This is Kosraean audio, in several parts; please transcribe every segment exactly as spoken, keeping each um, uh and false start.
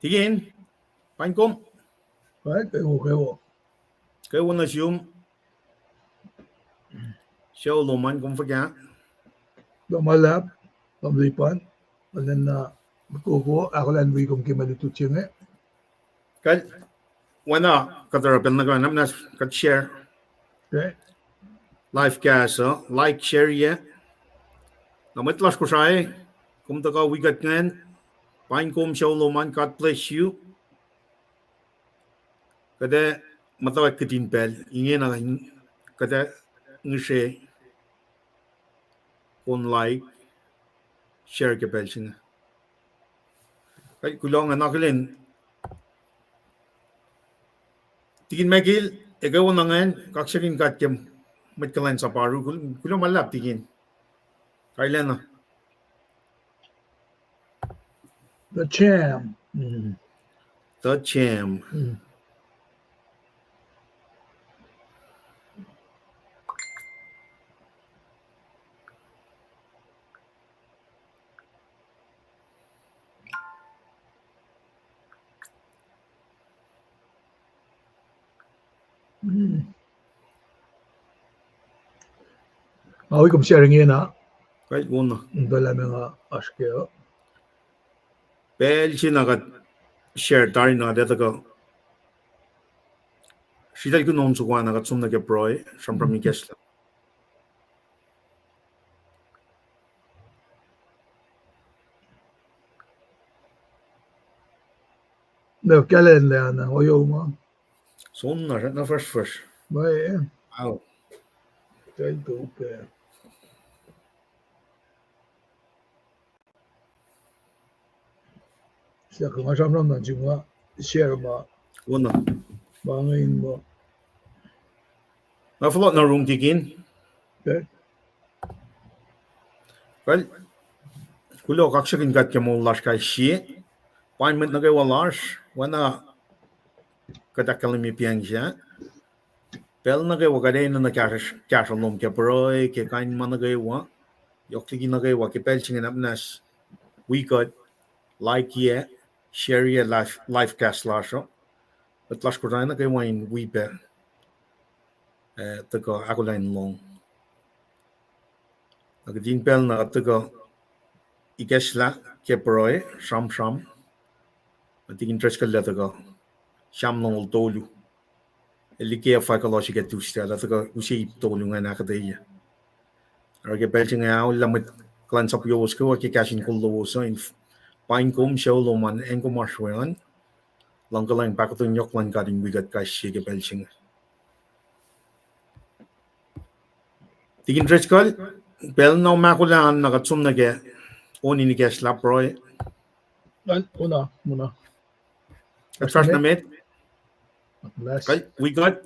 Tikin, paing kom. Right, kwewa, kwewa. Kwewa nuh sum. Sucu lom an, kom fuhkah? Lohm ma luhlahp, lohm lipan, lwen na koko, ahkolah in wi kom ke mwe lutlut se inge. Kal, oacna kuht oruh pacl nuh kwewa, na muhnahs kuht share. Okay. Live cast uh, like, share ye. Na mwet lasr Kosrae, kom tuhkuh wi kuht ingacn, paing kom sucu lom an, God bless you. Kuht ac muhtwacwacack kihtin pacl ingena, kuht ac ngihsre kom like, share ke pacl se inge. Kuloh, nga akihlen Tikin Michael, ekuh na ingacn, kaksakihn God ke mwet kuhlwacnsap oaru, kul-, kuloh ma luhlahp Tikin. Kailacna. The champ. Mm. The champ. Mm. Nga wi kom share ingena. Kuht wona. Tuhlac me nga oasr ke uh. Pacl se na kuht share tari na kuht etuh kuh sritacl kunohkohn soko an na kuht som nuh ke pruhe, sramsram ikacslah. Na kahlwem lah na oyo ma. Som na, na fresh, fresh. Ba, eh. Au. Kain to ke. Siyuck nga sramsram nuh sum nga share ma. Wona. Ma inge in ma. Na fohlohk na rung Tikin. Okay. Well, kuloh, kaksakihn God ke moul lasr kais sie. Paing mwet nuh kwewa lasr, oacna kuht ahkkahlwemye piang se. Pacl nuh kwewa kuht enenuh kahsruh, kahsruh lom ke pruhe, ke kain ma nuh kwewa. Yohk liki nuh kwewa, ke pacl se inge na muhnahs wi kuht, like-ye, share-ye live, live cast lasr uh. Kuht lasr kuhtuh nuh kwewa in wi pac, eh, tuhkuh ahkolah in lohng. Na kihtin pacl na kuht tuhkuh ikacslah ke pruhe, sramsram. Na Tikin Driscoll el tuhkuh Sam longoul tolu. El liki fahkwack lal se ke Tuesday, el tuhkuh use ip tolu ingacn ahkuhtweyac. Oruh ke pacl se inge aolla mwet kuhlwacnsap lowos kwewa ke kahs in kol lowos uh, in paing kom sucu lom an, acn kom oasr we an, luhngkuhlwacng, pahkotwen yohk luhn God in wi kuht kais sie ke pacl se inge. Tikin Driscoll, pacl na ahkolah an na kuht som nuh ke on in ikacslah pruhe. Wona, wona. Kuht fahsr nuh met. Wi kuht.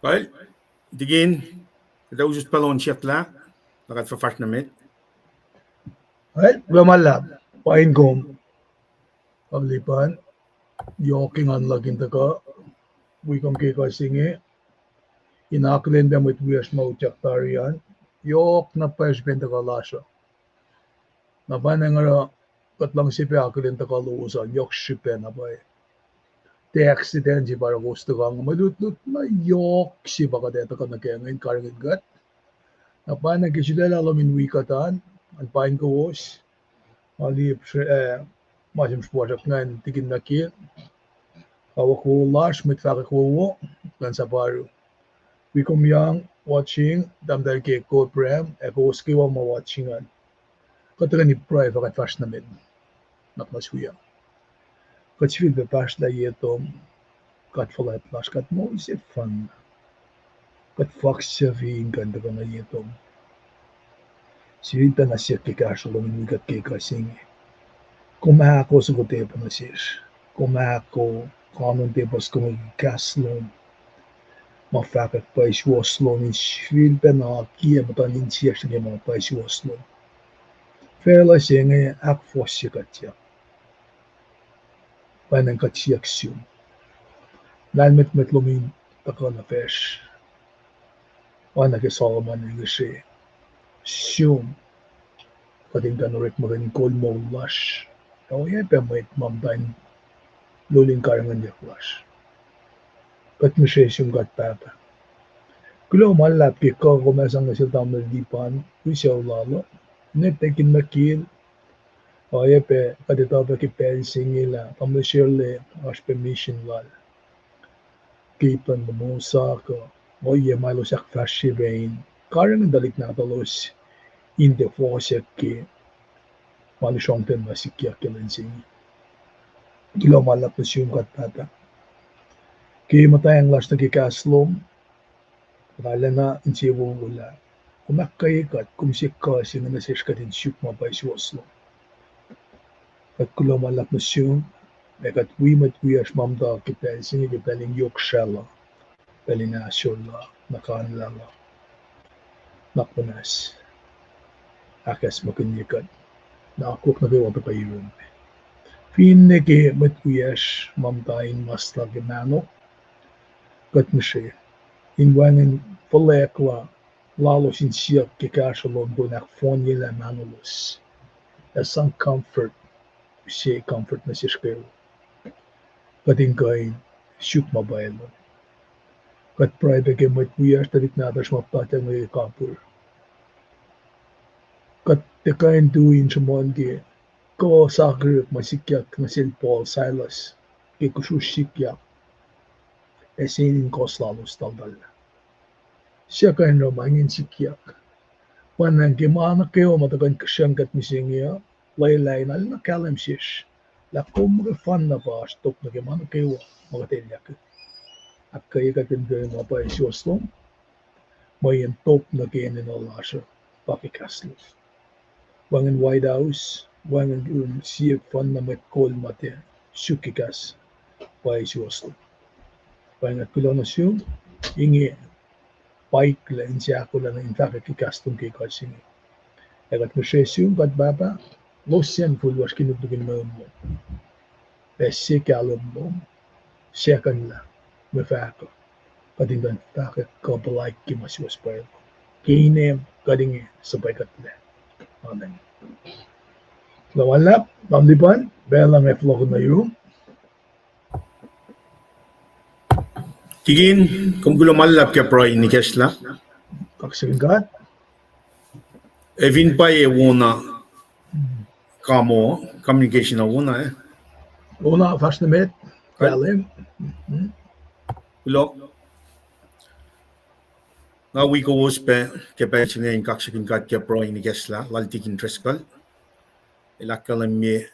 Well, Tikin, kuht ac us pacl on siyuck lah, na kuht fahsr nuh met. Well, kuloh ma luhlahp, paing kom. Pahpah Lipan, yohk engan luhk in tuhkuh wi kom ke ekuh se inge, in akihlen pac mwet wiyacsr ma utyak tari an, yohk na pwacye srihpen tuhkuh lasr uh. Na pa inge oruh kuht luhngse pac akihlen tuhkuh lowos an, yohk srihpac na pwacye. Text se ten se pa oruh kowos tuhkuh, mwe lutlut na yohk se pa kuht ac tuhkuh nuh kac ingacn, karihngihn kuht. Na pwacnwacng ke sulaclah lom in wi kuht an, an pain kowos, ma liye, eh, ma se sruhmuhsrak ingacn tikin nuh ke kawuck wowo lasr, mwet fahkwack wowo, kuhlwacnsapuh. Wi kom yang watching, tahmtahel ke Abraham, ac kowos kwewa ma watching an. Kuht tuhkweni pruhe fah kuht fahsr nuh met, nuhnak muhnahs wi. Kuht sifilpac pahsrlah ye tom, God fuhlwact lasr, God moul sefanna. Kuht faksucfi in kuh in tuhkuh nuh ye tom. Sifilpac na siyuck ke kahsruh lom in wi kuht ke ekuh se inge. Kom ahkos soko tepuh nuh sesr. Kom ahkos kanon tepuh soko ke kahs lom. Ma fahkwack pwacye suwohs lom in sifilpac na akiyac muhtuhn insiyacsr nuh ke ma pwacye suwohs lom. Facluh se inge ahkfohsye kuht siyuck. Pwacnwacng kuht siyuck sum. Lahlmwetmwet lom in tuhkuh nuh facsr. Oacna ke Solomon el ngihsre, sum. Kuht in kuh in orekmakihn kol moul lasr, ac oacyacpac mwet ma muhta in lolin karihngihnyuck lasr. Kuht ngihsre sum God Pahpah. Kuloh ma luhlahp ke kuh kom sang nuh sel tamuhlwel Lipan, wi sucu lal uh, ne tekin nuh kel, oacyacpac kuht etuh pac ke pacl se inge lah tamuhlwel Shirley oasr pac misin lal ke ip luhn Mimosa kuh ohiyac ma elos ahkfahsrye pac in karihngihn tuhlihk nahtuhlos in tiac fohsack ke ma lusrongten ma sikyak ke lwen se inge. Kuloh ma luhlahp nuh sum God Pahpah. Ke muhtwacng lasr nuh ke kahs lom, kuht arulacna insewowo lah kom ahkkweye kuht, kom se kuh se inge nuh sesr kuht in suk ma pwacye suwohs lom. Kuht kuloh ma luhlahp nuh sum, ac kuht wi mwet wiyacsr ma muhta ke pacl se inge ke pacl in yohk srahluh, pacl in ahsor la, nuhkanlah la, nuhnak muhnahs ahkacsmakihnye kuht, na akwuck nuh kwewa tuhkuh yurum. Finne ke mwet wiyacsr ma muhta in mas la ke mahno, kuht ngihsre in wacngihn fuhlweack la lalos in siyuck ke kahsruh lom in ahkfohnyelah mahnolos, ac sang comfort, use comfort nuh sesr kwewa. Kuht in kuh in suk ma pwacye lom. Kuht pruhe pac ke mwet wiyacsr, tuhlihk nahtuhsr ma puhtatyang ke kapihr. Kuht tiac kuh in tui in sruhmuhn ke kuh sakihrihk ma sikyak nuh sel Paul, Silas, ke kusrusr sikyak, ac sie in kohs lalos taltallah. Siyuck in oruh ma ingacn sikyak. Pwacnwacng ke ma nuh kwewa ma tuhkuh in kihsreng kuht mihsenge uh, lwelah in arulacna kahlwem sesr lah kom muhkwena pa oasr top nuh ke ma nuh kwewa ma kuht elyah kac. Ahkkweye kuht in kuh in ma pwacye suwohs lom, mweyen top nuh ke enenuh lasr uh pa ke kahs lom. Wacngihn White House, wacngihn, um, sie fund na mwet kol ma tiac suk ke kahs pwacye suwohs lom. Wacngihn kuloh nuh sum, inge paiklac inse ahkolah nuh in fahkwack ke kahs lom ke ekuh se inge. Ac kuht ngihsre sum God Pahpah, losyacn fihl lasr ke nuknuk in mweun lom. Ac sie kahlwem lom, siyuck in lah mwe fahk uh, kuht in kuh in fahkwack kuh puhlaik ke ma suwohs pwacye lom. Ke inem kuht inge suhpwackuhtlac. Amen. Kuloh ma luhlahp, Tamuhlwel Lipan, pacl uh nga fohlohkohn nuh yurum. Tikin, kom kuloh ma luhlahp ke pruhe in ikacslah. Kaksakihn God. Ac fin pwacye wona, kamo, communication uh wona, eh? Wona, fahsr nuh met, kahlwem. Kuloh. Nga wi kowos pac ke pacl se inge in kaksakihn God ke pruhe in ikacslah lal Tikin Driscoll. El ahkkahlwemye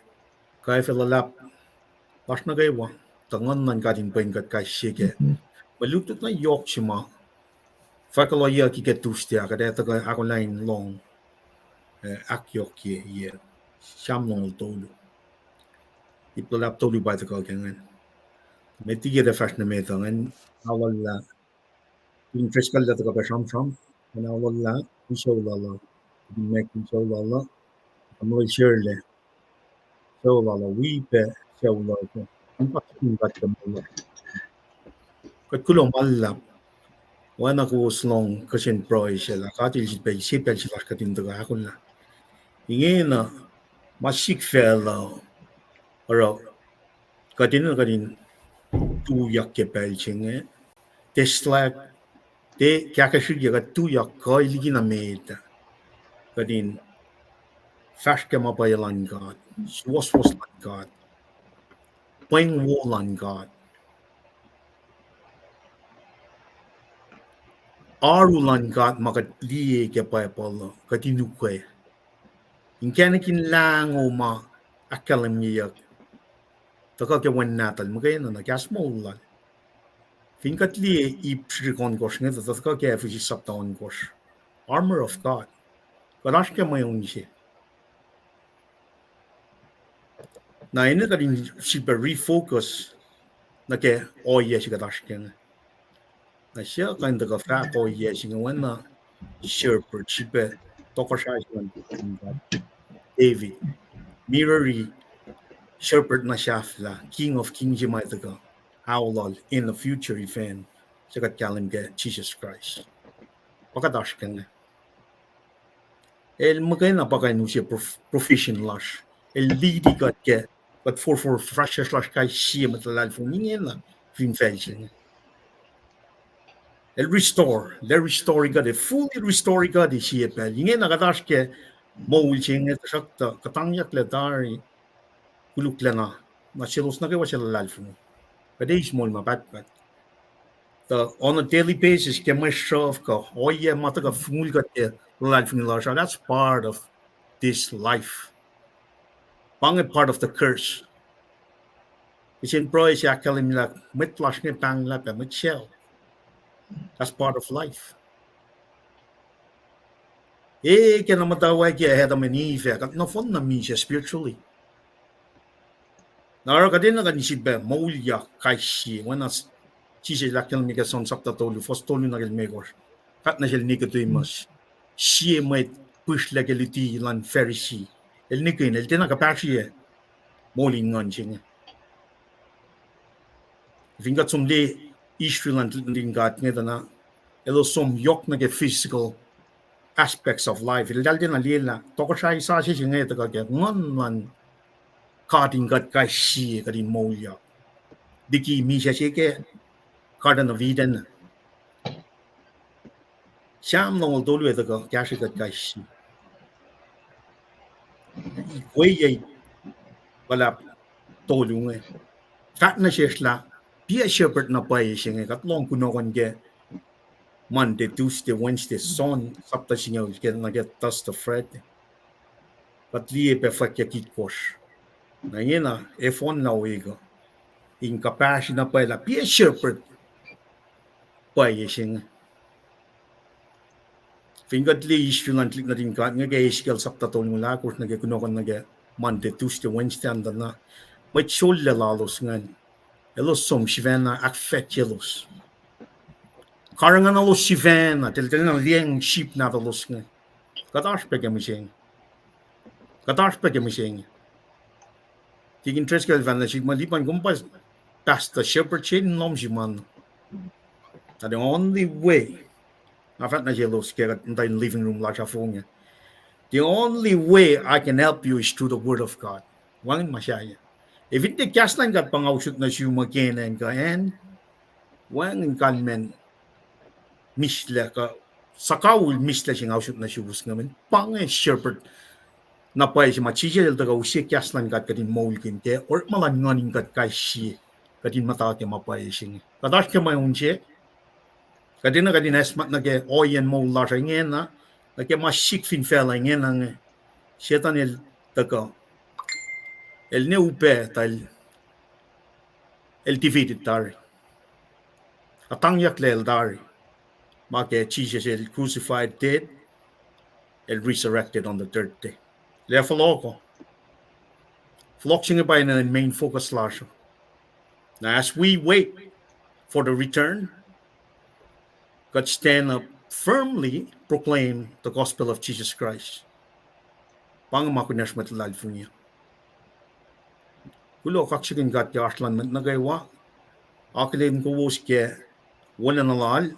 kaifacl luhlahp lasr nuh kwewa, tuh nguhn luhn God in pwen kuht kais sie kac. Mwe lutlut na yohk se ma fahkwack yohk ke Tuesday ah, kuht ac tuhkuh ahkolah in lohng, eh, ahkyohkye ye Sam longoul tolu. Ip luhlahp tolu pa tuhkuh ke ingacn. Met liki kuht ac fahsr nuh met uh, ingacn aollah, Tikin Driscoll el tuhkuh pac sramsram, ingacn aollah, wi sucu lal uh, Tikin Mac wi sucu lal uh, Tamuhlwel Shirley sucu lal uh, wi pac sucu lal uh, in pa in pa kuht kuloh ma luhlahp. Oacna kowos lohng kihsen pruhe se lah God El sifilpac sie pacl se lasr kuht in tuhkuh ahkolah. Ingena ma sikfacl uh, oruh kuht enenuh kuht in tuyak ke pacl se inge. Tiac slack, tiac kahkahsrihkye, kuht tuyak kuh liki na met. Kuht in fahsr ke ma pwacye luhn God, suwohswohs luhn God, pweng wo luhn God, oaru luhn God ma kuht liye ke Bible uh, kuht in ukwe. Inkacnek in lahngo ma ahkkahlwemyeyuck tuhkuh ke Wen Nahtuhl muhkwena nuh kahs moul lal. Fin kuht liye ip srihsrihk ohnkohsr inge, tuh tuhkuh ke Ephesus sapta ohnkohsr, armor of God. Kuht oasr ke mwe on se. Na enenuh kuht in sifilpac refocus nuh ke ohiyac se kuht oasr kac inge. Na suc kuh in tuhkuh fahk ohiyac se inge oacna shepherd, sifilpac tohkohsrah se luhn David, mirrori shepherd na sahflah, King of Kings se ma tuhkuh ao lal in the future event, suc kuht kahlwem ke Jisus Kraist. Pa kuht oasr kac inge. El muhkwena pa kuh in use prof-, profession lasr. El lead kuht ke, kuht forfor fahsr lasr kais sie mwet luhlahlfongi ingena fin facl se inge. El restore, el restore kuht, el fully restore kuht sie pacl. Ingena kuht oasr ke moul se inge, tuhsruhktuh kuhtangyucklac tari koluklacna, na selos nuh kwewa suc luhlahlfongi. Kuht eis moul ma pahtpaht. Tuh on a daily basis, ke mwe sruhf kuh ohiyac ma tuhkuh fongul kuht ke luhlahlfongi lasr uh, that's part of this life. Pa inge part of the curse. Kihsen pruhe se ahkkahlwemyelah mwet lasr inge pahnglah pac mwet sel. That's part of life. E, ke na muhtwacwacack ke Adam and Eve, kuht nohfohn na misac spiritually. Na oruh kuht enenuh kuht in sifilpac moulyak kais sie, oacna Jisus el ahkkahlwemye ke John sapta tolu, fuhs tolu nuh ke limekohsr. Fahk nuh sel Nicodemus, sie mwet pihsrlac ke luti luhn Pharisee. El nihkihn, el tiacna kuhpahsrye moul in nguhn se inge. Fin kuht som liye Israel an, nuhtin God inge tuh na, elos som yohk nuh ke physical aspects of life. Eltahl tiacna liyelah tohkohsrahi sasuc se inge tuhkuh ke nguhn luhn God in kuht kais sie kuht in moulyak. Liki misac se ke Garden of Eden, Sam longoul tolu ah tuhkuh kahsrwe kuht kais sie. Ikweyac luhlahp tolu inge. Fahk nuh sesr lah, be a shepherd na pwacye se inge, kuht lohng kunohkohn ke Monday, Tuesday, Wednesday, John sapta singucul ke nuh ke Thursday, Friday. Kuht liye pac fwackyak itkohsr. Na ingena, efohnlah wi kuh in kuhpahsri na pwacye lah, be a shepherd pwacye se inge. Fin kuht liye Israel an tuhlihk nuhtin God inge ke Ezekiel sapta tolngoul ahkosr nuh ke kunohkohn nuh ke Monday, Tuesday, Wednesday an tuh na, mwet sollac lalos ingacn, elos som sifacna ahkfahsryelos. Karihngihn elos sifacna, teltelna liyacacng sip nahtuhlos inge. Kuht oasr pac ke mihsenge. Kuht oasr pac ke mihsenge. Tikin Driscoll el fahk nuh sihk muh, Lipan, kom pa pastor shepherd se in lohm sum an. Na the only way, nga fahk nuh selos ke kuht muhta in living room lasr ah fong ah, the only way I can help you is through the word of God. Wacngihn ma sahyac. Ac fin tiac kahs luhn God pa nga usot nuh sum uh ke acn kuh acn, wacngihn kalmacn mislac kuh suhkawihl mislac se nga usot nuh suwos inge. Pa inge shepherd na pwacye se ma Jisus el tuhkuh use kahs luhn God kuht in moulkihn ke orekma luhn nguhn in kuht kais sie kuht in muhta ke ma pwacye se inge. Kuht oasr ke mwe on se, kuht enenuh kuht in acsmak nuh ke ohiyacn moul lasr uh ingena, nuh ke ma sik fin facluh ingena inge. Setan el tuhkuh, el ne upac tuh el, el defeated tari. Kuhtangyucklac el tari. Ma ke Jisus el crucified, dead, el resurrected on the third day. El fohlohk uh. Fohlohk se inge pa enenuh in main focus lasr uh. Now, as we wait for the return, kuht stand up firmly, proclaim the gospel of Jesus Christ. Pa inge ma kunacsr mwet luhlahlfongi uh. Kuloh, kaksakihn God ke oasr luhn mwet nuh kwewa. Akihlen kowos ke wolacna lal.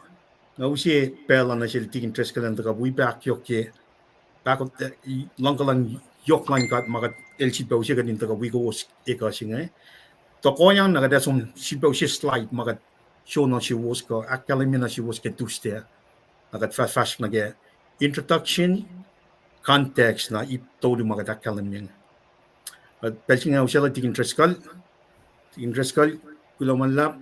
Nga use pacl uh nuh sel Tikin Driscoll in tuhkuh wi pac ahkyohkye, pahkot, luhngkuhlwacng yohk luhn God ma kuht el sifilpac use kuht in tuhkuh wi kowos ekuh se inge. Tohkohyang na kuht ac som sifilpac use slide ma kuht show nuh suwos kuh ahkkahlwemye nuh suwos ke Tuesday. Na kuht fah fahsr nuh ke introduction, context, na ip tolu ma kuht ahkkahlwemye. Kuht pacl se inge usaclah Tikin Driscoll. Tikin Driscoll, kuloh ma luhlahp.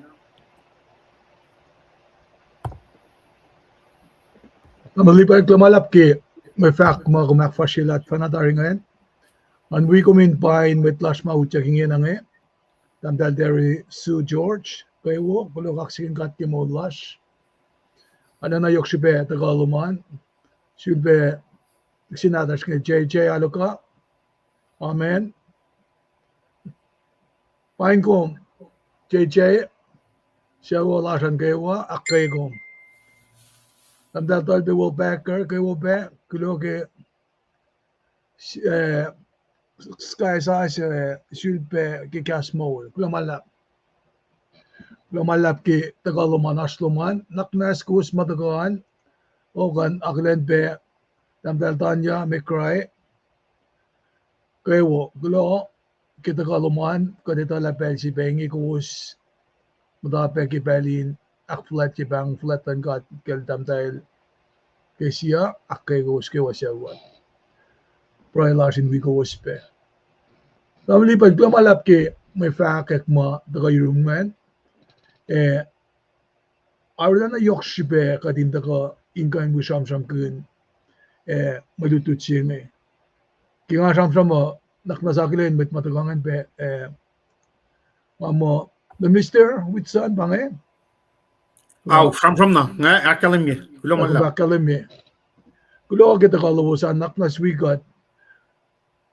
Tamuhlwel Lipan, kuloh ma luhlahp ke mwe fahk ma kom ahkfahsryelah fahna tari ingacn. Ngan wi kom in pain mwet lasr ma utyak ingena inge. Tahmtahel Terry Sue George, kwewa, kuloh kaksakihn God ke moul lasr. Arulacna yohk srihpac tuhkuh lom an. Sulpac, kihsen nahtuhsr inge J J Aloka. Amen. Pain kom, J J, sucu lasr an kwewa, ahkkweye kom. Tahmtahel Tolpe Will Packer, kwewa pac, kuloh ke, eh, sky sase, eh, sulpac ke kahs moul. Kuloh ma luhlahp. Kuloh ma luhlahp ke tuhkuh lom an, oasr lom an, nuhnak muhnahs kowos ma tuhkuh an, okan akihlen pac, Tahmtahel Tanya McCray, kwewa, kuloh ke tuhkuh lom an, kuht etuh lah pacl se pac inge kowos muhta pac ke pacl in ahkfuhlwactye pahng fuhlwact luhn God kacl tahmtahel Kesia, ahkkweye kowos kwewa sucu an. Pruhe lasr in wi kowos pac. Tamuhlwel Lipan, kuloh ma luhlahp ke mwe fahkwack ma tuhkuh yurum ingacn. Eh, arulacna yohk srihpac kuht in tuhkuh in kuh in wi sramsramkihn, eh, mwe lutlut se inge. Ke nga sramsram uh, nuhnak muhnahs akihlen mwet ma tuhkuh ingacn pac, eh, nga muh, Minister Whitson, pa inge? Au, sramsram na, nga ahkkahlwemye. Kuloh ma luhlahp. Ahkkahlwemye. Kuloh ke tuhkuh lowos an, nuhnak muhnahs wi kuht.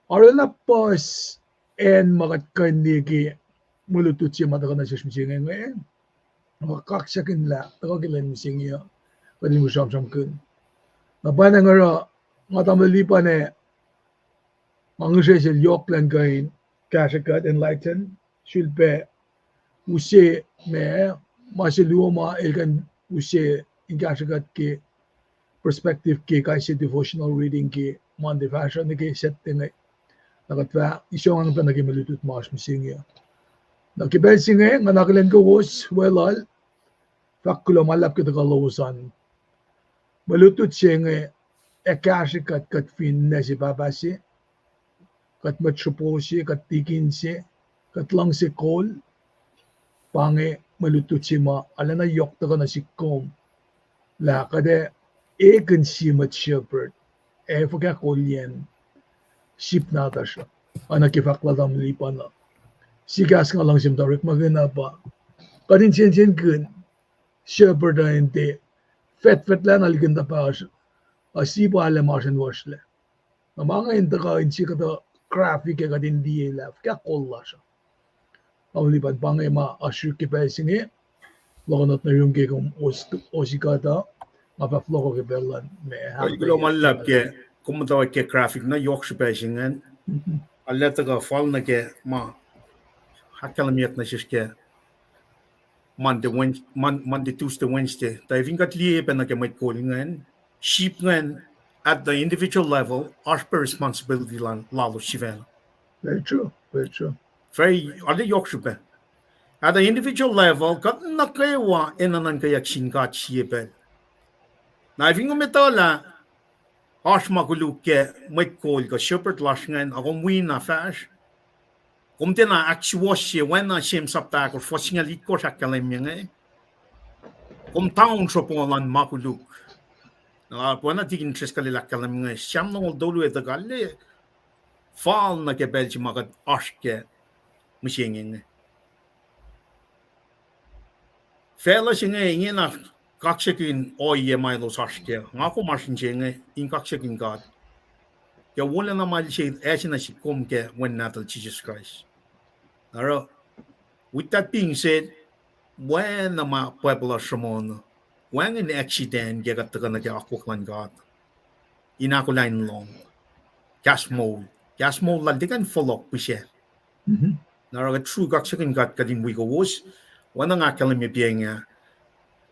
Arulacna puhs acn ma kuht kuh in liye ke mwe lutlut se ma tuhkuh nuh sesr mihsenge inge. Nga kaksakihn lah tuhkuh ke lwen mihsenge uh kuht in wi sramsramkihn. Na pwacnwacng oruh nga, Tamuhlwel Lipan, nga ngihsre sel yohk elan kuh in kahsrwe kuht, enlighten, sulpac use ma, ma se luo ma el kuh in use in kahsrwe kuht ke perspective ke kais sie devotional reading ke Monday fahsruh nuh ke Saturday inge. Na kuht fah isongang pac nuh ke mwe lutlut ma oasr mihsenge uh. Na ke pacl se inge nga akihlen kowos weluhl, fahk kuloh ma luhlahp ke tuhkuh lowos an. Mwe lutlut se inge ac kahsrwe kuht, kuht fin ninac se pahpah se, kuht mwet sropo se, kuht tikin se, kuht luhngse kol. Pa inge mwe lutlut se ma arulacna yohk tuhkuh nuh sihk kom, lah kuht ac ekihn sie mwet shepherd, ac fuhkah kolyacn sip nahtuhsr uh. Oacna ke fahk lal Tamuhlwel Lipan uh, sikahs nga luhngse muhta orekmakihn uh pa kuht in sensenkihn shepherd uh in tiac fetfetlah na likin tuhpahsr uh, sip uh arlac masr in lohsrlac. Na ma inge in tuhkuh in sie kuhtuh graphic ac kuht in liye lah fuhkah kol lasr uh. Tamuhlwel Lipan, pa inge ma oasr yuruk ke pacl se inge. Lohknot nuh yurum ke kom osi kuht uh, nga fah fohlohkoh ke pacl luhn ma. Kuloh ma luhlahp ke kom muhtwacwacack ke graphic na yohk srihpac se ingacn. Arulacna tuhkuh fal nuh ke ma ahkkahlwemyeyuck nuh sesr ke Monday, Wed-, Mon-, Monday, Tuesday, Wednesday. Tuh fin kuht liye pac nuh ke mwet kol ingacn, sip ingacn at the individual level, oasr pac responsibility la-, lalos sifacna. Very true, very true. Very, arlac yohk srihpac. At the individual level, kuht nuh kwewa enenuh in nuhnkweyuck sin God sie pacl. Na fin kom etuh lah oasr ma koluk ke mwet kol kuh shepherd lasr ingacn, a kom wi na fahsr, kom tiacna ahksuwohsye oacna James sapta ahkosr fuhs singucul itkohsr ahkkahlwemye inge, kom taun sropo luhn ma koluk. Na pwacna Tikin Driscoll el ahkkahlwemye inge, Sam longoul tolu ac tuhkuh, arlac fal nuh ke pacl se ma kuht oasr kac mihsenge inge. Facluh se inge ingena kaksakihn ohiyac ma elos oasr kac. Nga kom oasr inse inge in kaksakihn God ke wolacna ma El se ase nuh sihk kom ke Wen Nahtuhl Jisus Kraist. Oruh, with that being said, oacna ma Bible uh sruhmuhn, wacngihn accident ke kuht tuhkuh nuh ke akwuck luhn God in ahkolah in lohng. Kahs moul. Kahs moul lal tiac kuh in fohlohk pihsac. Na oruh kuht sruhk kaksakihn God kuht in wi kowos. Oacna nga ahkkahlwemye piac inge,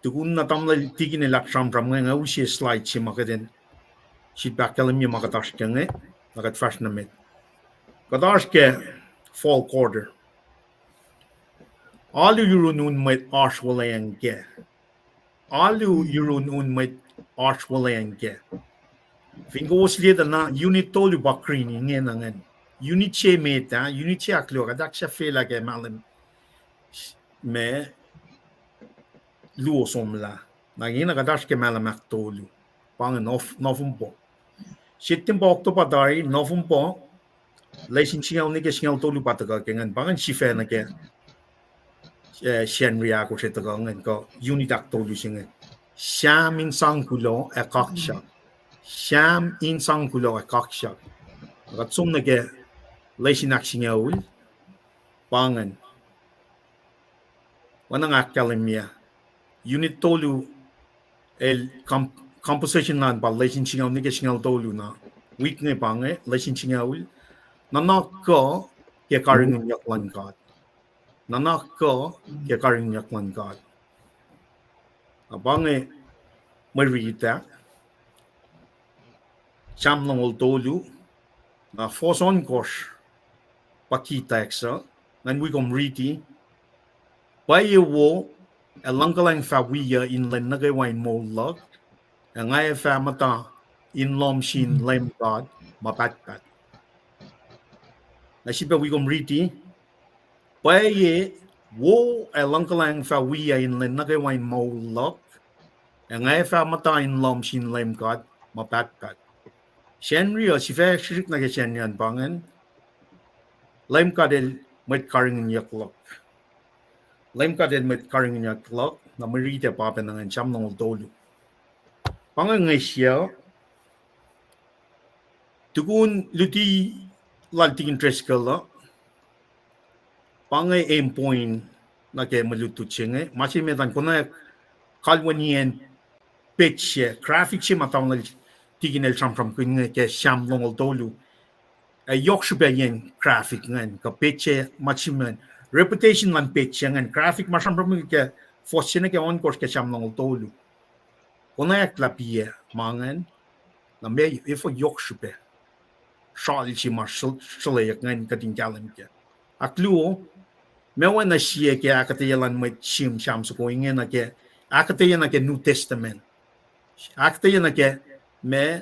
tukun na tamuhlwel Tikin el ahksramsram inge, nga use slide se ma kuht in sifilpac ahkkahlwemye ma kuht oasr kac inge, na kuht fahsr nuh met. Kuht oasr ke fall quarter. Alu yurun un mwet oasr wuhlweacng kac. Alu yurun un mwet oasr wuhlweacng kac. Fin kowos liye tuh na unit tolu pa green ingena ingacn. Unit se met ah, unit se ahkluo, kuht ahksahfyelah ke mahlwem me luo somlah. Na ingena kuht oasr ke mahlwem ahktolu. Pa ingacn Nov-, November. September, October tari, November, lesin singucul nuh ke singucul tolu pa tuhkuh ke ingacn, pa ingacn sifacna ke, eh, Sacnri ahkosr ac tuhkuh ingacn kuh unit ahktolu se inge. Sam in sang kuloh ac kaksak. Sam in sang kuloh ac kaksak. Kuht som nuh ke lesin ahksingucul, pa ingacn. Oacna nga ahkkahlwemye, unit tolu el com-, composition lal pa lesin singucul nuh ke singucul tolu na. Wik inge pa inge, lesin singucul. Nuhnak kuh ke karihngihnyuck luhn God. Nuhnak kuh ke karihngihnyuck luhn God. Na pa inge mwe riti ah. Sam longoul tolu, na fohs ohnkohsr pa key text uh, ngan wi kom riti. Pwacye wo ac luhngkuhlwacng fah wiyuc in lwen nuh kwewa in moul luhk, ac nga ac fah muhta in lohm sin Leum God ma pahtpaht. Na sifilpac wi kom riti. Pwacye wo ac luhngkuhlwacng fah wiyuc in lwen nuh kwewa in moul luhk, ac nga ac fah muhta in lohm sin Leum God ma pahtpaht. Sacnri uh, sifac srihsrihk nuh ke Sacnri an pa ingacn, Leum God el mwet karihngihnyuck luhk. Leum God el mwet karihngihnyuck luhk, na mwe riti ah pa pacna ingacn, Sam longoul tolu. Pa inge ngihsre, tukun luti lal Tikin Driscoll uh, pa inge aim point nuh ke mwe lutlut se inge, ma se met an konwacack kalweniyacn page se, graphic se ma tamuhlwel Tikin el sramsramkihn inge ke Sam longoul tolu. Ac yohk srihpac yen graphic ingacn, kuh page se ma se met, reputation luhn page se ingacn, graphic ma sramsramkihn ke fuhs se nuh ke ohnkohsr ke Sam longoul tolu. Konwacack lah piyac ma ingacn, na meac efuh yohk srihpac sral se ma srol-, sruhlweyuck ingacn kuht in kahlwem kac. Ahkluo, meac oacna sie ke ahkuhtweyac luhn mwet sihm Sam soko inge nuh ke, ahkuhtweyac nuh ke New Testament. Ahkuhtweyac nuh ke ma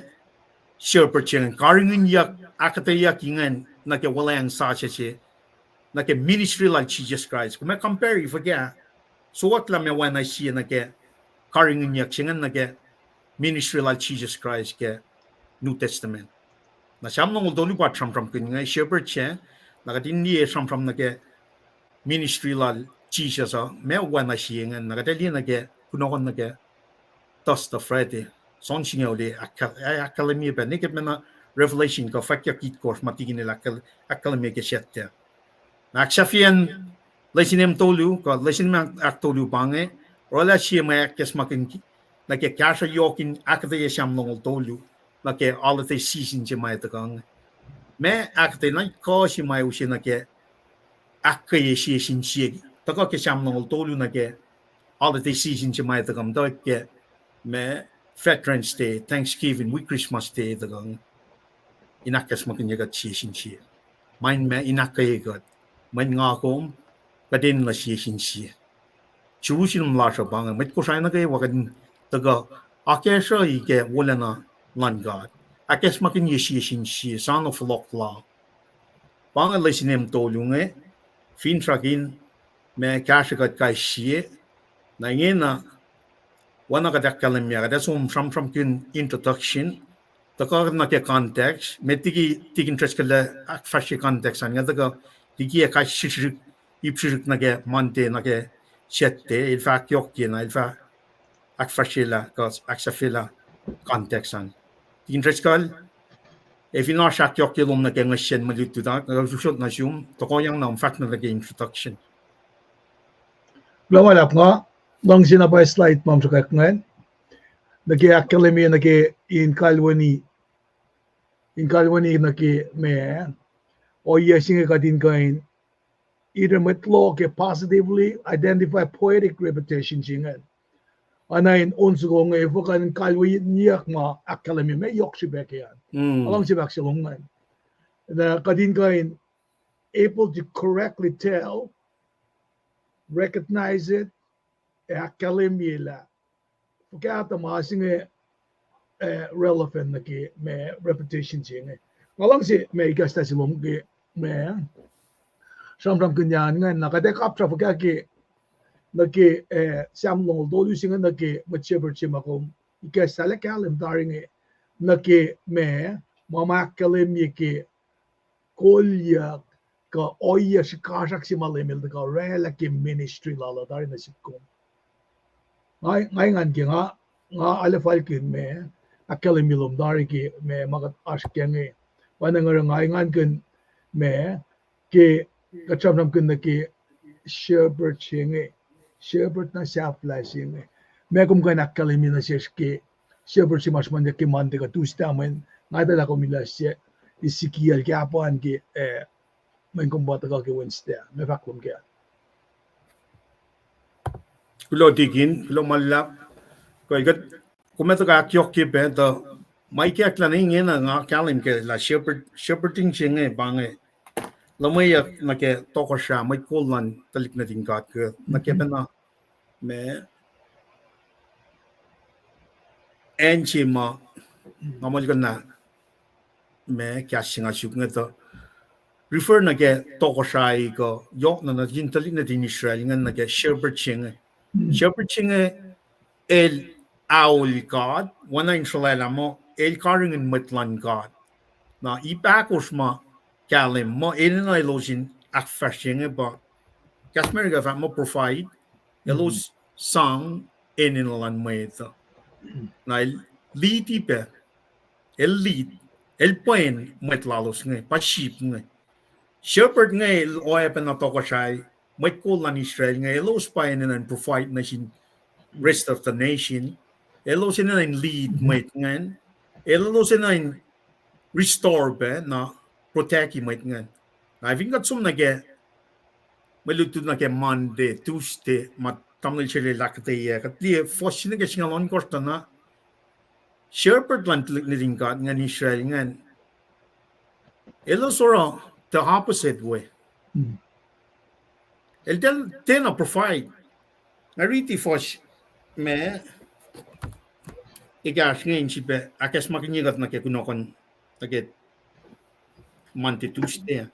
shepherd se ingacn, karihngihnyuck, ahkuhtweyuck ingacn nuh ke wuhlweacng sasuc se, nuh ke ministry lal Jisus Kraist. Kom ac compare fuhkah, sokwack lah meac oacna sie nuh ke karihngihnyuck se ingacn nuh ke ministry lal Jisus Kraist ke New Testament. Na Sam longoul tolu pa sramsramkihn inge shepherd se, na kuht in liye sramsram nuh ke ministry lal Jisus uh, meac oacna sie ingacn, na kuht ac liye nuh ke, kunohkohn nuh ke Thursday, Friday, Sunday singucul, ahk-, ahkkahlwemye pac, nwe ke pacna Revelation kuh fwackyuck itkohsr ma Tikin el ahkkahl-, ahkkahlwemye ke Saturday. Na ahksahfyacn lesin em tolu, kuh lesin ma ahktolu pa inge, orwaclah sie mwe ahkacsmakihnye nuh ke kahsruh yohk in ahkuhtweyac Sam longoul tolu nuh ke holiday season se ma tuhkuh inge. Ma ahkuhtweyac na kuh se ma use nuh ke ahkkweye sie sin sie. Tuhkuh ke Sam longoul tolu nuh ke holiday season se ma tuhkuh, muhtwacwacack ke ma Veterans Day, Thanksgiving, wi Christmas Day tuhkuh inge. In ahkacsmakihnye kuht sie sin sie. Ma in ma in ahkkweye kuht. Mweyen nga kom, kuht enenuh sie sin sie. Jerusalem lasr uh pa inge, mwet Kosrae nuh kwewa kuht in tuhkuh akacsruhi ke wolacna luhn God. Ahkacsmakihnye sie sin sie, soano fohlohk lal. Pa inge lesin em tolu inge, finsrak in ma kahsrwe kuht kais sie, na ingena, oacna kuht ahkkahlwemye, kuht ac som sramsramkihn introduction, tuhkuh nuh ke context, met liki Tikin Driscoll el ahkfahsrye context an, nga tuhkuh liki ac kais srihsrihk, ip srihsrihk nuh ke Monday, nuh ke Saturday, el fah ahkyohkyena, el fah ahkfahsryelah, kuh ahksahfyelah context an. Tikin Driscoll, ac fin oasr ahkyohkye lom nuh ke ngihsre mwe lutlut ah, nga usot nuh sum, tohkohyang na om fahk nuh ke introduction. Kuloh ma luhlahp, nga luhngse na pwacye slide ma sruhkwack ingacn. Nuh ke ahkkahlwemye nuh ke in kalweni, in kalweni nuh ke ma, ohiyac se inge kuht in kuh in ituh mwet loh ke positively identify poetic repetition se ingacn. Oacna in on soko inge, efuh kuh in kalweniyuck ma ahkkahlwemye, meac yohk srihpac ke an. Luhngse fahk se lom ingacn. Na kuht in kuh in able to correctly tell recognize it, ac ahkkahlwemye lah fuhkah tuh ma se inge, eh, relevant nuh ke ma repetition se inge. Nga luhngse ma ikacslah se lom ke ma sramsramkihn an ingacn, na kuht ac kapsra fuhkah ke nuh ke, eh, Sam longoul tolu se inge nuh ke mwet shepherd se ma kom ikacslah kahlwem tari inge nuh ke ma, ma ma ahkkahlwemye ke kolyuck kuh ohiyac srihkasrak se ma Leum El tuhkuh oraclah ke ministry lal uh tari nuh sihk kom. Nga, nga engan ke nga, nga arlac falkihn ma ahkkahlwemye lom tari ke ma, ma kuht oasr kac inge. Pa na nga oruh nga engankihn ma ke kuht sramsramkihn nuh ke shepherd se inge, shepherd na sahflah se inge. Ma kom kuh in ahkkahlwemye nuh sesr ke shepherd se ma sruhmuhnyuck ke Monday kuh Tuesday, mweyen nga etuh lah kom ilah se Ezekiel ke ahpan ke, eh, mweyen kom pa tuhkuh ke Wednesday, ma fahk lom kac. Kuloh Tikin, kuloh ma luhlahp. Kuh kuht, kom etuh kuh ahkyohkye pac tuh ma ikacklah na ingena nga kahlwem ke lah shepherd, shepherding se inge pa inge luhmweyuck nuh ke tohkohsrah, mwet kol luhn tuhlihk nuhtin God ke nuh ke pacna ma acn se ma nga muhlkuhnlah ma kahs se nga suk inge tuh refer nuh ke tohkohsrahi kuh yohk na nuhtin tuhlihk nuhtin Israel ingacn nuh ke shepherd se inge. Shepherd se inge el aol God, oacna in sruhlwaclah muh el karihngihn mwet luhn God. Na ip ahkosr ma kahlwem muh enenuh elos in ahkfahsrye inge pa kahs America fahk muh provide, elos sang enenuh luhn mwet uh. Na el lead pac, el lead, el pwen mwet lalos inge, pa sheep inge. Shepherd inge el oacpacna tohkohsrahi, mwet kol luhn Israel inge, elos pa enenuh in provide nuh sin rest of the nation, elos enenuh in lead mwet ingacn, elos enenuh in restore pac na protect mwet ingacn. Na fin kuht som nuh ke mwe lutlut nuh ke Monday, Tuesday, ma tamuhlwel se lal ahkuhtweyac, kuht liye fuhs se nuh ke singucul ohnkohsr tuh na shepherd luhn tuhlihk nuhtin God ingacn Israel ingacn, elos oruh the opposite way. El tiac, tiacna provide. Nga riti fuhs ma ekahsr inge in srihpac ahkacsmakihnye kuht nuh ke kunohkohn nuh ke Monday, Tuesday.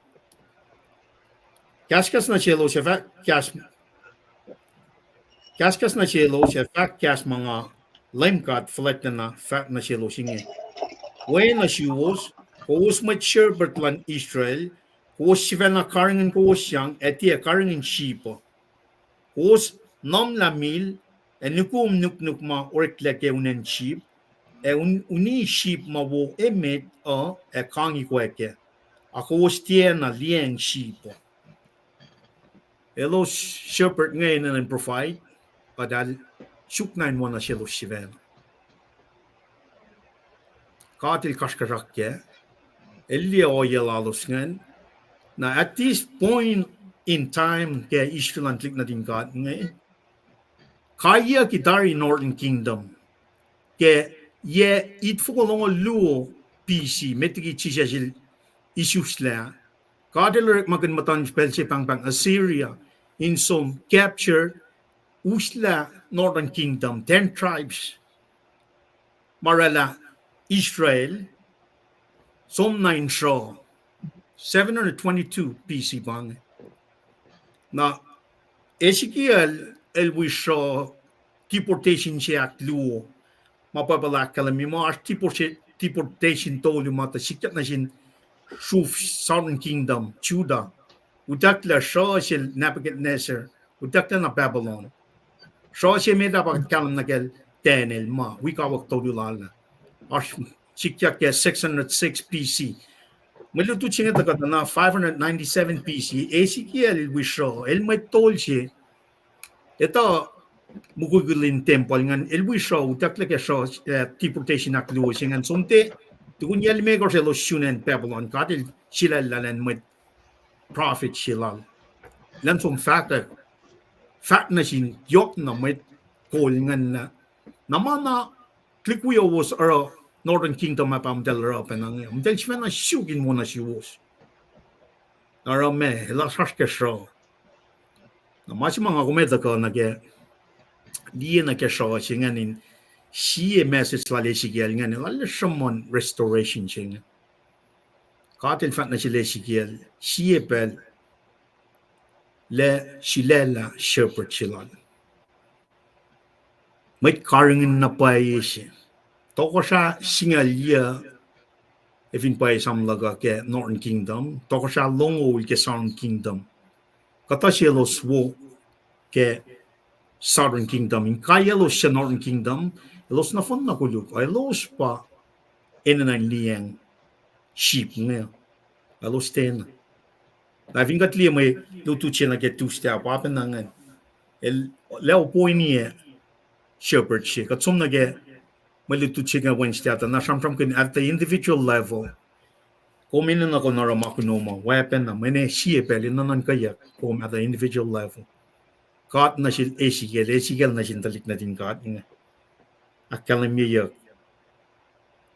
Kahskahs nuh selos ac fahk kahs, kahskahs nuh selos ac fahk kahs ma nga Leum God fuhlwactlacna fahk nuh selos inge: Wen nuh suwos, kowos mwet shepherd luhn Israel, kowos sifacna karihngihn kowos sang ac tiac karihngihn sheep uh. Kowos nuhnlah mil ac nukum nuknuk ma oreklac ke unen sheep, ac un-, uni sheep ma wo emet uh ac kang ikoac kac, a kowos tiacna liyacacng sheep uh. Elos shepherd inge enenuh in provide, kuht ac suk na in wo nuh selos sifacna. God el kasrkuhsrak kac, el liye ohiyac lalos ingacn. Na at this point in time ke Israel an tuhlihk nuhtin God inge, kaiyucki tari Northern Kingdom ke yac itfoko longoul luo B C, met liki Jisus el isuslac. God el orekmakihn muhtuhnfacl se pahngpahng Assyria in som capture, uslah Northern Kingdom, ten tribes ma oraclah Israel, som na in sruh, seven hundred twenty-two B C pa inge. Na Ezekiel el wi sruh deportation se ahkluo, ma Bible ahkkahlwemye muh oasr deportation, deportation tolu ma tuh sikyak nuh sin sruf Southern Kingdom, Judah. Utucklac sruh sel Nebuchadnezzar, utucklac na Babylon. Sruh se met ah pa kahlwem nuh kacl Daniel ma wi kawuck tolu lal ah, oasr sikyak ke six hundred six B C. Mwe lutlut se inge tuhkuh tuh na five hundred ninety-seven B C, Ezekiel el wi sruh, el mwet tol se, etuh, mukwikwi in tempuhl ingacn, el wi sruh, utucklac ke sruh, eh, deportation ahkluo se ingacn, som tuh, tukun yac limekohsr elos sun acn Babylon, God el sulaclah elan mwet prophet se lal, elan som fahkwack, fahk nuh sin yohk na mwet kol ingacn lah, na ma na tuhlihk wiyowos oruh Northern Kingdom ah pa muhtahl oruh pacna inge, muhtahl sifacna suk in wo nuh suwos. Oruh ma, elos oasr ke sruh. Na ma se ma nga kom etuh kuh nuh ke, liye nuh ke sruh se ingacn in, sie message lal Ezekiel ingacn, lal sruhmuhn restoration se inge. God el fahk nuh sel Ezekiel, sie pacl, lah sulaclah shepherd se lal. Mwet karihngihn na pwacye se. Tohkohsrah singucul yuc, ac fin pwacye esam luhk uh ke Northern Kingdom, tohkohsrah longoul ke Southern Kingdom. Kuhtuh se elos wo ke Southern Kingdom. Inkaiyaclos suc Northern Kingdom, elos nohfohn na koluk, elos pa enenuh in liyacacng sheep inge. Elos tiacna. Na fin kuht liye mwe lutlut se nuh ke Tuesday ah, pa pacna ingacn. El, lah point se shepherd se. Kuht som nuh ke mwe lutlut se ke Wednesday ah, tuh na sramsramkihn at the individual level. Kom enenuh kom oruh ma kunom uh, weapon uh, mweyen sie pacl in nuhnuhnkweyuck kom at the individual level. God nuh sel Ezekiel, Ezekiel nuh sin tuhlihk nuhtin God inge. Ahkkahlwemyeyuck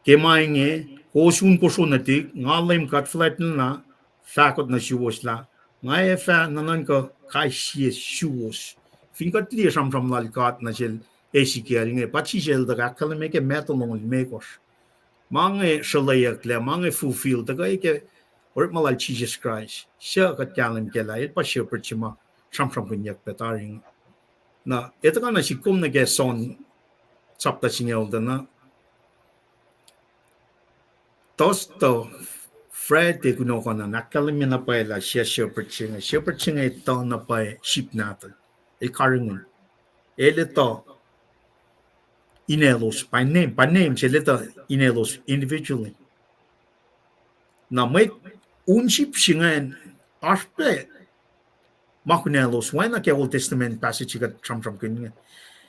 ke ma inge, kowos un kosro nuhtihk, nga Leum God Fuhlwactlacna fahkot nuh suwos lah nga ac fah nuhnuhnkuh kais sie suwos. Fin kuht liye sramsram lal God nuh sel Ezekiel inge, pa Jisus el tuh ahkkahlwemye ke Matthew longoul limekohsr. Ma inge sruhlweyucklac, ma inge fulfill tuhkuh ke orekma lal Jisus Kraist, suc kuht kahlwem kac lah el pa shepherd se ma sramsramkihnyuck pac tari inge. Na etuh kuh na sik kom nuh ke John chapter singucul tuh na, Thursday, Friday kunohkohn an ahkkahlwemye na pwacye lah sie shepherd se inge, shepherd se inge etuh na pwacye sheep nahtuhl. El karihngihn. El etuh inelos by name, by name, se el etuh inelos individually. Na mwet un sheep se ingacn, oasr pac ma kunalos, oacna ke Old Testament passage kuht sramsramkihn inge.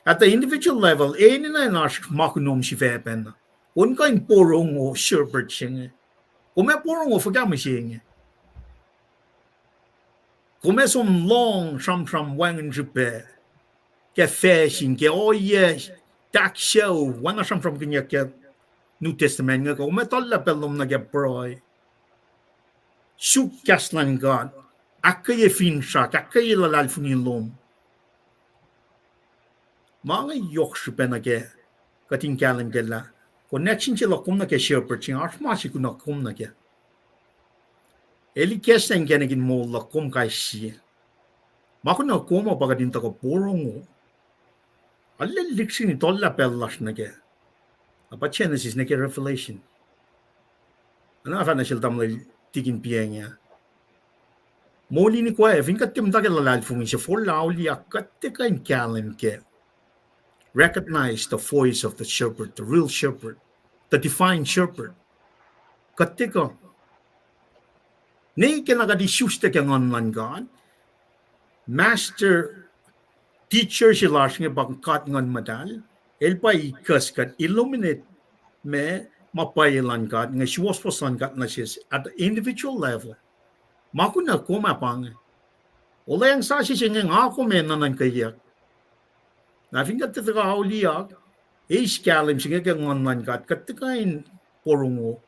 At the individual level, enenuh in oasr ma kunom sifacpacna. Kom kuh in porongo shepherd se inge. Kom ac porongo fuhkah mihsenge? Kom ac som lohng sramsram wacngihn srihpac ke facsin, ke ohiyac, tahksucu, oacna sramsramkihnyuck ke New Testament inge, kom ac tuhllah pacl lom nuh ke pruhe, suk kahs luhn God, ahkkweye finsrak, ahkkweye luhlahlfongi lom. Ma inge yohk srihpac nuh ke kuht in kahlwem kac lah connection se luhk kom nuh ke shepherd se inge, oasr ma se kunuh kom nuh kac. El ikacslah inkacnek in moul luhk kom kais sie. Ma kunuh kom uh pa kuht in tuhkuh porongo. Arlac lihksreni tuhllah pacl lasr nuh kac, na pa Genesis nuh ke Revelation. Oacna fahk nuh sel tamuhlwel Tikin Piacng ah, moul in ikoac, fin kuht tiac muhta ke luhlahlfongi se forlah auliyak, kuht tiac kuh in kahlwem kac, recognize the voice of the shepherd, the real shepherd, the divine shepherd. Kuht tiac kuh. Ne ke na kuht isuslac ke Nguhn luhn God, master teacher se lasr inge pa God Nguhn Muhtahl, el pa ikacs kuht, illuminate ma, ma pwacye luhn God inge, suwohswohs luhn God nuh sesr at the individual level. Ma kunuh kom ah pa inge. Olweacng sasuc se inge nga kom ac nuhnuhnkweyuck. Na fin kuht tiac tuhkuh auliyak, eis kahlwem se inge ke Nguhn luhn God, kuht tiac kuh in porongo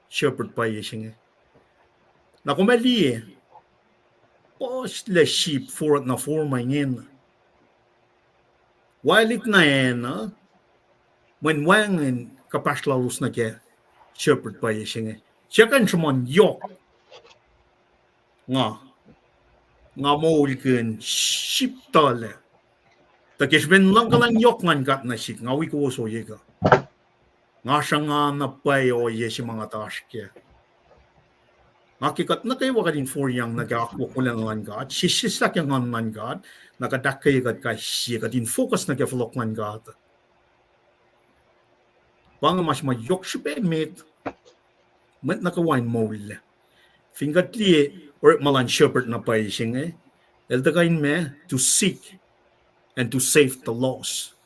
shepherd pwacye se inge. Na kom ac liye, puhslac sheep forward na forma ingena. Waclihk na acn uh, mweyen wacngihn kuhpahsr lalos nuh ke shepherd pwacye se inge. Suc kuh in sruhmuhn yohk? Nga, nga moulkihn sheep tuhlac. Tuh ke srihpen luhngkuhlwacng yohk luhn God nuh sihk, nga wi kowos ohiyac kuh. Nga sruhnga na pwacye ohiyac se ma nga tuh oasr kac. Nga ke kuht nuh kwewa kuht in foriyang nuh ke akwuck wolacna luhn God, sesseslah ke Nguhn luhn God, na kuht ahkkweye kuht kais sie, kuht in focus nuh ke fohlohk luhn God. Pa inge ma se ma yohk srihpac met, mwet nuh kwewa in moullac. Fin kuht liye orekma luhn shepherd na pwacye se inge, el tuhkuh in ma, to seek and to save the lost.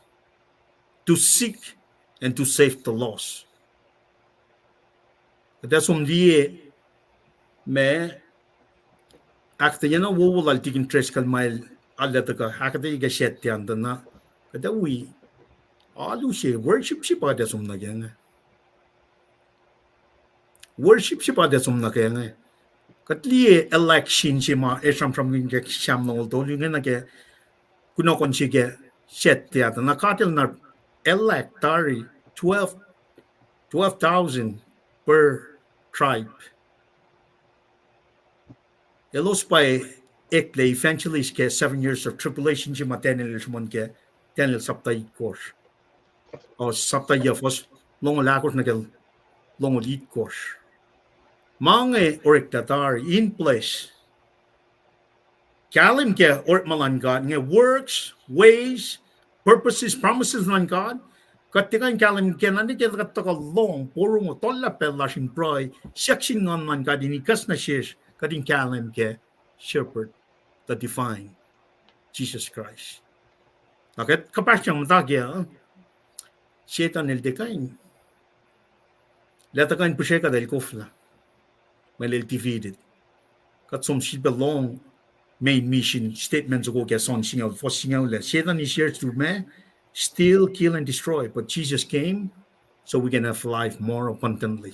To seek and to save the lost. Kuht ac som liye ma ahkuhtweyac na wowo lal Tikin Driscoll ma el arlac tuhkuh ahkuhtweye ke Saturday an tuh na, kuht ac wi alu se, worship se pa kuht ac som nuh kac inge. Worship se pa kuht ac som nuh kac inge. Kuht liye election se ma el sramsramkihn ke Sam longoul tolu inge nuh ke kunohkohn se ke Seth tiac, na God el na elect tari twelve, twelve thousand per tribe. Elos pa eklac evangelist ke seven years of tribulation se ma Daniel el sruhmuhn ke Daniel sapta itkohsr. O sapta yuc, fuhs longoul ahkosr nuh ke longoul itkohsr. Ma inge oreklac tari in place. Kahlwem ke orekma luhn God inge, works, ways, purposes, promises luhn God. Kuht tiac kuh in kahlwem ke na nuh ke kuht tuhkuh lohng, porongo, tuhlac pacl lasr in pruhe, siyuck sin Nguhn luhn God in ikacs nuh sesr, kuht in kahlwem ke shepherd, the divine, Jesus Christ. Na kuht kuhpahsr yang muhta kac, Setan el tiac kuh in, lah tuh kuh in pihsre kuht el koflah. Mweyen el defeated. Kuht som sifilpac lohng main mission statement soko ke John singucul, fuhs singucul ah, Satan is here to ma-, steal, kill, and destroy, but Jesus came so we can have life more abundantly.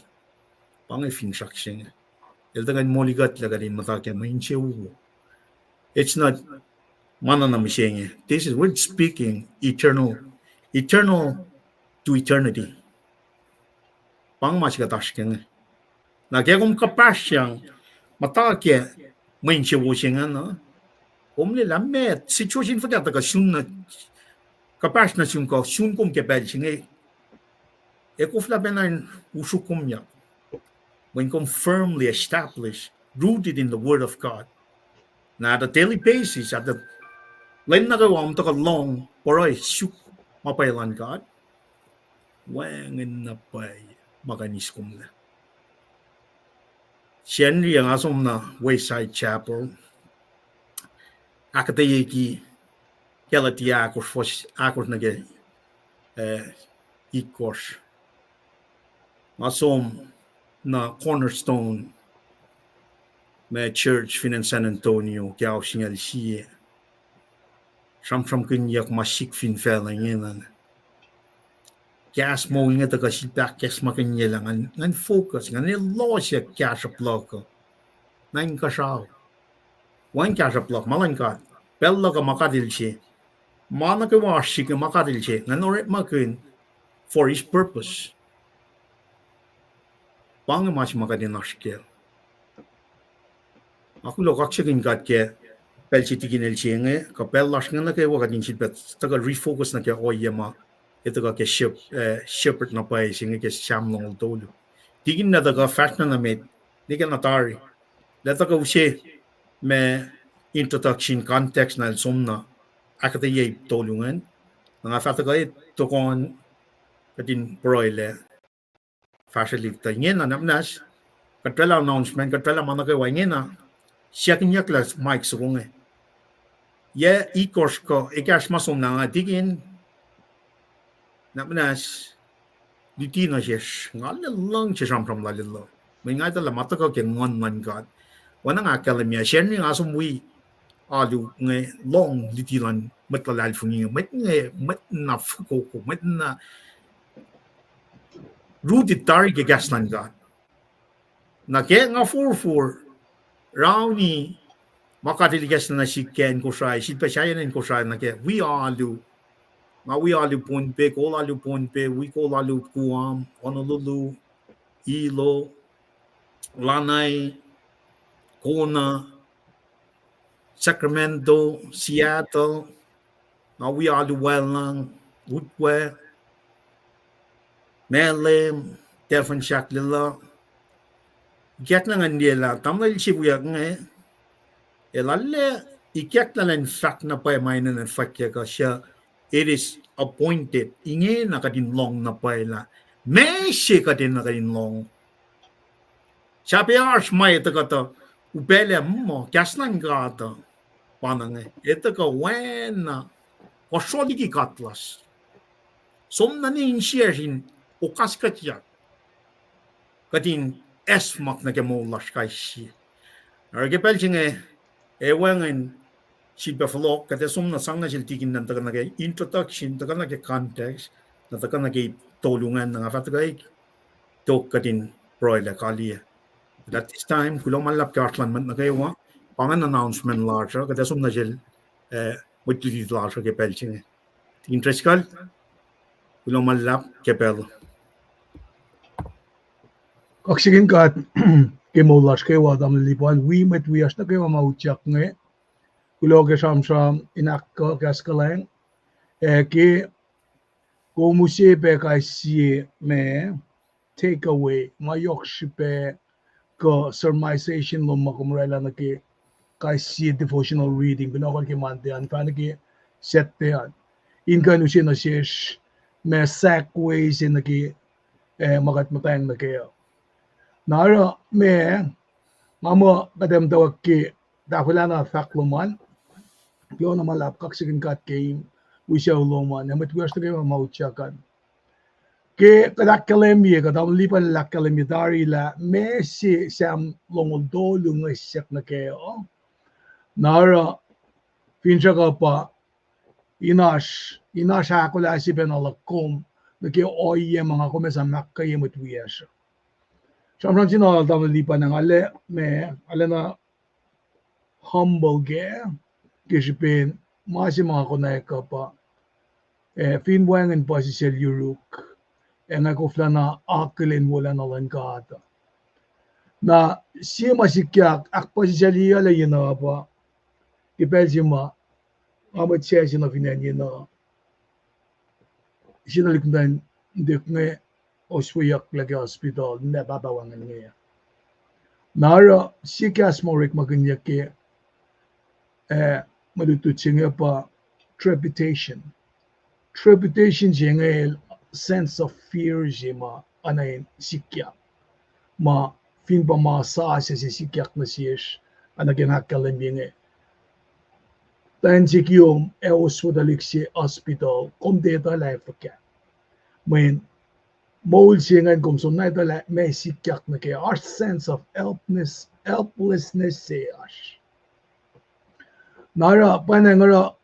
Pa inge finsrak se inge. El tuh kuh in molikuhtlac kuht in muhta ke mwe insewowo. It's not ma na na mihsenge. This is, we're speaking eternal, eternal to eternity. Pa inge ma se kuht oasr ke inge. Na ke kom kuhpahsr yang muhta ke mwe insewowo se ingena, kom liye lah meac situation fuhkah tuhkuh sun na, kuhpahsr nuh sum kuh sun kom ke pacl se inge. Ac koflah pacna in usru kom ya, mweyen kom firmly established, rooted in the word of God. Na at a daily basis, at the, lwen nuh kwewa kom tuhkuh lohng pruhe suk ma pwacye luhn God, wacngihn na pwacye ma kuh in eis komlac. Sacnri nga som nuh Wayside Chapel, ahkuhtweyucki Galatia ahkosr, fuhs ahkosr nuh ke, eh, itkohsr. Nga som nuh Cornerstone, ma church fin acn San Antonio ke ao singucul sie. Sramsramkihnyuck ma sik fin facluh ingena. Kahs moul inge tuhkuh sifilpac kahs ma kuhnyelah, ngan, ngan focus, ngan elos kahsruhp luhk uh. Na inkuhsrao, wacngihn kahsruhp luhk, ma luhn God. Pacl luhk uh ma God el se. Ma nuh kwewa oasr srihk ma God el se, ngan orekmakihn for his purpose. Pa inge ma se ma kuht in oasr kac. Nga kuloh kaksakihn God ke pacl se tikin el se inge, kuh pacl lasr inge nuh kwewa kuht in sifilpac tuhkuh refocus nuh ke ohiyac ma, e tuhkuh ke shep-, eh, shepherd na pwacye se inge ke Sam longoul tolu. Tikin na tuhkuh fahsr na nuh met, nwe ke na tari. Lah tuhkuh use ma introduction context na el som na ahkuhtweyac tolu ingacn. Na nga fah tuhkuh e tohkohn kuht in pruhelac fahsrwelihk tuh ingena nahmnahs, kuht oraclah announcement, kuht oraclah ma nuh kwewa ingena, siyuckyucklac mic soko inge. Yac itkohsr kuh ekahsr ma som na nga tikin, nahmnahs, luti nuh sesr, nga luhngse sramsram lal uh. Mweyen nga etuh lah ma tuhkuh ke Nguhn luhn God. Oacna nga ahkkahlwemye, Sacnri nga som wi alu inge lohng luti luhn mwet luhlahlfongi inge, mwet inge, mwet na fokoko, mwet na rooted tari ke kahs luhn God. Na ke nga forfor rauni ma God el ikacslah nuh sihk ke acn Kosrae, sifilpac sahyacn acn Kosrae nuh ke wi alu. Nga wi alu Pohnpei, kol alu Pohnpei, wi kol alu Guam, Honolulu, Hilo, Lanai, Kona, Sacramento, Seattle, nga wi alu Wacllang, Utwe, Malem, Devon Shaklila. Ikacklah ngan liye lah tamuhlwel se wiyuck inge, el arlac ikacklah in fahk na pwacye ma enenuh fwackyuck uh, suc it is appointed. Ingena kuht in lohng na pwacye lah meac se kuht enenuh kuht in lohng. Sahp oasr ma etuh kuht uh upaclac muh kahs luhn God uh pa na inge, etuh kuh oacna, kuh sruhliki God lasr. Som na ne insiyacsr in okaskuhtyak kuht in acsmak nuh ke moul lasr kais sie. Oruh ke pacl se inge, ac wacngihn sifilpac fohlohk, kuht ac som na sang nuh sel tikin na tuhkuh nuh ke introduction, tuhkuh nuh ke context, na tuhkuh nuh ke tolu ingacn, na nga fah tuhkuh tok kuht in pruhelac kaliyac. At this time, kuloh ma luhlahp ke oasr luhn mwet nuh kwewa, pa ingacn announcement lasr uh, kuht ac som nuh sel, eh, mwet luti lasr uh ke pacl se inge. Tikin Driscoll, kuloh ma luhlahp ke pacl. Kaksakihn God ke moul lasr kwewa, tamuhlwel Lipan, wi mwet wiyacsr nuh kwewa ma utyak inge. Kuloh ke sramsram in ahkkuh kahs kuhlwacng, ac ke kom use pac kais sie ma take away, ma yohk srihpac kuh sermonization lom ma kom orwaclah nuh ke kais sie devotional reading, kunohkohn ke Monday an, fah nuh ke Saturday an. In kuh in use nuh sesr ma segue se nuh ke, eh, ma kuht muhtweng nuh kac uh. Na oruh ma, nga muh kuht ac muhtwacwacack ke tahfwelah na fahk lom an, kuloh na ma luhlahp, kaksakihn God ke wi sucu lom an, ac mwet wiyacsr nuh kwewa ma utyak an. Ke kuht ahkkahlwemye, kuht, tamuhlwel Lipan el ahkkahlwemye tari lah meac se Sam longoul tolu inge siyuck nuh kac uh. Na oruh, finsrak uh pa, in oasr, in oasr ahkolah se pacna luhk kom nuh ke ohiyac ma nga kom ac sang ahkkweye mwet wiyacsr. Sramsram se na lal, tamuhlwel Lipan, nga arlac ma, arlacna humble kac ke srihpen ma se ma nga konwacack uh pa, eh, fin wacngihn puhsisacl yuruk, ac nga koflana akihlen wolacna luhn God. Na sie ma sikyak ahkpuhsisaclyeyuclac yen uh pa, ke pacl se ma nga mwet sac se nuh fin acn yen uh, sie tuhlihk muhtwacn ntik inge osweyucklac ke hospital, ninac pahpah wacngihn inge. Na oruh sie kahs ma orekmakihnyuck ke, eh, mwe lutlut se inge pa trepidation. Trepidation se inge el sense of fear se ma oacna in sikyak. Ma fin pa ma sasuc se sikyak nuh sesr, oacna ke nga ahkkahlwemye inge, tuh acn se kiom ac oswe tuhlihk se hospital, kom tiac etuh lah ac fuhkah. Mweyen moul se ingacn kom soenna etuh lah meac sikyak nuh kac, oasr sense of helplessness se oasr. Na oruh, pwacnwacng oruh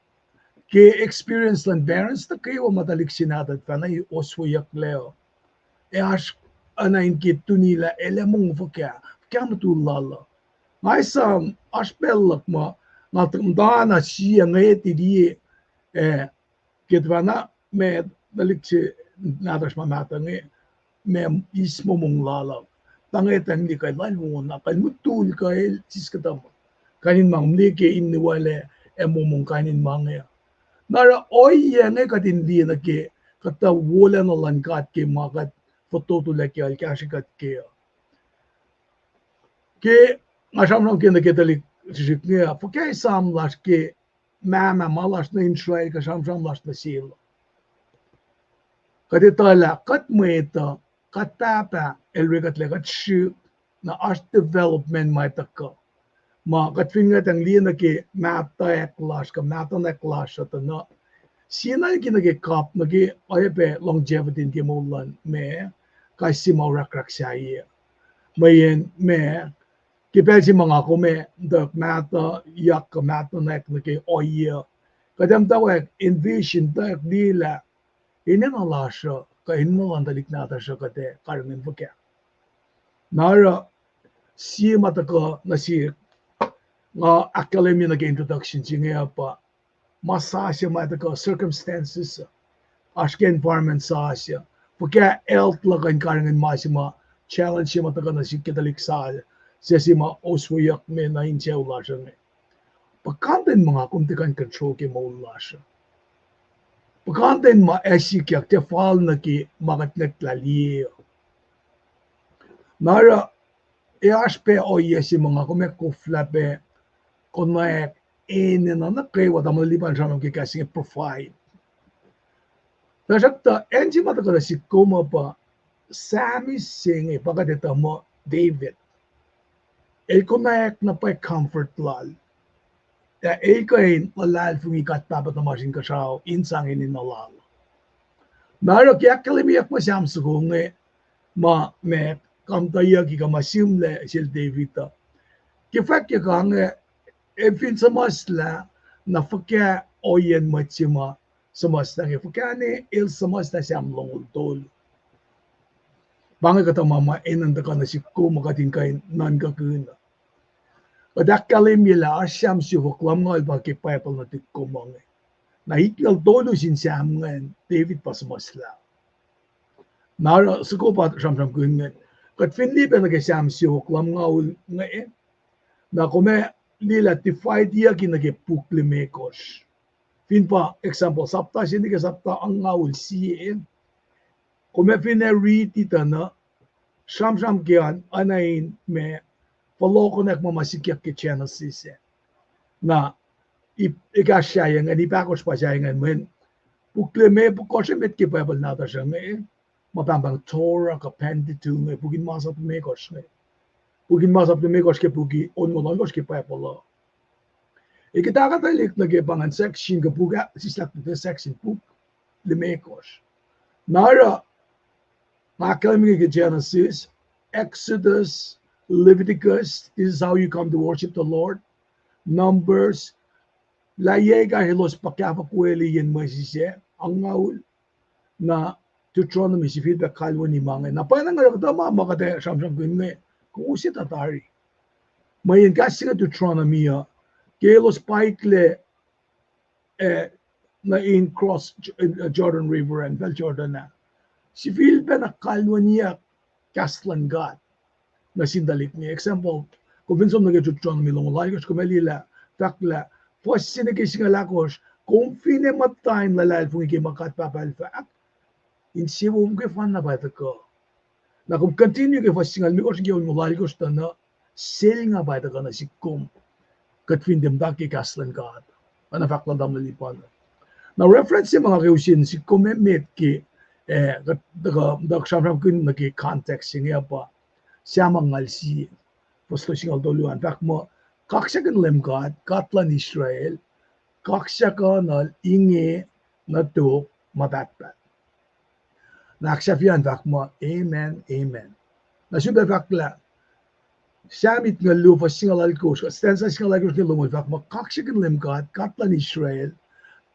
ke experience luhn parents nuh kwewa ma tuhlihk se nahtuhl fahna osweyucklac uh, ac oasr oacna in ke tuni lah el ac mong fuhkah, fuhkah mutul lal uh. Nga esam oasr pacl luhk ma nga muhtana sie ngwet liye, eh, ke tuhfahna ma tuhlihk se nahtuhsr ma mahtuh inge, ma eis momong lal uh, pa ngwetacng liye kuh lal wona, kuh mutul kuh el siskuhtuh ma, kain in ma, liye ke in niwalac ac momong kain in ma inge. Na oruh ohiyac inge kuht in liye nuh ke kuhtuh wolacna luhn God ke ma kuht fototolac ke el kahsrwe kuht kac uh. Ke nga sramsram ke nuh ke tuhlihk srihsrihk inge uh, fuhkah esam lasr ke mahmah ma lasr nuh Israel kuh sramsram lasr nuh sel uh. Kuht etuh lah kuht mwet uh, kuht pahpah el orekuhtlac kuht srihk, na oasr development ma tuhkuh. Ma kuht fin ngwetacng liye nuh ke mahtuhyak lasr kuh mahtuhnak lasr uh tuh na, sie na liki nuh ke kap nuh ke oacyacpac longevity ke moul luhn ma, kais sie ma orakrak sahyac. Mweyen ma, ke pacl se ma nga kom ac tuh mahtuhyak kuh mahtuhnak nuh ke ohiyac, kuht ac muhtwacwacack envision, tuh liye lah enenuh lasr uh kuh enenuh luhn tuhlihk nahtuhsr uh kuht ac karihngihn fuhkah. Na oruh sie ma tuhkuh nuh sihk, nga ahkkahlwemye nuh ke introduction se inge uh pa ma sasuc ma tuhkuh circumstances, oasr ke environment sasuc, fuhkah health luhk uh in karihngihn ma se ma, challenge se ma tuhkuh nuh sihk ke tuhlihk sasuc se ma osweyuck me nuh insewowo lasr uh inge. Puhkantwen ma nga kom tiac kuh in control ke moul lasr uh. Puhkantwen ma ac sikyak tiac fal nuh ke ma kuht ngwetlah liye uh. Na oruh ac oasr pac ohiyac se ma nga kom ac koflah pac konwacack enenuh nuh kwewa, tamuhlwel Lipan sramsram ke kahs inge provide. Tuhsruhktuh acn se ma tuhkuh nuh sihk kom uh pa, Psalmist se inge pa kuht etuh muh David, el konwacack na pwacye comfort lal, ac el kuh in luhlahlfongi God Pahpah tuhmasr Inkuhsrao in sang enenuh lal. Na oruh ke ahkkahlwemyeyuck ma Psalm soko inge, ma, ma, kamtuhyucki kuh ma sihmlac sel David uh, ke fwackyuck inge, el fin suhmuhslah, na fuhkah ohiyacn mwet se ma suhmuhslah inge, fuhkah ne el suhmuhslah Psalm longoul tolu. Pa inge kuhtuh ma ma enenuh in tuhkuh nuh sihk kom muh kuht in kuh in nuhnkuhkihn uh. Kuht ahkkahlwemye lah oasr Sam siofok lumngaul pa ke Bible nuhtihk kom uh inge. Na itngucul tolu sin Sam ingacn David pa suhmuhslah. Na oruh soko pa sramsramkihn inge, kuht fin liye pac nuh ke Sam siofok lumngaul inge, na kom ac liye lah divideyucki nuh ke puk limekohsr. Fin pa example, sapta se nuh ke sapta angngaul sie, kom ac fin ac riti tuh na sramsram ke an, oacna in ma fohlohkohnwack ma ma sikyak ke Genesis ah. Na ip ekahsr sahyac ingacn, ip ahkosr pa sahyac ingacn mweyen puk limekohsr emet ke Bible nahtuhsr uh inge, ma pahngpahng Torah kuh Pentateuch inge, pukin masap limekohsr inge. Pukin masap limekohsr ke puki onngoul ohnkohsr ke Bible uh. Ac kuht ahkuhtweyac nuh ke pa ingacn section kuh puk ah, sislah ke section puk limekohsr. Na oruh nga ahkkahlwemye ke Genesis, Exodus, Leviticus, this is how you come to worship the Lord. Numbers, lah yac ekahsr elos pa kahfo kweli yen mwesis ah, angngaul. Na Deuteronomy sifilpac kalweni ma inge. Na pwacnwacng oruh kuhtuh ma ma kuht ac sramsramkihn inge, kowos etuh tari. Mweyen kahs se inge Deuteronomy uh, ke elos paiklac, eh, nuh in cross J-, eh, Jordan River an, pacl Jordan ah, sifilpac na kalweniyuck kahs luhn God nuh sin tuhlihk inge. Example, kom fin som nuh ke Deuteronomy longoul alkosr, kom ac liye lah fahk lah fuhs se nuh ke singucul ahkosr, kom fin ac muhta in luhlahlfongi ke ma God Pahpah El fahk, insewowo ke fanna pa tuhkuh. Na kom continue ke fuhs singucul limekohsr nuh ke onngoul alkosr tuh na, selnga pa tuhkuh nuh sihk kom, kuht fin tiac muhta ke kahs luhn God. Oacna fahk lal tamuhlwel Lipan. Na reference se ma nga ke usin sihk kom emet ke, eh, kuht tuhkuh, tuhkuh sramsramkihn nuh ke context se inge pa Sam angngaul sie, fuhs singucul tolu an, fahk muh, kaksakihn Leum God, God luhn Israel, kaksakihnuhl inge nuh tok ma pahtpaht. Na ahksahfyelah an fahk muh, amen, amen. Na sulpac fahk lah, Sam itngucul luo fuhs singucul alkosr, stanza singucul alkosr nuh ke longoul fahk muh, kaksakihn Leum God, God luhn Israel,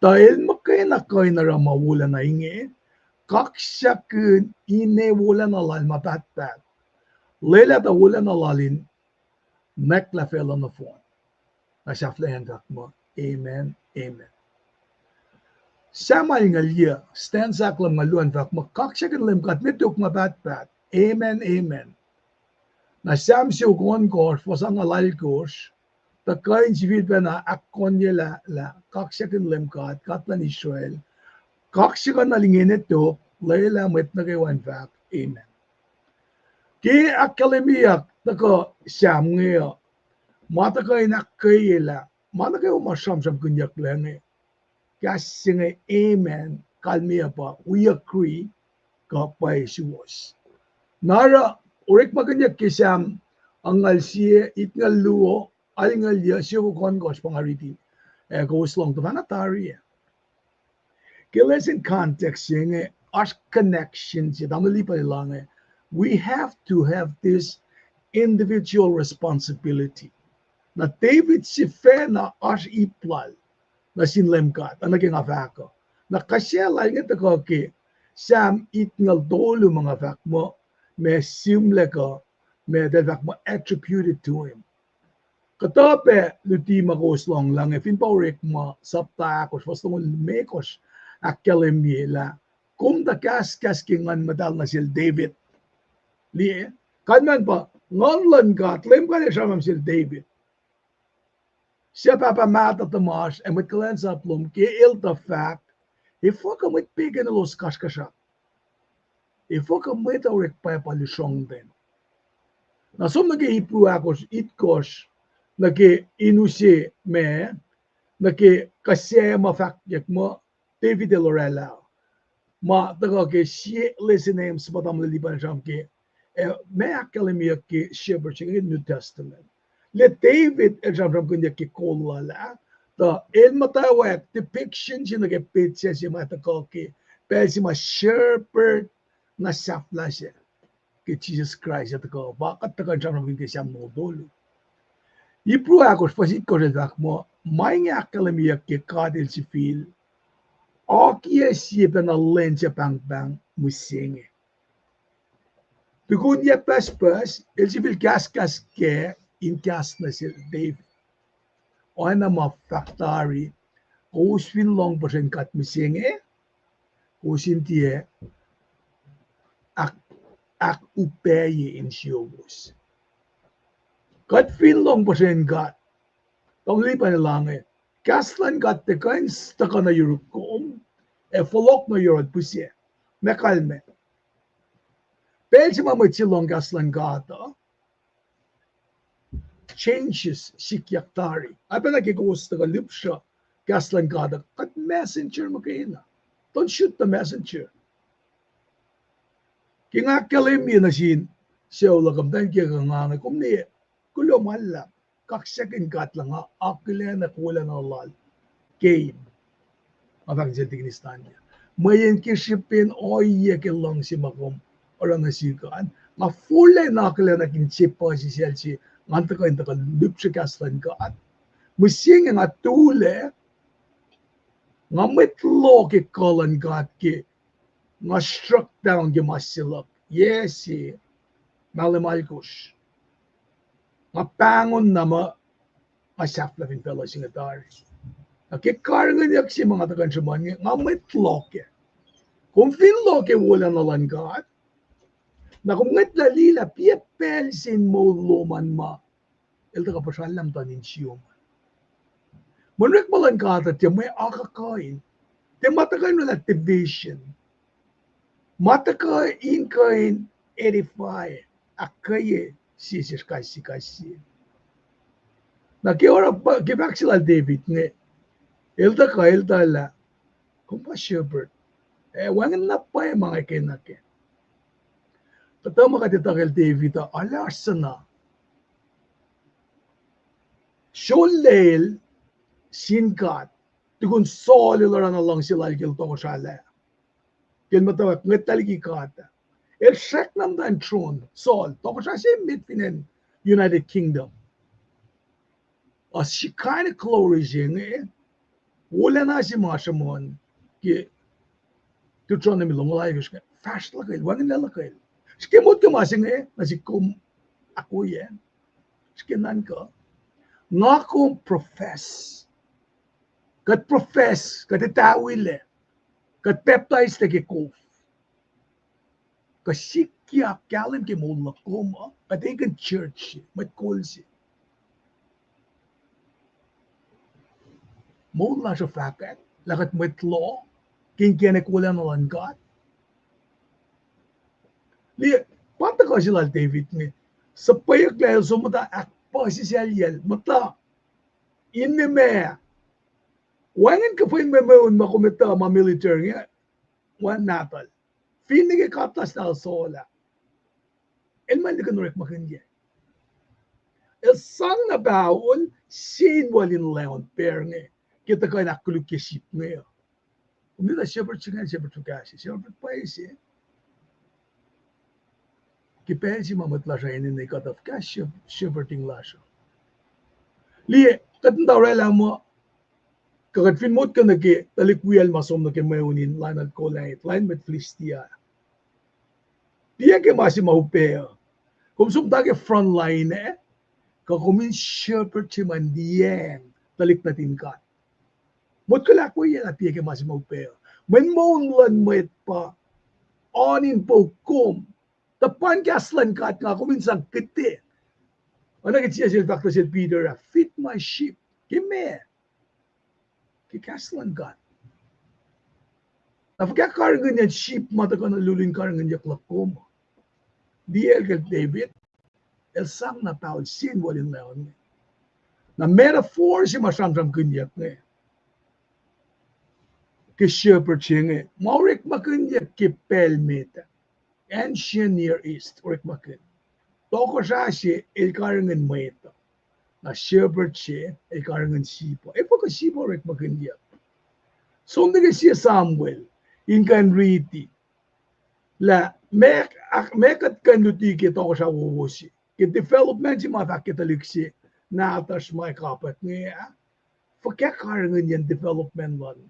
tuh El muhkwena kuh in oruh ma wolacna inge, kaksakihn ine wolacna Lal ma pahtpaht. Lwelah tuh wolacna Lal in nwacklah facluh nohfohn. Na sahflah an fahk muh, amen, amen. Sam alngucul yac, stanza ahklumngucul luo an fahk muh, kaksakihn Leum God nuh tok ma pahtpaht. Amen, amen. Na Sam siofok ohnkohsr, fuhs angngaul alkosr, tuh kuh in sifilpacna ahkkohnyelah lah kaksakihn Leum God, God luhn Israel, kaksakihnuhl inge nuh tok, lwelah mwet nuh kwewa in fahk, amen. Ke ahkkahlwemyeyuck tuhkuh Sam inge uh, ma tuhkuh in ahkkweyelah ma nuh kwewa ma sramsramkihnyucklac inge, kahs se inge amen, kalmeyac pa we agree, kuh pwacye suwohs. Na oruh orekmakihnyuck ke Sam angngaul sie, itngucul luo, alngucul yac, siofok ohnkohsr pa nga riti, ac kowos lohng tuhfahna tari ah. Ke lesson context se inge, oasr connection se, tamuhlwel Lipan el lohng, we have to have this individual responsibility. Na David sifacna oasr ip lal nuh sin Leum God, oacna ke nga fahk uh. Na kahs se lal inge tuhkuh ke Sam itngucul tolu ma nga fahk muh, ma sihmlac kuh, ma eltahl fahk muh attributed to him. Kuhtuh pac luti ma kowos lohng lah inge, fin pa Orekma sapta ahkosr, fuhs longoul limekohsr, ahkkahlwemye lah, kom tuh kahskahs ke Nguhn Muhtahl nuh sel David. Liye, kalmacn pa, Nguhn luhn God, Leum God El sramsram sel David, suc pahpah mahtuh tuhmasr ac mwet kuhlwacnsap lom, ke el tuh fahk, efuh kuh mwet pegan elos kasrkuhsrak? Efuh kuh mwet uh orek pwacpa lusrongten? Na som nuh ke Hebrew ahkosr, itkohsr, nuh ke in use ma, nuh ke kuh se ma fahkwack muh David el oraclah. Ma tuhkuh ke sie lesson ems ma tamuhlwel Lipan sramsram ke, eh, ma ahkkahlwemyeyuck ke shepherd se ke New Testament. Lah David el sramsramkihnyuck ke kol lal ah, tuh el muhtwacwacack depiction se nuh ke petsac se ma tuhkuh ke pacl se ma shepherd na sahflah se ke Jisus Kraist ah tuhkuh, pa kuht tuhkuh in sramsramkihn ke Sam longoul tolu. Hebrew ahkosr fuhs itkohsr el fahk muh, ma inge ahkkahlwemyeyuck ke God El sifil akiyac sie pacna lwen suc pahngpahng mihsenge. Tukun yac pucspucs, el sifil kahskahs kac in kahs nuh sel David. Oacna ma fahk tari, kowos fin lohng puhsren God mihsenge, kowos in tiac ahk-, ahkupacye insiyowos. Kuht fin lohng puhsren God, tamuhlwel, pa inge, kahs luhn God tiac kuh in tuhkuh nuh yuruk kom, ac fohlohk nuh yohrohl pihsac. Meac kalmac? Pacl se ma mwet se lohng kahs luhn God uh, changes sikyak tari. Oacpacna ke kowos tuhkuh lihpsruh kahs luhn God uh, kuht messenger muhkwena. Don't shoot the messenger. Ke nga ahkkahlwemye nuh sin sucu luhk uh, muhtwacn kiyuhk uh, nga inge, kom liye, kuloh ma luhlahp, kaksakihn God lah nga akihlenak wolacna lal keim. Nga fahk nuh sel Tikinis Tanya, mweyen ke srihpen ohiyac ke luhngse ma kom oruh nuh sihk an, nga forlah in akihlenak in se puhsisacl se, ngan tuhkuh in tuhkuh lihpsruh kahs luhn God. Mihsenge nga tulac, nga mwet loh ke kuh luhn God ke nga struck down ke ma se luhk, yac se, mahlwem alkosr. Nga pahngon na muh nga sahflah fin facluh se inge tari. Na ke karihngihnyuck se ma nga tuhkuh in sruhmuhn inge, nga mwet loh kac. Kom fin loh ke wolacna luhn God, na kom ngwetlah liye lah piac pacl se in moul lom an ma el tuhkuh puhsrallah muhtuhn insiyom an. Mwe orekma luhn God uh tiac mwe akuhkuhin, tiac ma tuhkuh in oraclah division, ma tuhkuh in kuh in edify, ahkkweye sie sesr kais sie kais sie. Na ke oruh pa, ke fahk se lal David inge, el tuhkuh, el tuh lah, kom pa shepherd. Ac wacngihn na pwacye ma nga kena kac. Kuhtuh ma kuht etuh kacl David uh, arlac oasr suhna solwacl sin God, tukun Saul el oruh na luhngse lal ke el tohkohsralah, ke el muhtwacwacack ngwetlah liki God ah. El srackna muhta in tron, Saul, tohkohsrah se met fin acn United Kingdom. A Shekinah glory se inge, wolacna se ma sruhmuhn ke Deuteronomy longoul alkosr inge, fahsr luhkwel, wacngihnlac luhkwel. Srihke motko ma se inge nuh sihk, kom ahkwoye, srihke nuhnkuh, nga kom profess. Kuht profess, kuht etawilac, kuht pacptaislac ke kof. Kuh sikyak kahlwem ke moul luhk kom uh, kuht ekihn church se, mwet kol se. Moul lasr uh fahkwack lah kuht mwet loh ke inkacnek wolacna luhn God. Liye, pa tuhkuh se lal David inge, suhpweyucklac el som muhta ahkpuhsisaclyacl, muhta in ma, wacngihn kuhfa in mwe mweun ma kom etuh ma military inge, wacngihn nahtuhl. Finne ke kaplasnal Saul ah, el ma likihn orekmakihnyuck. El sang na pahol sie in wal in leon per inge, ke tuhkuh in ahkkolukye sip inge uh. Kom etuh shepherd se inge, shepherd fuhkah se, shepherd pwacye se. Ke pacl se ma mwet lasr uh enenuh kuhtuh fuhkah shepherding lasr uh. Liye, kuht in tuh oraclah muh, kuh kuht fin motko nuh ke tuhlihk wiyacl ma som nuh ke mweun in lain Goliath, lain mwet Philistia. Tiac ke ma se ma upac uh. Kom som tuh ke front line ah, kuh kom in shepherd se ma in liyacacng tuhlihk nuhtin God. Motko lah ahkwoyelah tiac ke ma se ma upac uh. Mweun luhn mwet pa oan in pouk kom. Tuhpan kahs luhn God nga kom in sang kihte. Oacna ke Jisus el fahk nuh sel Peter ah, feed my sheep. Ke meac? Ke kahs luhn God. Na fuhkah karihngihnyacn sip ma tuhkuh nuh lulun karihngihnyuck luhk kom? Liye el ke David, el sang na pahol sie in wal in leon. Na metaphor se ma sramsramkihnyuck inge ke shepherd se inge, ma orekmakihnyuck ke pacl met ah, ancient Near East, orekmakihn. Tohkohsrah se el karihngihn mwet uh, na shepherd se el karihngihn sip uh. Efuh kuh sip uh orekmakihnyuck? Som nuh ke sie Samuel in kuh in riti lah meac, meac kuht kuh in luti ke tohkohsrah wowo se, ke development se ma fahk ke tuhlihk se nahtuhsr ma kapwack inge ah. Fuhkah karihngihnyacn development luhn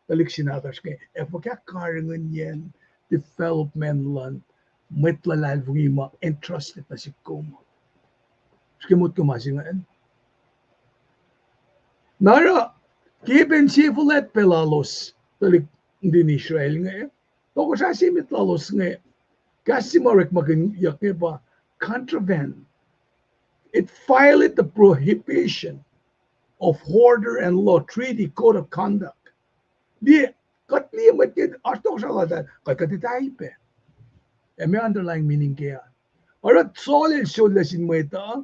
tuhlihk se nahtuhsr inge, ac fuhkah karihngihnyacn development luhn mwet luhlahlfongi ma entrusted nuh sihk kom. Srihke motko ma se ingacn. Na oruh, ke pacl se fuhlwact pac lalos, tuhlihk nuhtin Israel inge, tohkohsrah se emet lalos inge, kahs se ma orekmakihnyuck inge pa contravene. It violated the prohibition of order and law, treaty, code of conduct. Liye, kuht liye mwet ke oasr tohkohsrah laltahl, kuht kuht etuh pac. Ac ma underlying meaning ke an. Oruh Saul el sollac sin mwet uh,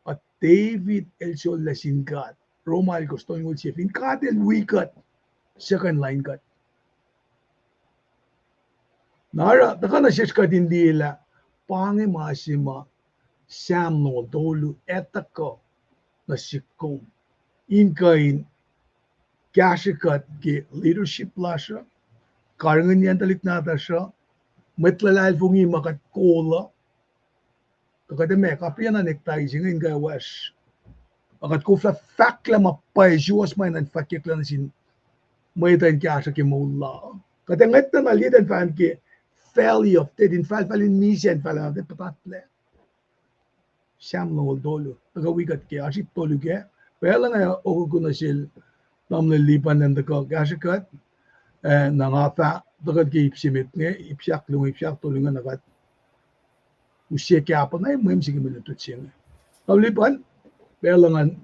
a David el sollac sin God. Rom alkosr tolngoul sie, fin God el wi kuht, suc kuh in lain kuht? Na oruh, tuhkuh nuh sesr kuht in liye lah, pa inge ma se ma Sam longoul tolu el tuhkuh nuh sihk kom, in kuh in kahsrwe kuht ke leadership lasr uh, karihngihnyacn tuhlihk nahtuhsr uh, mwet luhlahlfongi ma kuht kol uh, kuh kuht emet kapiana nektai se inge in kuh in wes. A kuht koflah fahklah ma pwacye suwohs ma enenuh in fahkyucklah nuh sin mwet uh in kahsruh ke moul la. Kuht ac ngwet na liye in fahk ke valley of death, infahlfahl in misac, infahlfahl in puhtatlac. Sam longoul tolu, tuhkuh wi kuht ke oasr ip tolu kac, pacl inge okuku nuh sel tamuhlwel Lipan in tuhkuh kahsrwe kuht, ac na nga fah tuhkuh ke ip se met inge, ip sahk luo, ip sahk tolu inge na kuht use kahpah na mwe mwe se ke mwe lutlut se inge. Tamuhlwel Lipan, pacl ingacn,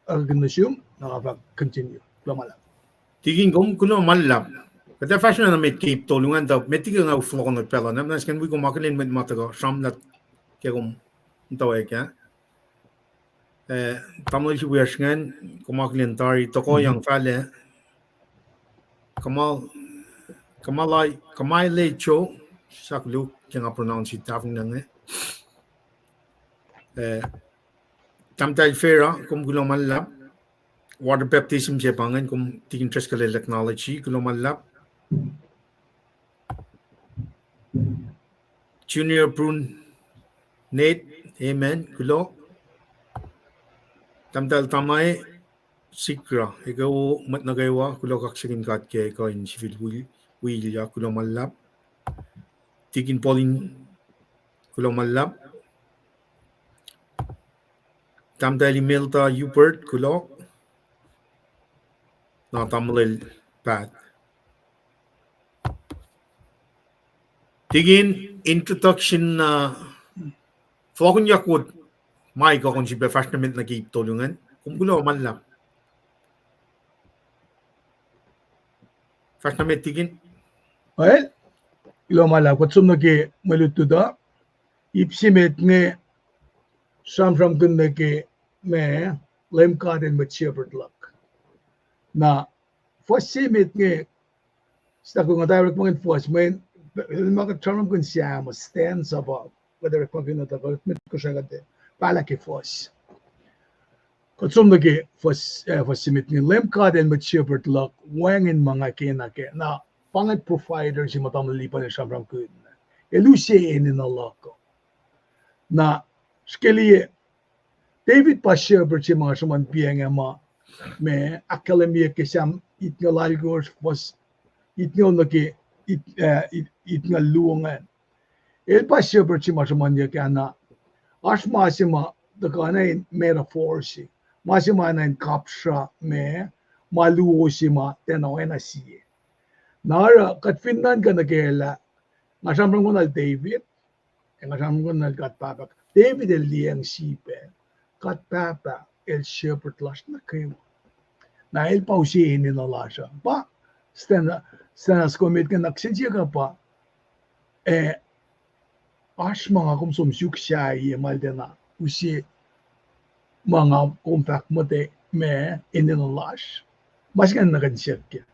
akihlen nuh sum, na nga fah continue. Kuloh ma luhlahp. Tikin, kom kuloh ma luhlahp. Kuht ac fahsr na met ke ip tolu ingacn, tuh met liki nga fohlohkohn pacl uh, na sken wi kom akihlen mwet ma tuhkuh sramsram ke kom muhtwacwacack ah. Eh, tamuhlwel se wiyacsr ingacn, kom akihlen tari, tohkohyang fahlac. Kamal, Kamalai, Kamaile Cho, sahk luo ke nga pronounce it tahfonglac inge. Eh, Tahmtahel Fera, kom kuloh ma luhlahp. Water baptism se pa ingacn, kom Tikin Driscoll el acknowledge, kuloh ma luhlahp. Junior Brun Nate, amen, kuloh. Tahmtahel Tamae Sikra, ekuh wo mwet nuh kwewa, kuloh kaksakihn God ke kuh in sifil wi, wi ya, kuloh ma luhlahp. Tikin Paulin, kuloh ma luhlahp. Tahmtahel Imelda Hubert, kuloh. Na tamuhlwel Pat. Tikin introduction, uh, fohlohkihnyuck wot ma kuh kom sifilpac fahsr nuh met nuh ke ip tolu ingacn. Kom kuloh ma luhlahp. Fahsr nuh met Tikin. Well, kuloh ma luhlahp, kuht som nuh ke mwe lutlut uh. Ip se met inge sramsramkihn nuh ke ma Leum God El mwet shepherd luhk. Na fuhs se met inge, sahk nga tuh orekmakihn fuhs, mweyen ma kuht sramsramkihn Sam uh, stanza pa kuht orekmakihn uh, tuh kuht met kosrakuh, pahlah ke fuhs. Kuht som nuh ke fuhs, eh, fuhs se met inge, Leum God El mwet shepherd luhk, wacngihn ma nga kena kac. Na pa inge provider se ma tamuhlwel Lipan el sramsramkihn. El use enenuh luhk uh. Na srihke liye, David pa shepherd se ma nga sruhmuhn piacng ah ma, ma ahkkahlwemyeyuck ke Sam itngucul alkosr, fuhs itngucul nuh ke it-, eh, it-, itngucul luo ingacn. El pa shepherd se ma sruhmuhnyuck ah na, oasr ma se ma tuhkuh in metaphor se, ma se ma enenuh in kapsra ma, ma luo se ma tiacna oacna sie. Na oruh kuht fin nuhnkuh nuh kac lah, nga sramsramkihn lal David, ac nga sramsramkihn lal God Pahpah. David el liyacacng sip ah, God Pahpah el shepherd lasr nuh kwewa. Na el pa use enenuh lasr uh. Pa, Stana, Stana Skomet ke na kihsen siyuck uh pa, eh, oasr ma nga kom som suk sahyac ma el tiacna use ma nga kom fahk muhta ma enenuh lasr. Ma se ingacn nuh kuh in siyuck kac.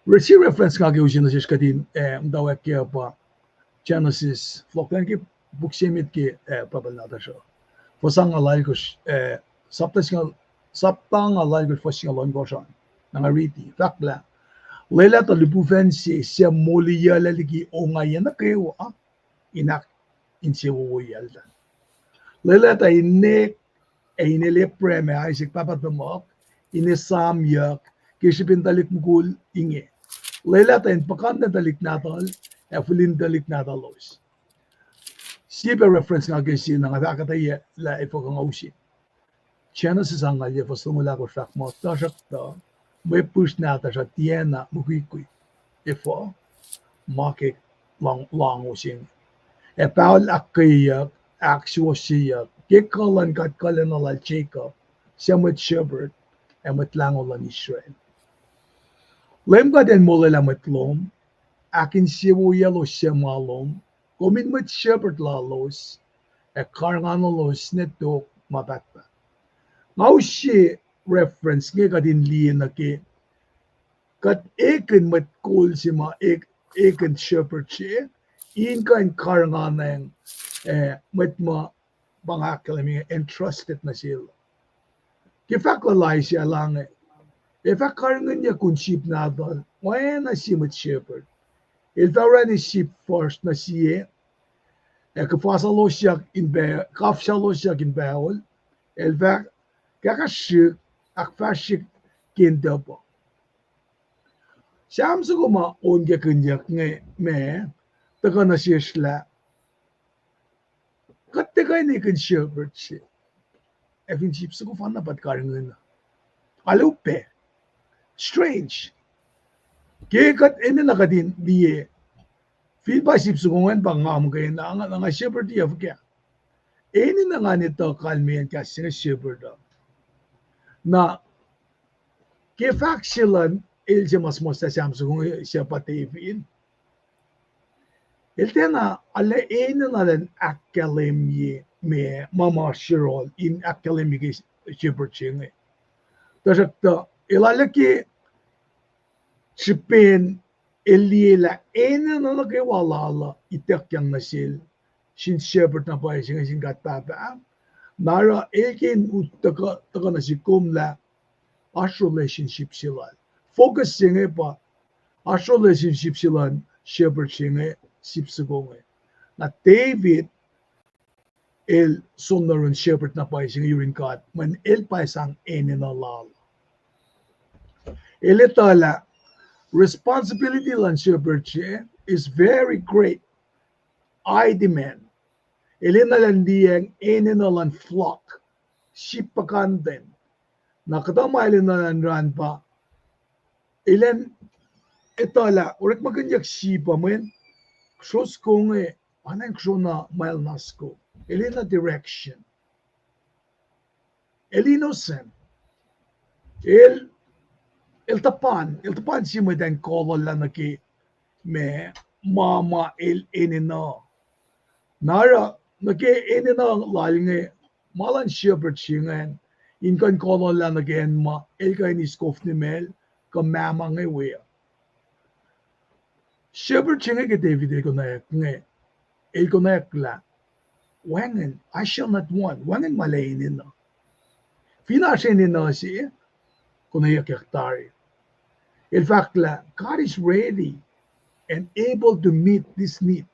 Re-, se reference nga ke use nuh sesr kuht in, eh, muhtwacwacack kac pa Genesis, fohlohkihn ke puk se met ke, eh, Bible nahtuhsr uh. Fuhs angngaul alkosr, eh, sapta singucul, sapta angngaul alkosr fuhs singucul ohnkohsr an. Na nga riti, fahk lah, lwelah tuh lihpufacn se suc moliyuclac liki ongaiyac nuh kwewa in ahk insewowoyacltahl. Lwelah tuh inek ac inel Abraham ac Isaac pahpah tuhmuhk in esamyuck ke srihpen tuhlihk mukul inge. Lwelah tuh in puhkantwen tuhlihk nahtuhl ac fihlin tuhlihk nahtuhlos. Sie pac reference nga ke sie na nga fahk kuhtuh lah efuh kuh nga use. Genesis angngaul yac fuhs longoul ahkosr fahk muh, tuhsruhktuh mwe pihsr nahtuhsr uh tiacna mukwikwi efuh ma ke lahngo se inge. Ac pahol ahkkweyeyuck, ahksuwohsyeyuck ke kuh luhn God kuhlwacna lal Jacob, suc mwet shepherd, ac Mwet Lahngo luhn Israel. Leum God El molwelah mwet lom, ahkinsewowoyaclos suc ma lom, kom in mwet shepherd lalos, ac karihngihnuhlos ne tok ma pahtpaht. Nga use reference inge kuht in liye nuh ke kuht ekihn mwet kol se ma ekihn shepherd se in kuh in karihngihnuhng, eh, mwet ma pa nga ahkkahlwemye inge entrusted nuh sel. Ke fahk luhn Isaiah inge, ac fah karihngihnyuck un sip nahtuhl oacna sie mwet shepherd. El fah orani sip fuhsr nuh sie, ac kafsalosyak in pa-, kafsalosyak in pahol, el fah kahkahsrihk, ahkfahsrihk ke intuhpuh. Sam soko ma onkakihnyuck inge ma tuhkuh nuh sesr lah kuht tiac kuh in ekihn shepherd se ac fin sip soko fanna pa karihngihn. Alu pac. Strange. Ke kuht enenuh kuht in liye, fin pa sip soko ingacn pa nga muhkwena, nga shepherd uh fuhkah? Enenuh ngan etuh kalmeyacn kahs se inge shepherd uh. Na ke fahk se luhn el se ma suhmuhslah Sam soko inge, suc pa David, el tiacna arlac enenuh elan ahkkahlwemye ma, ma ma yohrohl in ahkkahlwemye ke shepherd se inge. Tuhsruhktuh el arlac ke srihpen el liye lah enenuh nuh kwewa lal uh ituckyang nuh sel sin shepherd na pwacye se inge sin God Pahpah. Na oruh el ke in ut tuhkuh, tuhkuh nuh sihk kom lah oasr relationship se lal. Focus se inge pa oasr relationship se luhn shepherd se inge, sip soko inge. Na David el som nuh yurin shepherd na pwacye se inge yurin God, mweyen el pa sang enenuh lal. El etuh lah responsibility luhn shepherd se is very great, high demand. El enenuh elan liyacacng enenuh luhn flock, sip puhkantwen. Na kuhtuh ma el enenuh elan oruh an pa elan etuh lah orekmakihnyuck sip uh mweyen kosro soko inge, oacna in kosro na ma el na soko. El enenuh direction. El innocent. El, el tuhpan, el tuhpan sie mwet in kolollah nuh ke ma, ma, ma el enenuh. Na oruh, nuh ke enenuh lal inge, ma luhn shepherd se ingacn, in kuh in kolollah nuh ke acn ma el kuh in eis kof nimacl, kuh ma ma inge we uh. Shepherd se inge ke David el konwacack inge, el konwacack lah, wacngihn, I shall not want, wacngihn ma lac enenuh. Fin oasr enenuh se, konweyuckyak tari. El fahk lah God is ready and able to meet this need.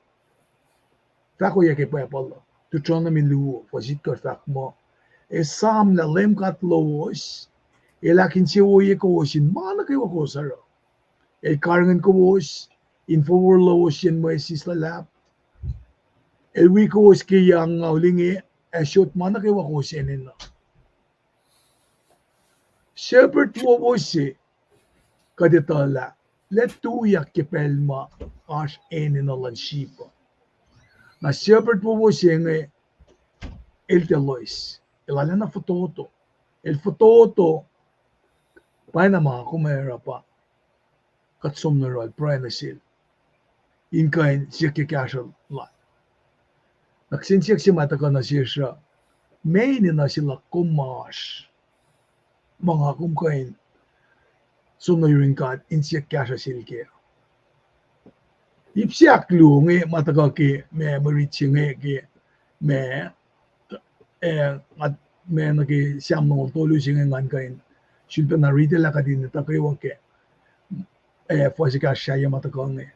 Fahk ohiyac ke Bible uh, Deuteronomy luo, fuhs itkohsr fahk muh, esam lah Leum God lowos, el ahkinsewowoye kowos in ma nuh kwewa kowos oruh. El karihngihn kowos in forfor lowos yen mwesis luhlahp. El wi kowos ke yac angngaul inge, ac sot ma nuh kwewa kowos enenuh. Shepherd wowo se, kuht etuh lah, lah tuyak ke pacl ma oasr enenuh luhn sip uh. Na shepherd wowo se inge, el tiac loes, el arulacna fototo. El fototo, pwacyena ma kom ac oruh pa kuht som nuh yohrohl, pruhe nuh sel in kuh in siyuck ke kahsruh lal. Na kihsen siyuck se ma tuhkuh nuh sesr uh, meac enenuh se luhk kom ma oasr, ma nga kom kuh in som nuh yurin God in siyuck kahsruh sel kac? Ip se ahkluo inge ma tuhkuh ke ma mwe rit se inge ke ma, eh, nga, ma nuh ke Sam longoul tolu se inge ngan kuh in sulpacna riti lah kuht in etuh kwewa kac, eh, fuhs ekahsr sahyac ma tuhkuh inge.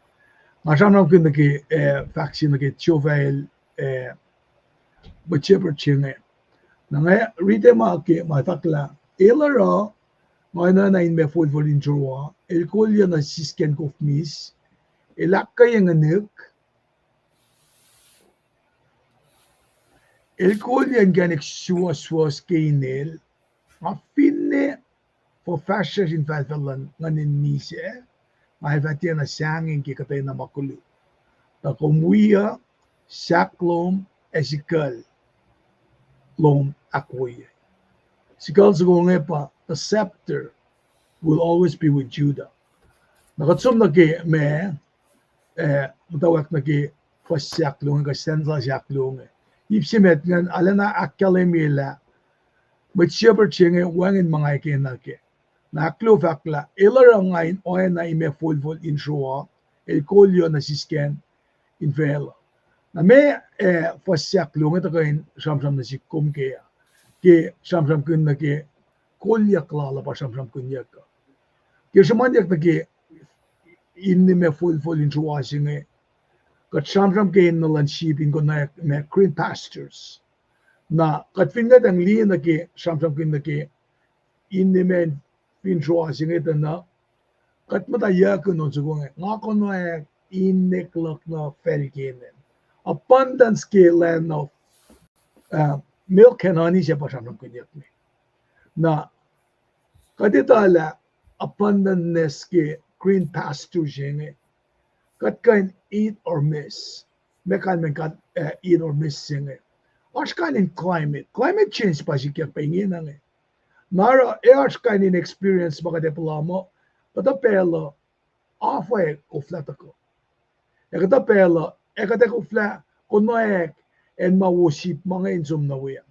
Nga sramsramkihn nuh ke, eh, fahk se nuh ke Jehovah el, eh, mwet shepherd se inge. Na nga riti ma ke ma fahk lah, el oruh, nga enenuh in ma folfol in Joroah, el kolyuc nuh sisken kof miss, El ahkkweye nguhnihk, el kolyuc inkacnek suwohswohs ke inel, nga finne fuhfahsryucsr infahlfahl luhn nguhn in misac, nga ac fah tiacna sahngweng ke kuhtwena ma koluk. Tuh kom wi uh, sahk lom ac sikucl lom ahkwoye. Sikucl soko inge pa the scepter will always be with Judah. Na kuht som nuh ke ma, eh, muhtwacwacack nuh ke fuhs ahkluo inge, kuh stanza ahkluo inge. Ip se met ingacn arulacna ahkkahlwemye lah mwet shepherd se inge wacngihn ma nga kena kac. Na ahkluo fahk lah, el oruh nga in oacna imac folfol in sruoh, el kolyuc nuh sisken in facluh. Na ma, eh, fuhs ahkluo inge tuhkuh in sramsram nuh sihk kom kac uh, ke sramsramkihn nuh ke kolyuck lal uh pa sramsramkihnyuck uh. Ke sruhmuhnyuck nuh ke in imac folfol in sruoh se inge, kuht sramsram ke enenuh luhn sheep in konwacack ma green pastures. Na kuht fin ngwetacng liye nuh ke sramsramkihn nuh ke in imac fin sruoh se inge tuh na, kuht muhtwacwacack on soko inge, nga konwacack in nek luhk nuh facl Canaan. Abundance ke land of, uh, milk and honey se pa sramsramkihnyuck inge. Na kuht etuh lah abundantness ke green pasture se inge, kuht kuh in hit or miss. Meac kalmacn kuht, eh, hit or miss se inge? Oasr kain in climate. Climate change pa sikyak pac ingena inge. Na oruh ac oasr kain in experience ma kuht ac puhla muh, kuhtuh pacl uh, af ac koflah tuhkuh. Ac kuhtuh pacl uh, ac kuht ac koflah konwacack acn ma wo sheep ma inge in som nuh we an.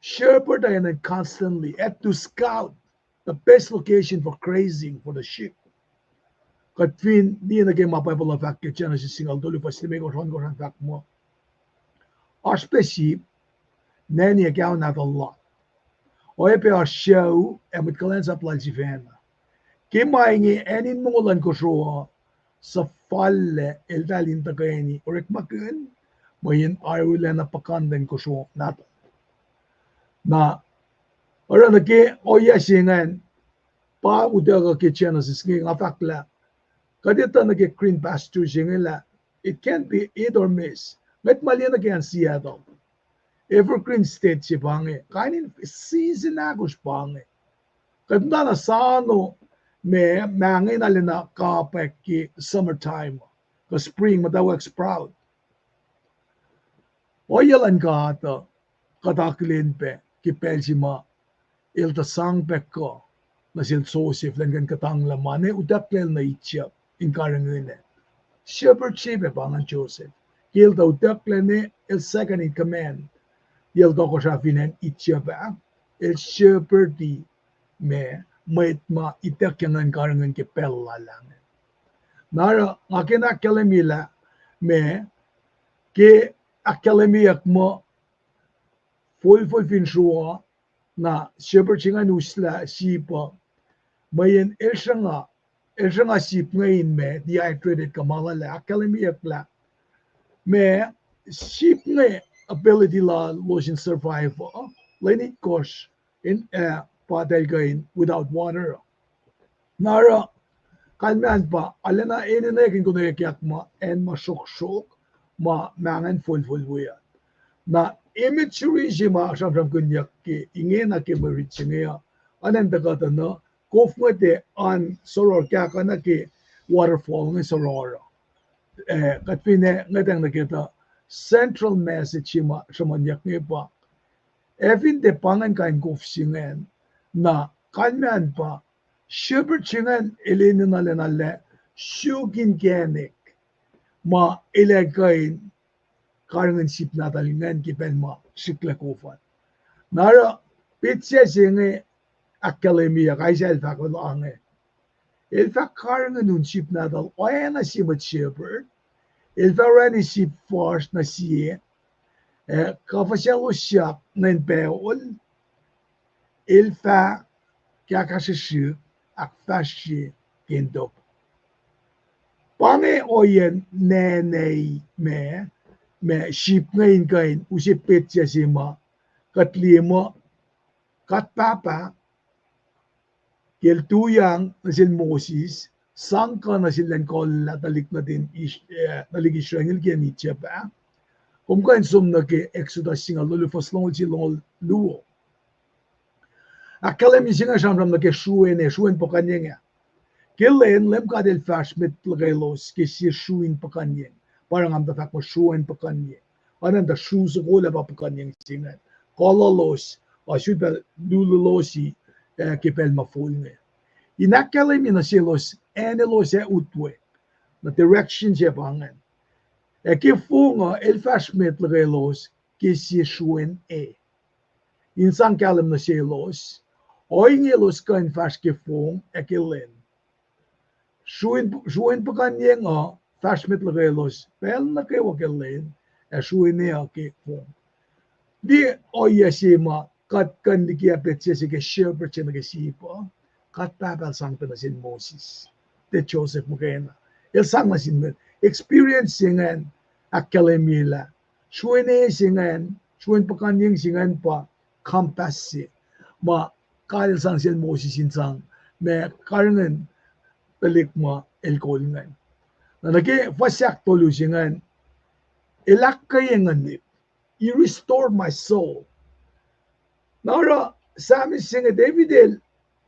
Shepherd enenuh constantly had to scout the best location for grazing for the sheep. Kuht fin liye nuh ke ma Bible uh fahk ke Genesis singucul tolu fuhs limekohsr, ohnkohsr an fahk muh, oasr pac sheep, nani ac kaun nahtuhl la. Oacyacpac oasr sucu ac mwet kuhlwacnsap lal sifacna. Ke ma inge acn in mongo luhn kosro uh suhfallac, eltahl in tuhkweni orekmakihn, mweyen arulacna puhkantwen kosro nahtuhl. Na oruh nuh ke ohiyac se ingacn, pa utuckuh ke Genesis inge nga fahk lah, kuht etuh nuh ke green pasture se inge lah it can be hit or miss. Ngwet ma liye nuh ke acn Seattle, evergreen state se pa inge, kain in season ahkosr pa inge. Kuht muhtana sano ma, ma inge na lacna kapwack ke summer time, kuh spring, muhtwacwacack sprout. Ohiyac luhn God uh, kuht akihlen pac ke pacl se ma el tuh sang pac kuh nuh sel Joseph elan kuh in kuhtanglah ma ne utucklac nuh Egypt in karihngihn. Shepherd se pac pa ingacn Joseph. Ke el tuh utucklac ne, el second in command. El tohkohsrah fin acn Egypt ah, el shepherd ma, mwet ma ituckyang in karihngihn ke pacl lal ah inge. Na oruh nga kena ahkkahlwemye lah ma, ke ahkkahlwemyeyuck muh folfol fin sruoh, na shepherd se ingacn uslah sheep uh, mweyen el sruhnga, el sruhnga sheep inge in ma dehydrated kuh ma lal ah, ahkkahlwemyeyuck lah ma sheep inge ability lalos in survive uh, lwen itkohsr in, eh, pa eltahl kuh in without water. Na oruh, kalmacn pa, arulacna enenuh in konweyuckyak ma acn ma sroksrok, ma ma ingacn folfol we ah. Na imagery se ma sramsramkihnyuck ke ingena ke mwe rit se inge uh, oacna in tuhkuh tuh na, kof ngwet an soror kahkuh nuh ke waterfall inge soror uh. Eh, kuht finne ngwetacng nuh ke tuh central message se ma sruhmuhnyuck inge pa, ac fin tiac pa ingacn kain kof se ingacn, na kalmacn pa, shepherd se ingacn el enenuh lacna lah suk inkacnek ma el ac kuh in karihngihn sheep nahtuhl ingacn ke pacl ma srihklac kof an. Na oruh, petsac se inge ahkkahlwemyeyuck, Isaiah el fahk oacna inge. El fah karihngihn un sheep nahtuhl oacna sie mwet shepherd. El fah orani sheep fuhsr nuh sie, ac kuhfuhsaclosyak nuh inpoul. El fah kahkahsrihsrihk, ahkfahsrye ke intohk. Pa inge ohiyacn nene ma, ma sheep inge in kuh in use petsac se ma kuht liye muh God Pahpah ke el tuyak nuh sel Moses, sang kuh nuh sel elan kolla tuhlihk nuhtin Is-, eh, tuhlihk Israel ke Egypt ah. Kom kuh in som nuh ke Exodus singucul tolu, fuhs longoul sie, longoul luo. Ahkkahlwemye se inge sramsram nuh ke sruen, sruen puhkuhnyeng ah. Ke lwen, Leum God El fahsr met luhkelos ke sie sruin puhkuhnyeng. Pa oruh nga muhta fahk muh sruen puhkuhnyeng. Oacna tuh sru soko lah pa puhkuhnyeng se ingacn. Kulolos, uh, sruen pacl lululosi, uh, ke pacl ma fol inge. In ahkkahlwemye nuh selos, acn elos ac utwe. Na direction se pa ingacn. Ac ke fong uh, El fahsr met luhkelos ke sie sruen e. In sang kahlwem nuh selos, ohinge elos kuh in fahsr ke fong ac ke lwen. Sruen, sruen puhkuhnyeng uh fahsr met luhkelos pacl nuh kwewa ke lwen, ac sruen e uh ke fong. Liye ohiyac se ma kuht kuh in liki ah petsac se ke shepherd se nuh ke sip uh, God Pahpah El sang pac nuh sin Moses, tiac Joseph muhkwena. El sang nuh sin mwet. Experience se ingacn ahkkahlwemye lah sruen e se ingacn, sruen puhkuhnyeng se ingacn pa compass se ma God El sang sel Moses in sang ma karihngihn tuhlihk ma el kol ingacn. Na nuh ke fuhs ahktolu se ingacn, El ahkkweye nguhnihk. He restored my soul. Na oruh psalmist se inge David el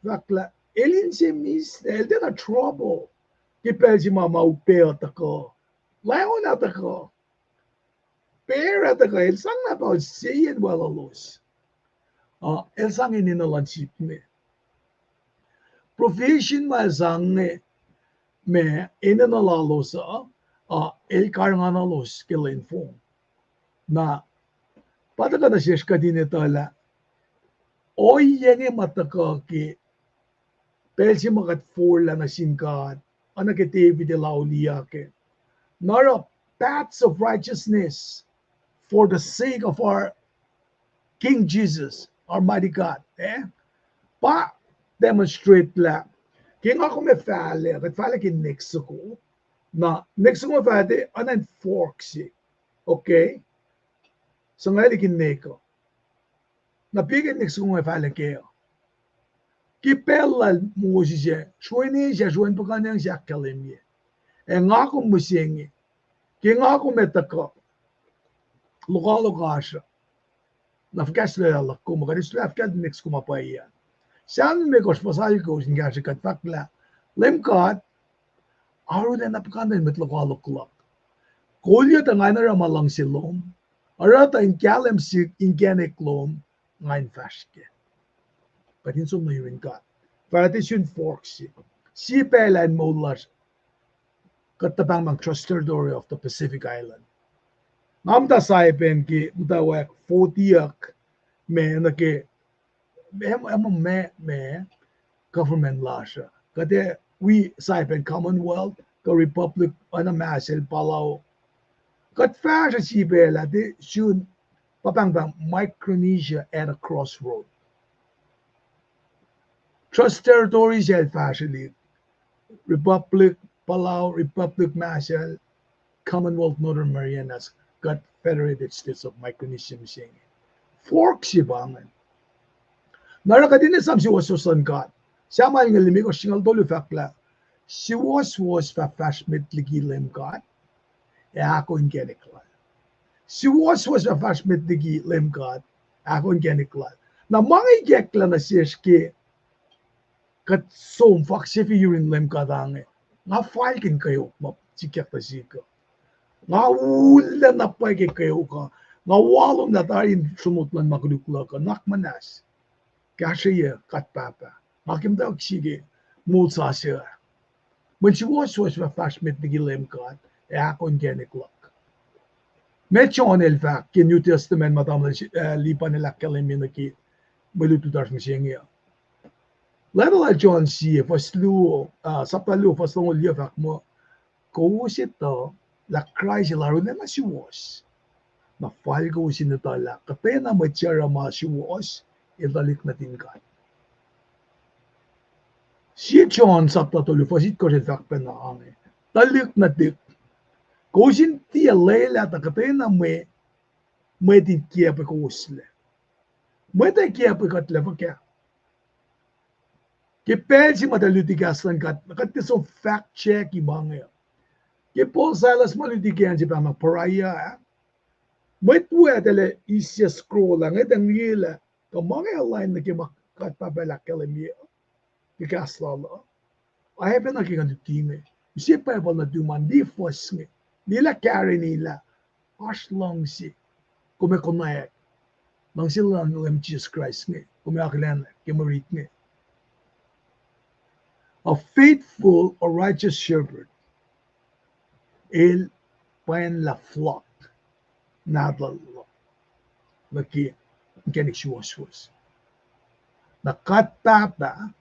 fahk lah el inse mihslac, el tiacna trouble ke pacl se ma ma upac uh tuhkuh, lion uh tuhkuh, bear uh tuhkuh, el sang na pa seyacn welulos. Uh, el sang enenuh luhn sip me. Provision ma el sang inge, ma enenuh lalos uh, uh, el karihngihnuhlos ke lwen fong. Na pa tuhkuh nuh sesr kuht in etuh lah ohiyac inge ma tuhkuh ke pacl se ma kuht forlah nuh sin God, oacna ke David el auliyak ke. Na oruh paths of righteousness for the sake of our King Jesus, our mighty God, eh? Pa demonstrate lah ke nga kom ac fahlac, kuht fahlac ke next soko. Na next soko ma fahlac, oacna in fork se. Okay? Suc nga liki nekuh. Na pa ke next soko ma fahlac kac uh. Ke pacl lal Moses ah, sruen e se, sruen puhkuhnyeng se ahkkahlwemye. Ac nga kom mihsenge. Ke nga kom ac tuhkuh, lokoalok oasr uh. Na fuhkah sulaclah luhk kom uh, kuht ac sulaclah fuhkah next soko ma pwacye an. Psalm limekohsr fuhs alkosr in kahsrwe kuht fahk lah Leum God arulacna puhkantwen mwet lokoalok luhk. Kolyuh tuh nga in oruh ma luhngse lom, oruh tuh in kahlwem sihk inkacnek lom, nga in fahsr kac. Kuht in som nuh yurin God. Fahsr tiac sun fork se. Sie pacl in moul lasr, kuht tuh pahngpahng Trust Territory of the Pacific Island. Nga muhta Saipan ke muhtwacwacack fortyyuck, ma nuh ke ma, ma, ma, ma government lasr uh. Kuht ac wi Saipan Commonwealth, kuh Republic, oacna Marshall, Palau. Kuht fahsr sie pacl ah tiac sun, pa pahngpahng Micronesia at a crossroad. Trust Territories el fahsrwelihk, Republic Palau, Republic Marshall, Commonwealth Northern Marianas, kuht Federated States of Micronesia mihsenge. Fork se pa ingacn. Na oruh kuht in esam suwohswohs luhn God. Samuel inge limekohsr singucul tolu fahk lah suwohswohs fah fahsr met liki Leum God ac ahkoo inkacnek lal. Suwohswohs fah fahsr met liki Leum God, ahkoo inkacnek lal. Na ma inge ikacklah nuh sesr ke kuht som fahk sefi yurin Leum God ange, nga falkihn kweok ma sikyak tuh sihk uh. Nga ullac na pwacye ke kweok uh. Nga walomlah tari in sronot luhn ma koluk luhk uh, nuhnak muhnahs. Kahsrweyuc God Pahpah, nga ke muhtwacwacack sie ke moul sasuc ah. Mweyen suwohswohs fah fahsr met liki Leum God ac ahkoo inkacnek luhk. Meac John el fahk ke New Testament ma tamuhlwel, eh, Lipan el ahkkahlwemye nuh ke mwe lutlut lasr mihsenge uh? Letuh lal John sie, fuhs luo, ah, sapta luo, fuhs longoul yuc fahk muh, kowos etuh lah Kraist el arulacna suwohs. Na fal kowos in etuh lah kuhtwena mwet suc oruh ma suwohs, el tuhlihk nuhtin God. Sie John sapta tolu fuhs itkohsr el fahk pacna ange, tuhlihk nuhtihk, kowos in tiac lwelah tuh kuhtwena mwe, mwet in kiacpwe kowoslac. Mwet ac kiacpwe kuhtlac fuhkah? Ke pacl se ma tuh luti kahs luhn God, kuht tiac som fact check-i ma inge. Ke Paul Silas ma luti ke acn se pa ma Berea ah, mwet wiyacl ac eis scroll ah, ngwet ac ngiyelah kuh ma inge align nuh ke ma God Pahpah El ahkkahlwemye ke kahs lal uh. Oacpacna ke nga luti inge, use Bible nuhtum an, liye fuhs inge, liyelah kahreni lah oasr luhngse, kom ac konwacack luhngse luhn Leum Jisus Kraist inge, kom ac akihlen ke mwe rit inge. A faithful or righteous shepherd, el pwacnlah flock, nahtuhl, nuh ke inkacnek suwohswohs. Na God Pahpah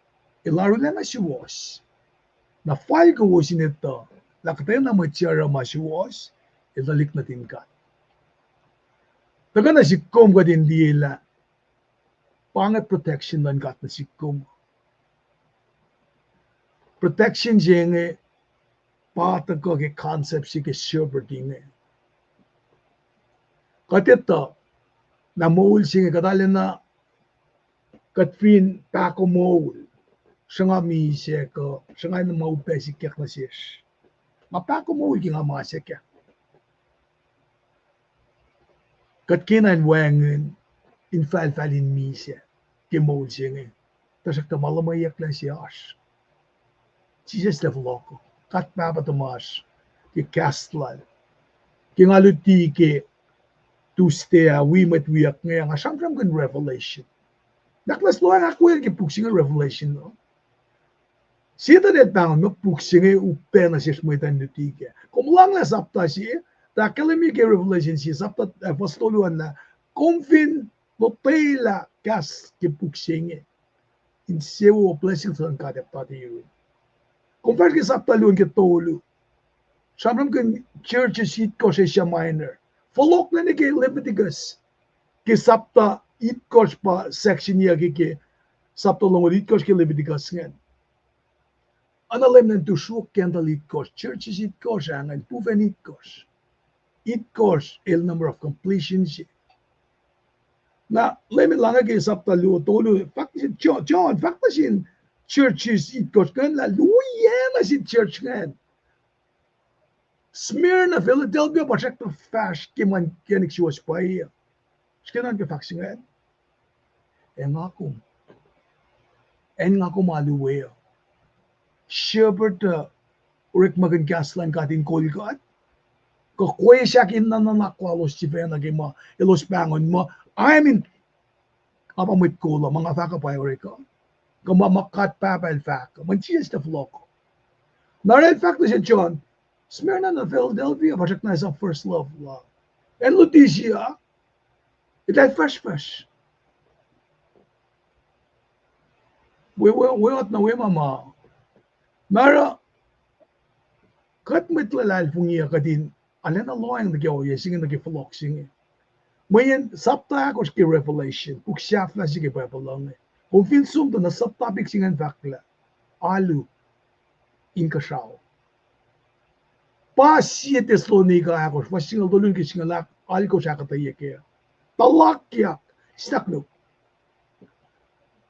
El arulacna suwohs. Na fal kowos in etuh lah kuhtwena mwet suc oruh ma suwohs, el tuhlihk nuhtin God. Tuhkuh nuh sihk kom kuht in liyelah pa inge protection luhn God nuh sihk kom. Protection se inge pa tuhkuh ke concept se ke shepherd inge. Kuht etuh na moul se inge kuht arulacna, kuht fin pahkomuhl, sruhnga misac kuh sruhnga in ma upac sikyak nuh sesr. Nga pahkomuhl ke nga ma se kac. Kuht kena in wacngihn infahlfahl in misac ke moul se inge. Tuhsruhktuh ma luhmweyucklac se oasr Jisus el fohlohk, God Pahpah tuhmasr, ke kahs lal. Ke nga luti ke Tuesday ah wi mwet wiyuck inge, nga sramsramkihn Revelation. Nwacklah lohacng ahkwoye ke puk se inge Revelation uh. Sie tuh el pahngon muh puk se inge upac nuh sesr mwet an luti kac. Kom luhnglah sapta se, tuh ahkkahlwemye ke Revelation sie sapta, eh, fuhs tolu an lah, kom fin lotwelah kahs ke puk se inge, insewowo blessings luhn God ac puhtati yurin. Kom fahsr ke sapta luo nuh ke tolu, sramsramkihn churches itkohsr Asia Minor. Fohlohklac nuh ke Leviticus, ke sapta itkohsr pa section-iyuck ke, ke sapta longoul itkohsr ke Leviticus ingacn. Oacna Leum El tuhsruhk candle itkohsr, churches itkohsr ah ingacn, pufacn itkohsr. Itkohsr el number of completion se. Na Leum El lahngo ke sapta luo tolu, fahk nuh sin John, John, fahk nuh sin churches itkohsr ingacn lah luo nuh sin church ingacn. Smyrna, Philadelphia, pa srackna fahsr ke ma inkacnek suwohs pwacye. Srihke na ke fahk se ingacn. Ac nga kom, acn nga kom alu we uh, shepherd uh, orekmakihn kahs luhn God in kol kuht, kuh kwesak in nuhnak lalos sifacna ke ma elos pahngon muh, I am in, nga pa mwet kol uh, ma nga fahk uh pa orek uh, kuh ma, ma God Pahpah El fahk uh, mweyen Jisus el fohlohk. Na el fahk nuh sel John, Smyrna, na Philadelphia, pa srackna esam first love la. Acn Laodicea, eltahl fahsrfahsr. We, we, we oacna we ma ma. Na oruh, kuht mwet luhlahlfongi uh kuht in arulacna lohacng nuh ke ohiyac se inge, nuh ke fohlohk se inge. Mweyen sapta ahkosr ke Revelation, puk sahflah se ke Bible uh inge, kom fin som tuh na subtopic se ingacn fahk lah alu inkuhsrao. Pa Sie Thessalonica ahkosr, fuhs singucul tolu nuh ke singucul alkosr ahkuhtweyac kac. Tuhlahkyak, staknuk,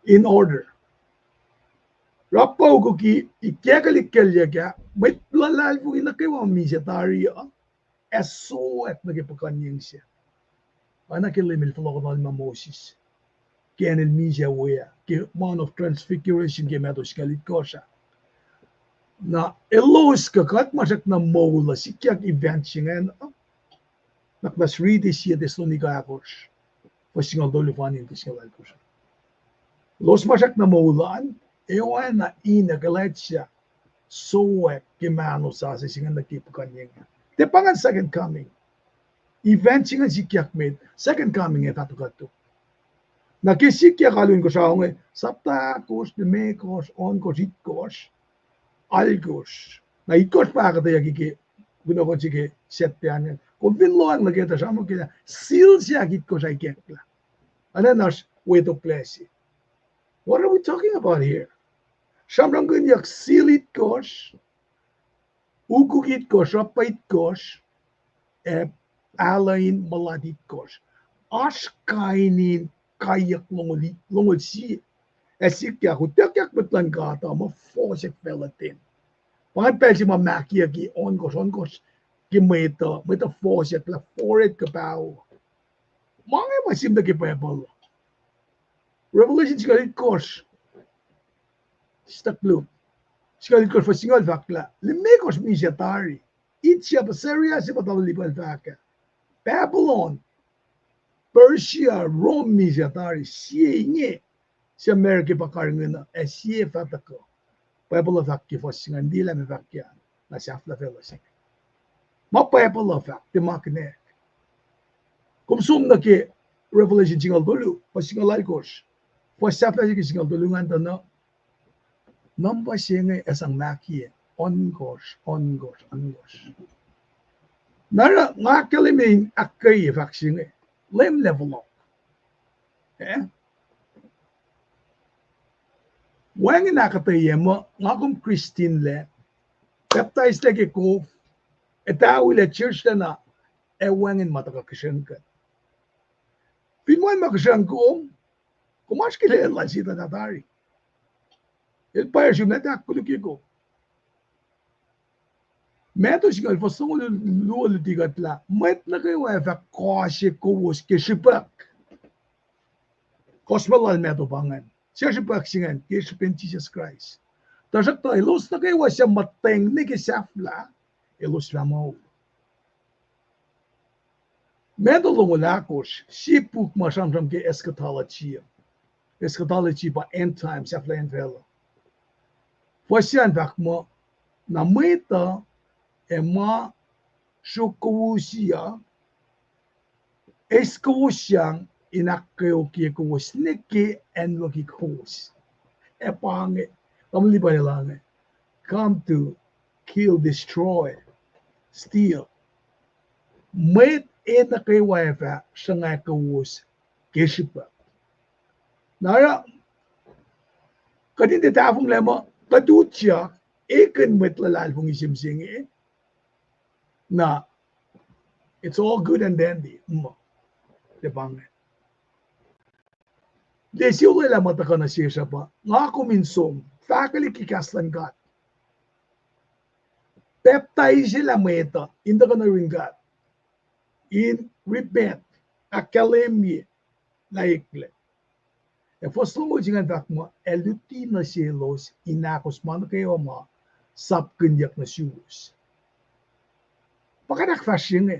in order. Rapaukuki, ikackihn lihkkahlyuck ah, mwet luhlahlfongi nuh kwewa misac tari uh, ac sowack nuh ke puhkuhnyeng sac. Oacna ke Leum El fohlohkohnlah ma Moses ke acn el misac we ah, ke Mount of Transfiguration ke matwac singucul itkohsr ah. Na elos kuh kuht ma srackna moul uh sikyak event se ingacn uh, nuhnak muhnahs riti Sie Thessalonica ahkosr, fuhs singucul tolu fani ke singucul alkosr. Elos ma srackna moul an, ac oacna Enoch, Elijah, sowack ke mahno sasuc se ingacn nuh ke puhkuhnyeng. Tiac pa ingacn second coming. Event se ingacn sikyak met, second coming ac fah tuhkuh tok. Na ke sikyak alu inkuhsrao inge, sapta ahkosr, limekohsr, ohnkohsr, itkohsr, alkosr. Na itkohsr pa ahkuhtweyucki ke kunohkohn se ke Saturday an. Kom fin lohacng nuh ke tuh sramsram ke seal se ahkitkohsr ah ikacklah. Oacna oasr wetoklac se. What are we talking about here? Sramsramkihnyuck seal itkohsr, ukuk itkohsr, rappa itkohsr, ac alu in mulat itkohsr. Oasr kain in kaiyuck longoul, longoul sie. ac sikyak, utuckyak mwet luhn God uh, muh fohsack facluh ten. Pa ingacn pacl se ma mahkiyucki ohnkohsr, ohnkohsr ke mwet uh, mwet uh fohsack lah forehead kuh paho. Ma inge ma sihm nuh ke Bible uh. Revelation singucul itkohsr, stuck Luke, singucul itkohsr fuhs singucul fahk lah limekohsr misac tari. India, Assyria se ma tamuhlwel Lipan fahk ah. Babylon, Persia, Rome misac tari. Sie inge suc America pa karihngihn uh, ac sie fah tuhkuh. Bible uh fahk ke fuhs singucul, tiac lah ma fahk ke an, na sahflah facluh se. Ma Bible uh fahk, tiac ma kinak. Kom som nuh ke Revelation singucul tolu, fuhs singucul alkohsr. Fuhs sahflah se ke singucul tolu ingacn tuh na, number se inge ac sang mahkiyac, ohnkohsr, ohnkohsr, ohnkohsr. Na oruh nga ahkkahlwemye in ahkkweye fahk se inge, Leum El fohlohk. Eh? Wacngihn ahkuhtweyac muh nga kom Christian lac, pacptaislac ke kof, etawilac church lacna, ac wacngihn ma tuhkuh kihsracng kuht. Fin wacngihn ma kihsracng kom, kom oasr ke lwelah lal sie tuh tari. El pwacr sum na tahk koluk ye kom. Matthew singucul fuhs longoul luo luti kuht lah mwet nuh kwewa ac fah kohse kowos ke srihpuhk. Gospel lal Matthew pa ingacn. Suc srihpuhk se ingacn? Ke srihpen Jisus Kraist. Tuhsruhktuh elos nuh kwewa suc muhtweng nuh ke sahflah, elos fah moul. Matthew longoul ahkosr, sie puk ma sramsram ke eschatology. Eschatology pa end time, sahflahiyacn facluh. Fuhs an fahk muh, na mwet uh ac ma sruok kowos uh, eis kowos sang in ahkkeokye kowos nuh ke acnwucki kowos. Ac pa inge, tamuhlwel Lipan el ange, come to kill, destroy, steal. Mwet e nuh kwewa ac fah sruhnga kowos ke srihpuhk. Na oruh, kuht in tiac tahfonglac muh kuht utyak, ekihn mwet luhlahlfongi se mihsenge. Na, it's all good and dandy. Muh, tiac pa inge. Tiac sie olwelah ma tuhkuh nuh sesr uh pa nga kom in som, fahkwelihk ke kahs luhn God. Pacptaiselah mwet uh in tuhkuh nuh yurin God, in repent, ahkkahlwemye, na eklac. Ac fuhs longoul se ingacn fahk muh, ac luti nuh selos in ahkos ma nuh kwewa ma sapkihnyuck nuh suwos. Pa kuht ahkfahsrye inge.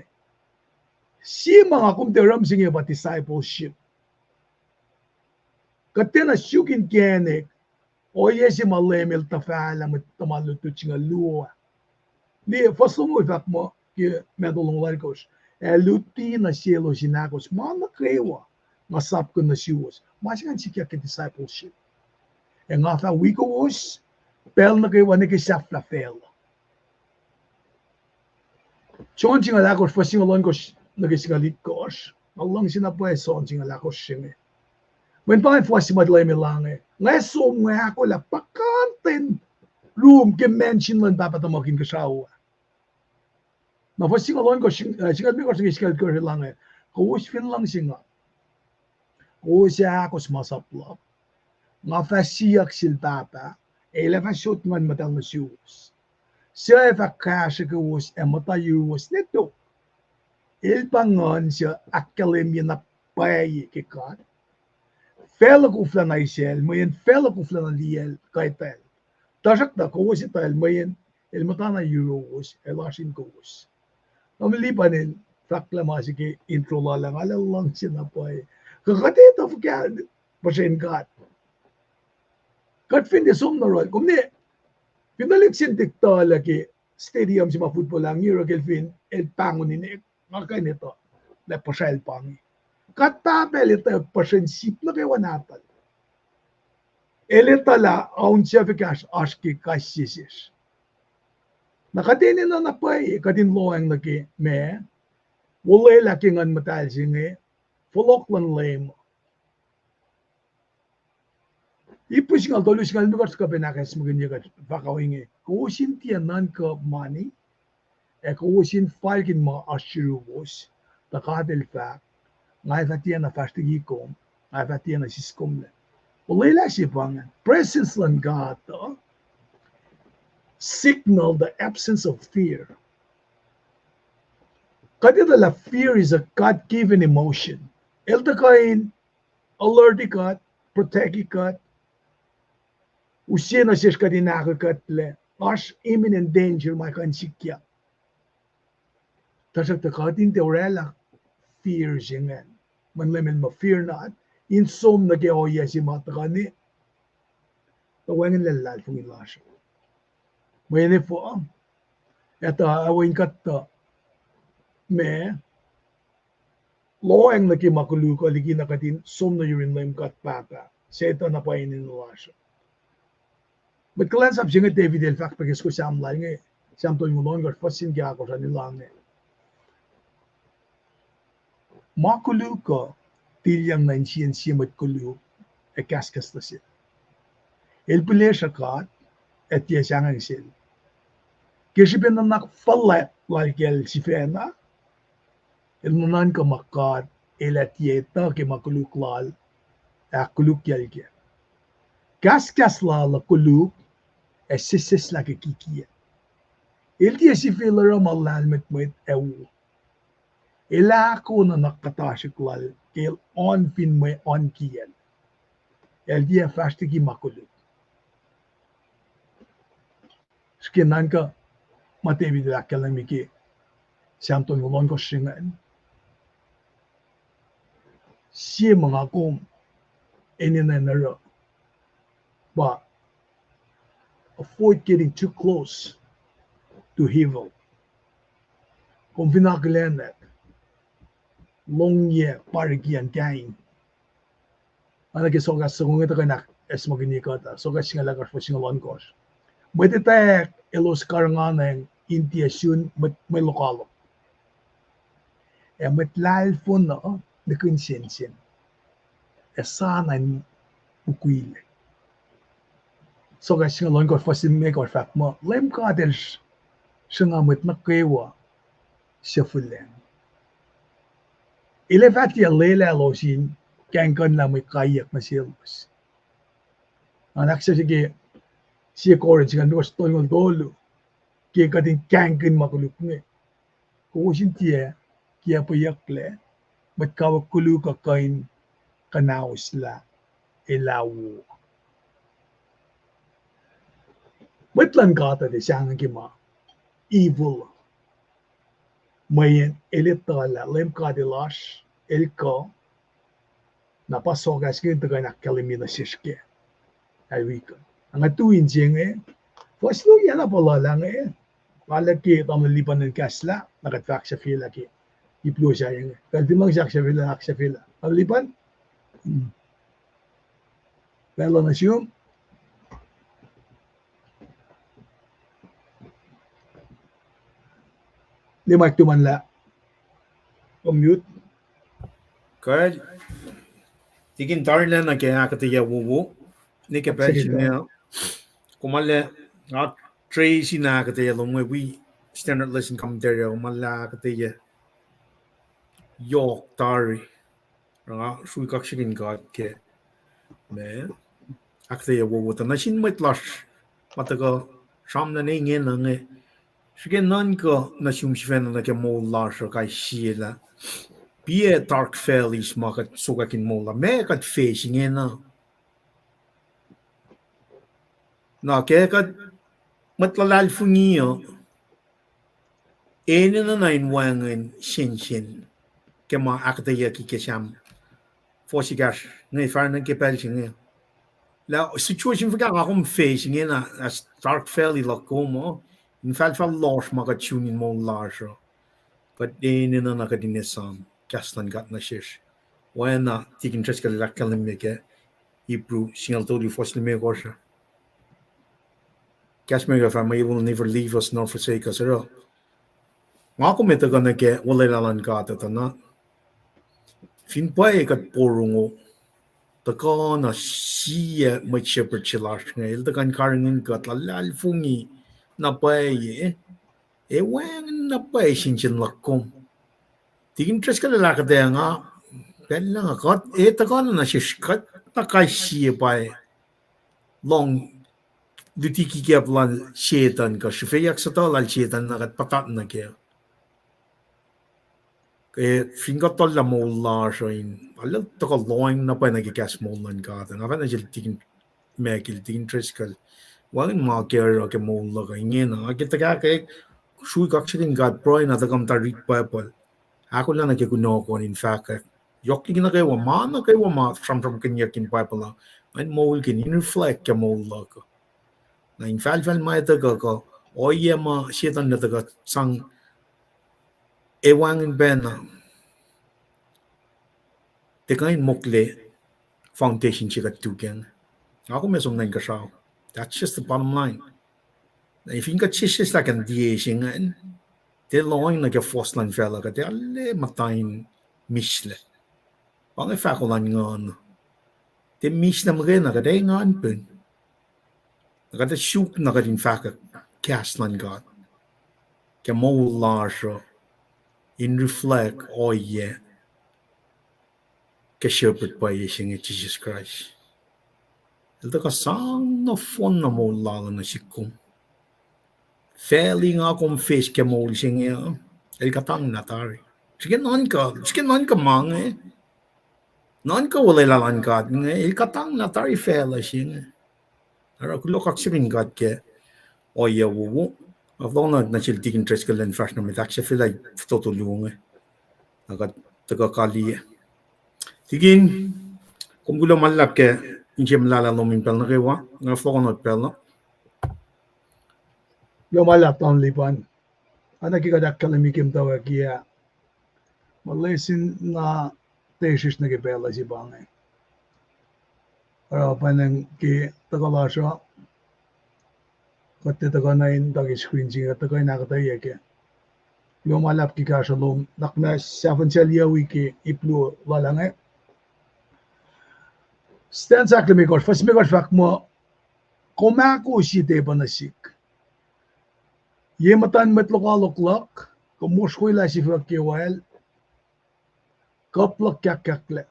Sie ma nga kom tiac oruh mihsenge pa discipleship. Kuht tiacna suk inkacnek, ohiyac se ma Leum El tuhfahlah mwet tuhma lutlut singucul luo ah. Liye, fuhs longoul fahk muh ke Matthew longoul alkosr, ac luti nuh selos in ahkos ma nuh kwewa nga sapkihn nuh suwos. Ma se ingacn sikyak ke discipleship. Ac nga fah wi kowos pacl nuh kwewa nuh ke sahflah facluh. John singucul ahkosr, fuhs singucul ohnkohsr nuh ke singucul itkohsr. Nga luhngse na pwacye John singucul ahkosr se inge. Mweyen pa fuhs se ma Leum El ange, nga som nga ahkolah puhkantwen room ke mansion luhn Pahpah tuhmuhk Inkuhsrao ah. Na fuhs singucul ohnkohsr, eh, singucul limekohsr nuh ke singucul itkohsr el ange, kowos fin luhngse nga, kowos ac ahkos masap luhk. Nga fah siyuck sel Pahpah, ac el ac fah sot Nguhn Muhtahl nuh suwos. Suc ac fah kahsrwe kowos ac muhta yuruwos nwe tok. El pa Nguhn suc ahkkahlwemye na pwacye ke God. Facluh koflacna isacl, mweyen facluh koflacna liyacl kuh etwacl. Tuhsruhktuh kowos etwacl, mweyen el muhtana yuruwos, el oasr in kowos. Nga mlipan el fahklah ma se ke intro lal ah, nga lah luhngse na pwacye. Kuh kuht etuh fuhkah puhsren God? Kuht fin tiac som nuh yohrohl, kom ne, fin tuhlihk se in tuhlac ke stadium se ma football ah, nge oruh ke el fin, el pahngon in, nga kuh in etuh lah puhsracl pa inge. God Pahpah El etuh puhsren sip nuh kwewa nahtuhl. El etuh lah aunsuc fuhkah oasr ke kais sie sesr. Na kuht enenuh na pwacye kuht in lohacng nuh ke ma, olwelah ke Nguhn Muhtahl se inge, fohlohk luhn Leum. Ipru singucul tolu, singucul limekohsr kuh pacna ahkacsmakihnye kuht fahk ohinge, kowos in tiac nuhnkuh mani, ac kowos in falkihn ma oasr yuruwos, tuh God El fahk, nga fah tiacna fahsr liki kom, nga fah tiacna siskomlac. Olwelah se pa ingacn. Presence luhn God uh signal the absence of fear. Kuht etuh lah fear is a God-given emotion. El tuhkuh in alerti kuht, protecti kuht, use nuh sesr kuht in ahkoekuhtlac, oasr imminent danger ma kuh in sikyak. Tuhsruhktuh kuht in tiac orwaclah fear se ingacn. Mweyen Leum El muh fear not, in som nuh ke ohiyac se ma tuhkuh ne, tuh wacngihn luhlahlfongi lasr. Mweyen efuh, etuh, ac wacngihn kuhtuh, ma, lohacng nuh ke ma koluk uh liki na kuht in som nuh yurin Leum God Pahpah, Setan na pwacye enenuh lasr. Mwet kuhlwacnsap se inge David el fahk pac ke soko Sam lal inge, Sam tolngoul ohnkohsr, fuhs singucul ahkosr an, el ange. Ma koluk uh tilyang nuh insiyacn sie mwet koluk ac kahskahs nuh sel. El pihlesruh God ac tiac sahngweng sel. Ke srihpen nuhnak fuhlwact lal kacl sifacna, el nuhnuhnkuh muh God El ac tiac etuh ke ma koluk lal, ahkkolukyacl kac. Kahskahs lal uh koluk ac sesseslah ke kikiacp. El tiac sifil oruh ma lahlmwetmwet ac wo. El ahkoo nuhnak kuhtasrihk lal ke el oan fin mwe oan kiyacl. El tiac fahsr liki ma koluk. Srihke nuhnkuh ma David el ahkkahlwemye ke Sam tolngoul ohnkohsr se ingacn. Sie ma nga kom enenuh in oruh pa avoid getting too close to evil. Kom fin akihlen, longyac pa riki an kain. Oacna ke sokwack soko inge tuhkuh in ahkacsmakihnye kuht uh, sokwack singucul ahkosr, fuhs singucul ohnkohsr. Mwet etwacack elos karihnganacng in tiac sun mwet, mwe lokoalok. Ac mwet lahlfon uh nihkihn sensen, ac sa na in mukwilac. Sokwack singucul ohnkohsr, fuhs limekohsr fahk muh Leum God El sruhnga mwet nuh kwewa suc fihlacng. El ac fah tiac lwelah elos in kahingkuhnlah mwe kaiyuck nuh selos. Nga ahksasuc ke sie Corinth singucul limekohsr, tolngoul tolu, ke kuht in kahingkihn ma koluk inge, kowos in tiac kiacpweyucklac, mwet kawuck koluk uh kuh in kuhnahoslah elah wo. Mwet luhn God uh tiac sahngweng ke ma evil, mweyen el etuh lah Leum God El oasr, El kuh, na pa sokwack se inge tuhkuh in ahkkahlwemye nuh sesr kac. Ac wi kuh, nga tu in se inge, fuhs luo ah na pa luhlah inge, nga lah ke tamuhlwel Lipan in kahslah, na kuht fah ahksahfyelah ke ip luo sahyac inge. Pacl fin luhngse ahksahfyelah, ahksahfyelah. Tamuhlwel Lipan? Hmm. Pacl uh nuh sum. Limaik tumanlah. Unmute. Kuh, tikin tarilah nuh ke ahkuhtweyac wowo. Nuh ke pacl se inge, kom arlac, nga trace in ahkuhtweyac lom mwe wi Standard Lesson Commentary, kom arlac ahkuhtweyac yohk tari. Nga sruhf kaksakihn God ke ma ahkuhtweyac wowo tuh nuh sin mwet lasr ma tuhkuh sramsram nuh ingena inge. Srihke nuhnkuh nuh sum sifacna nuh ke moul lasr uh kais sie lah, piac dark valleys ma kuht sokwack in moul uh, ma kuht face ingena. Na ke kuht mwet luhlahlfongi uh, enenuh na in wacngihn sensen ke ma ahkuhtweyucki ke Sam fohs ekahsr inge, fahsr nuh ke pacl se inge. Lah situation fuhkah nga kom face ingena, as dark valley luhk kom uh, infahlfahl lohsr ma kuht sun in moul lasr uh, kuht enenuh na kuht in esam kahs luhn God nuh sesr. Oacna tikin Driscoll el ahkkahlwemye ke Hebrew singucul tolu, fuhs limekohsr. Kahs America fahk muh He will never leave us nor forsake us, oruh nga kom etuh kuh nuh ke olwelah luhn God uh tuh na, fin pwacye kuht porongo, tuhkuh na sie mwet shepherd se lasr inge, el tuhkuh in karihngihn kuht luhlahlfongi na pwacye, ac wacngihn na pwacye sensen luhk kom. Tikin Driscoll el ahkuhtweyac nga, Pacl na nga kuht, e, tuhkuh na sesr kuht na kais sie pa lohng luti kikap lal Setan kuh srihfeyuck suhtuh lal Setan na kuht puhtat nuh kac. Ke fin kuht tuhllah moul lasr uh in, arlac tuhkuh lohacng na pwacye nuh ke kahs moul luhn God. Nga fahk nuh sel Tikin Michael, Tikin Driscoll, wacngihn ma ke oruh ke moul luhk uh ingena, ke tuhkahkwack, srui kaksakihn God, pruhe na tuhkuh muhta read Bible. Ahkolah nuh ke kunohkohn in fahkwack. Yohk liki nuh kwewa, ma nuh kwewa ma sramsramkihnyuck in Bible uh, ngan moulkihn in reflect ke moul luhk uh. Na infahlfahl ma etuh kuh, kuh ohiyac ma Setan el tuhkuh sang, e, wacngihn pacna, tiac kuh in mokle foundation se kuht tukang. Nga kom ac som nuh inkuhsrao. That's just the bottom line. Na fin kuht sesseslah ke tiac se ingacn, tiac lohacng nuh ke fohs luhn facluh, kuht ac arlac muhta in mihslac. Pa inge fahko luhn Nguhn. Tiac mihslac muhkwena, kuht ac engan pacna. Na kuht ac suk na kuht in fahkwack kahs luhn God ke moul lasr uh, in reflect ohiyac ke shepherd pwacye se inge, Jisus Kraist. El tuhkuh sang nohfohn na moul lal uh nuh sihk kom. Facl nga kom face ke moul se inge uh, el kuhtanglah tari. Srihke nuhnkuh, srihke nuhnkuh ma inge. Nuhnkuh olwelah luhn God inge, el kuhtanglah tari facl se inge. Oruh kuloh kaksakihn God ke ohiyac wowo. Nga fohlohk nuh sel Tikin Driscoll in fahsr nuh met, ahksahfyelah fototo luo inge. Na kuht tuhkuh kaliyac. Tikin, kom kuloh ma luhlahp ke inse muhlahlah lom in pacl nuh kwewa. Nga fohlohk nuh pacl uh. Kuloh ma luhlahp, Tom Lipan. Oacna ke kuht ahkkahlwemye ke muhtwacwacack ah, ma lesin na tesrihsr nuh ke pacl uh se pa inge. Oruh pwacnwacng ke tuhkuh lasr uh, kuht tiac tuhkuh na in tuh ke screen se inge, kuht tuhkuh in ahkuhtweyac kac. Kuloh ma luhlahp ke kahsruh lom, nuhnak muhnahs sahflah sel yac wi ke ip luo lal inge. Stanza ahklimekohsr, fuhs limekohsr fahk muh, kom ahkoo sie tepuh nuh sihk. Ye muhtuhn mwet lokoalok luhk, kom mosrwelah sifuhk ke wal, kuhp luhk kahkkahklac.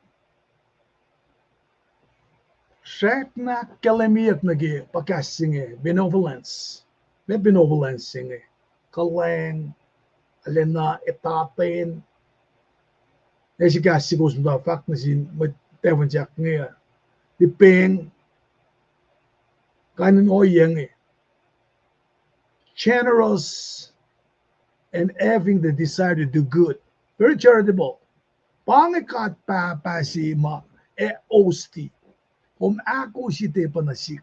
Srackna ahkkahlwemyeyuck nuh ke pa kahs se inge, benevolence. Meac benevolence se inge? Kuhlwacng, arulacna etatwen. Ac se kahs se kowos muhta fahk nuh sin mwet tahfuhn sahk inge, lipacng, kain in ohiyac inge. Generous and having the desire to do good. Very charitable. Pa inge God Pahpah se ma ac osti. Kom ahkoo sie tepuh nuh sihk.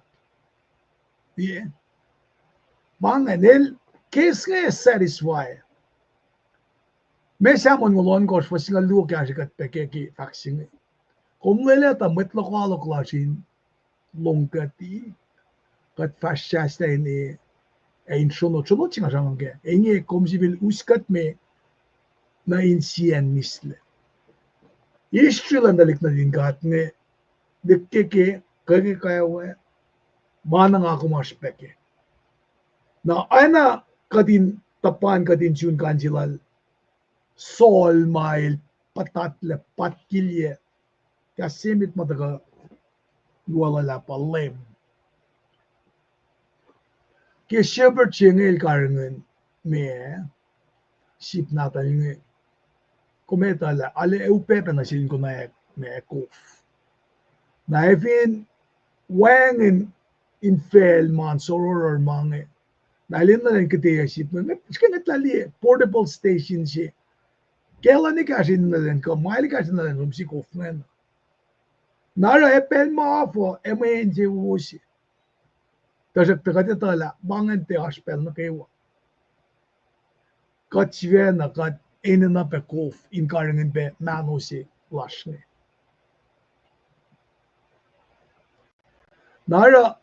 Ye. Pa inge el, case inge satisfy. Meac Psalm onngoul ohnkohsr fuhs singucul luo kahsre kuht pac ke, ke fahk se inge. Kom lwelah tuh mwet lokoalok lasr in lohng kuhti, kuht fahsr sahslah in, ac in sronot, sronot se nga sramsram kac. Inge kom sifil us kuht me nuh insiyacn mihslac. History luhn tuhlihk nuhtin God inge, likkeke, ke ke kawe, ma na nga kom oasr pac kac. Na oacna kuht in tuhpan kuht in sun kain se lal Saul ma el puhtatlac, patkilyac, kahs se met ma tuhkuh luo lal ah pa Leum. Ke shepherd se inge el karihngihn me, sip nahtuhl inge, kom etuh lah arlac upac pac nuh sel in konwacack ma kof. Na ac fin wacngihn infacl ma in sororor ma inge, na el enenuh in kuhtweyuc sip inge, srihke ngwetlah liye portable station se. Kacl an ekahsr enenuh in kuh, ma el ekahsr enenuh in som sikof ingacn. Na oruh ac pacl ma ofuh ac mwe insewowo se. Tuhsruhktuh kuht etuh lah ma ingacn tiac oasr pacl nuh kwewa. Kuht sifacna kuht enenuh pac kof in karihngihn pac mahno se lasr inge. Na oruh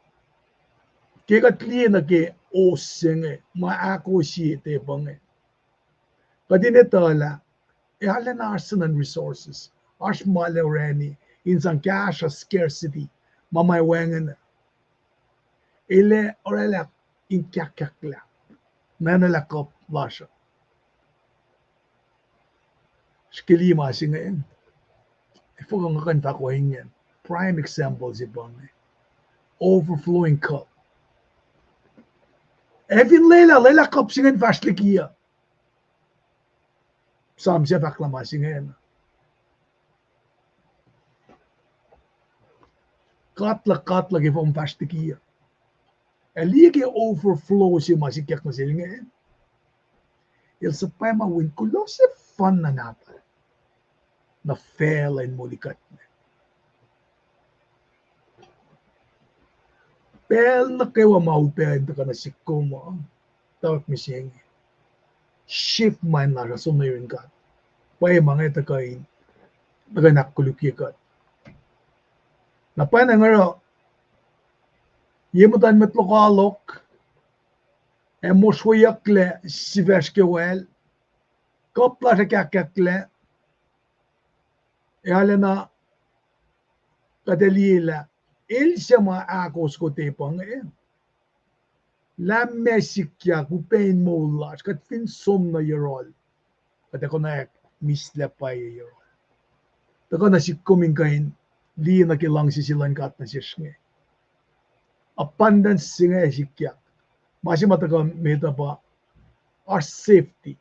ke kuht liye nuh ke os se inge, ma ahkoo sie tepuh inge, kuht in etuh lah ac arulacna oasr sun resources, oasr ma el orani in sang kahsruh scarcity, ma ma wacngihn. El ac oraclah in kahkkahklah, nacnaclah kuhp lasr uh. Srihke liye ma se inge. fuhkah nga kuh in fahk ohinge. Prime example se pa inge. Overflowing cup. Ac fin lwelah, lwelah cup se ingacn fahsr liki uh. Psalm se fahk lah ma se ingacn. God luhk, God luhk, efuh kom fahsr liki uh. Ac liye ke overflow se ma sikyak nuh sel inge. El suhpwacma win kuloh sefanna nahtuhl nuh facluh in moli kuht me. Pacl nuh kwewa ma upac in tuhkuh nuh sihk kom uh, tawak mihsenge. Shift mind lasr uh som nuh yurin God. Pwacye ma inge tuhkuh in, tuhkuh in ahkkolukye kuht. Na pwacnwacng oruh, ye muhtuhn mwet lokoalok, ac mosrweyucklac sifacsr ke wal, kuhp lasr ac kahkahklac, ac arulacna kuht ac liye lah el suc ma ahkos kote pa inge, lah meac sikyak upac in moul lasr, kuht fin som nuh yohrohl, kuht ac konwacack mihslac pwacye yohrohl. Tuhkuh nuh sihk kom in kuh in liye nuh ke luhngse se luhn God nuh sesr inge. Abundance se inge sikyak. Ma se ma tuhkuh met uh pa oasr safety.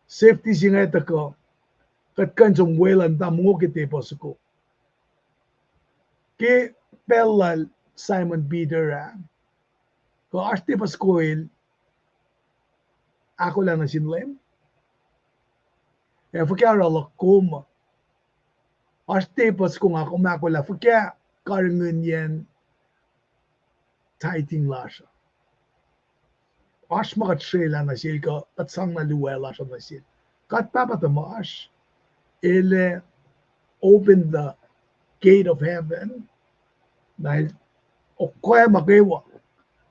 Safety se inge tuhkuh kuht kuh in som weluhl in muhta mongo ke tepuh soko. Ke pacl lal Simon Peter ah, kuh oasr tepuh soko el ahkolah nuh sin Leum, ac fuhkah oruh luhk kom uh? Oasr tepuh soko nga kom ahkolah, fuhkah karihngihnyacn tithing lasr uh? Oasr ma kuht srwaclah nuh sel kuh kuht sang na luo lasr uh nuh sel. God Pahpah tuhmasr, el ac open the gate of heaven, na el okoac ma kwewa,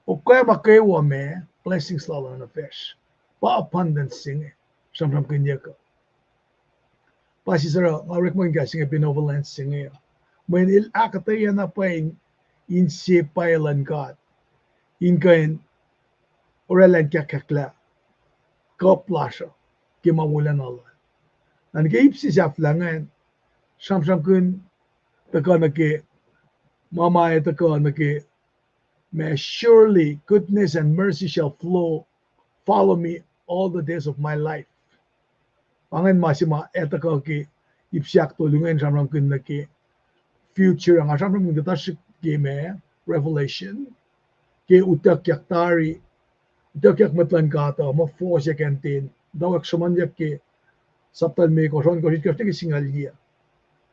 okoac ma kwewa ma blessings lal uh nuh facsr. Pa abundance se inge, sramsramkihnyuck uh. Pa sisera nga orekmakihn kahs se inge benevolence se inge uh. Mweyen el ahkuhtweyac na pwacye inse pwacye luhn God in kuh in oraclah in kahkahklah kuhp lasr uh ke ma wolacna lal. Na nuh ke ip se sahflah ingacn, sramsramkihn tuhkuh nuh ke, ma ma ac tuhkuh nuh ke ma surely goodness and mercy shall flow, follow me all the days of my life. Pa ingacn ma se ma ac tuhkuh ke ip se ahktolu ingacn sramsramkihn nuh ke future, nga sramsramkihn kuhtuh srihk ke ma Revelation, ke utuckyak tari, utuckyak mwet luhn God uh, muh fohs ac kacnten, tawak sruhmuhnyuck ke sapta limekohsr, ohnkohsr, itkohsr nuh ke singucul yac.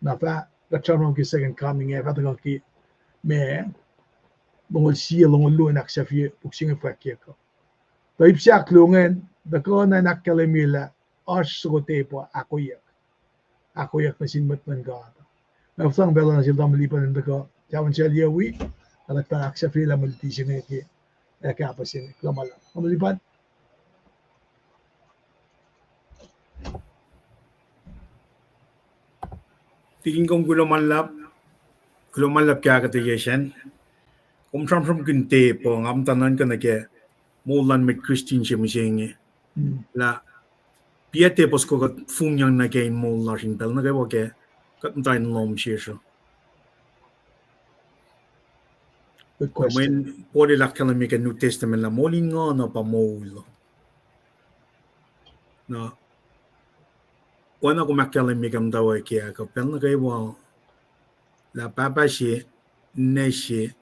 Na fah kuht sramsram ke second coming ac fah tuhkuh ke ma longoul sie, longoul luo in ahksahfye puk se inge fwackyuck uh. Tuh ip se ahkluo ingacn, tuhkuh na in ahkkahlwemye lah oasr soko tepuh ahkoeyuck, ahkoeyuck nuh sin mwet luhn God. Nga sang pacl uh nuh sel tamuhlwel Lipan in tuhkuh tahfuhn sel yac wi, ac kuht fah ahksahfyelah mwe luti se inge ke, ac kahpah se inge. Kuloh ma luhlahp. Tamuhlwel Lipan. Tikin, kom kuloh ma luhlahp, kuloh ma luhlahp ke ahkuhtweyac sacn. Kom sramsramkihn tepuh, nga muhta nuhnkuh nuh ke moul luhn mwet Christian se mihsenge. Lah, piac tepuh soko kuht fongyang nuh ke in moul lasr in pacl nuh kwewa ke kuht muhta in lohm sesr uh. Mweyen Paul el ahkkahlwemye ke New Testament lah moul in nguhn uh pa moul. Na, oacna kom ahkkahlwemye ke muhtwacwacack ah, kuh pacl nuh kwewa lah pahpah se, ninac se,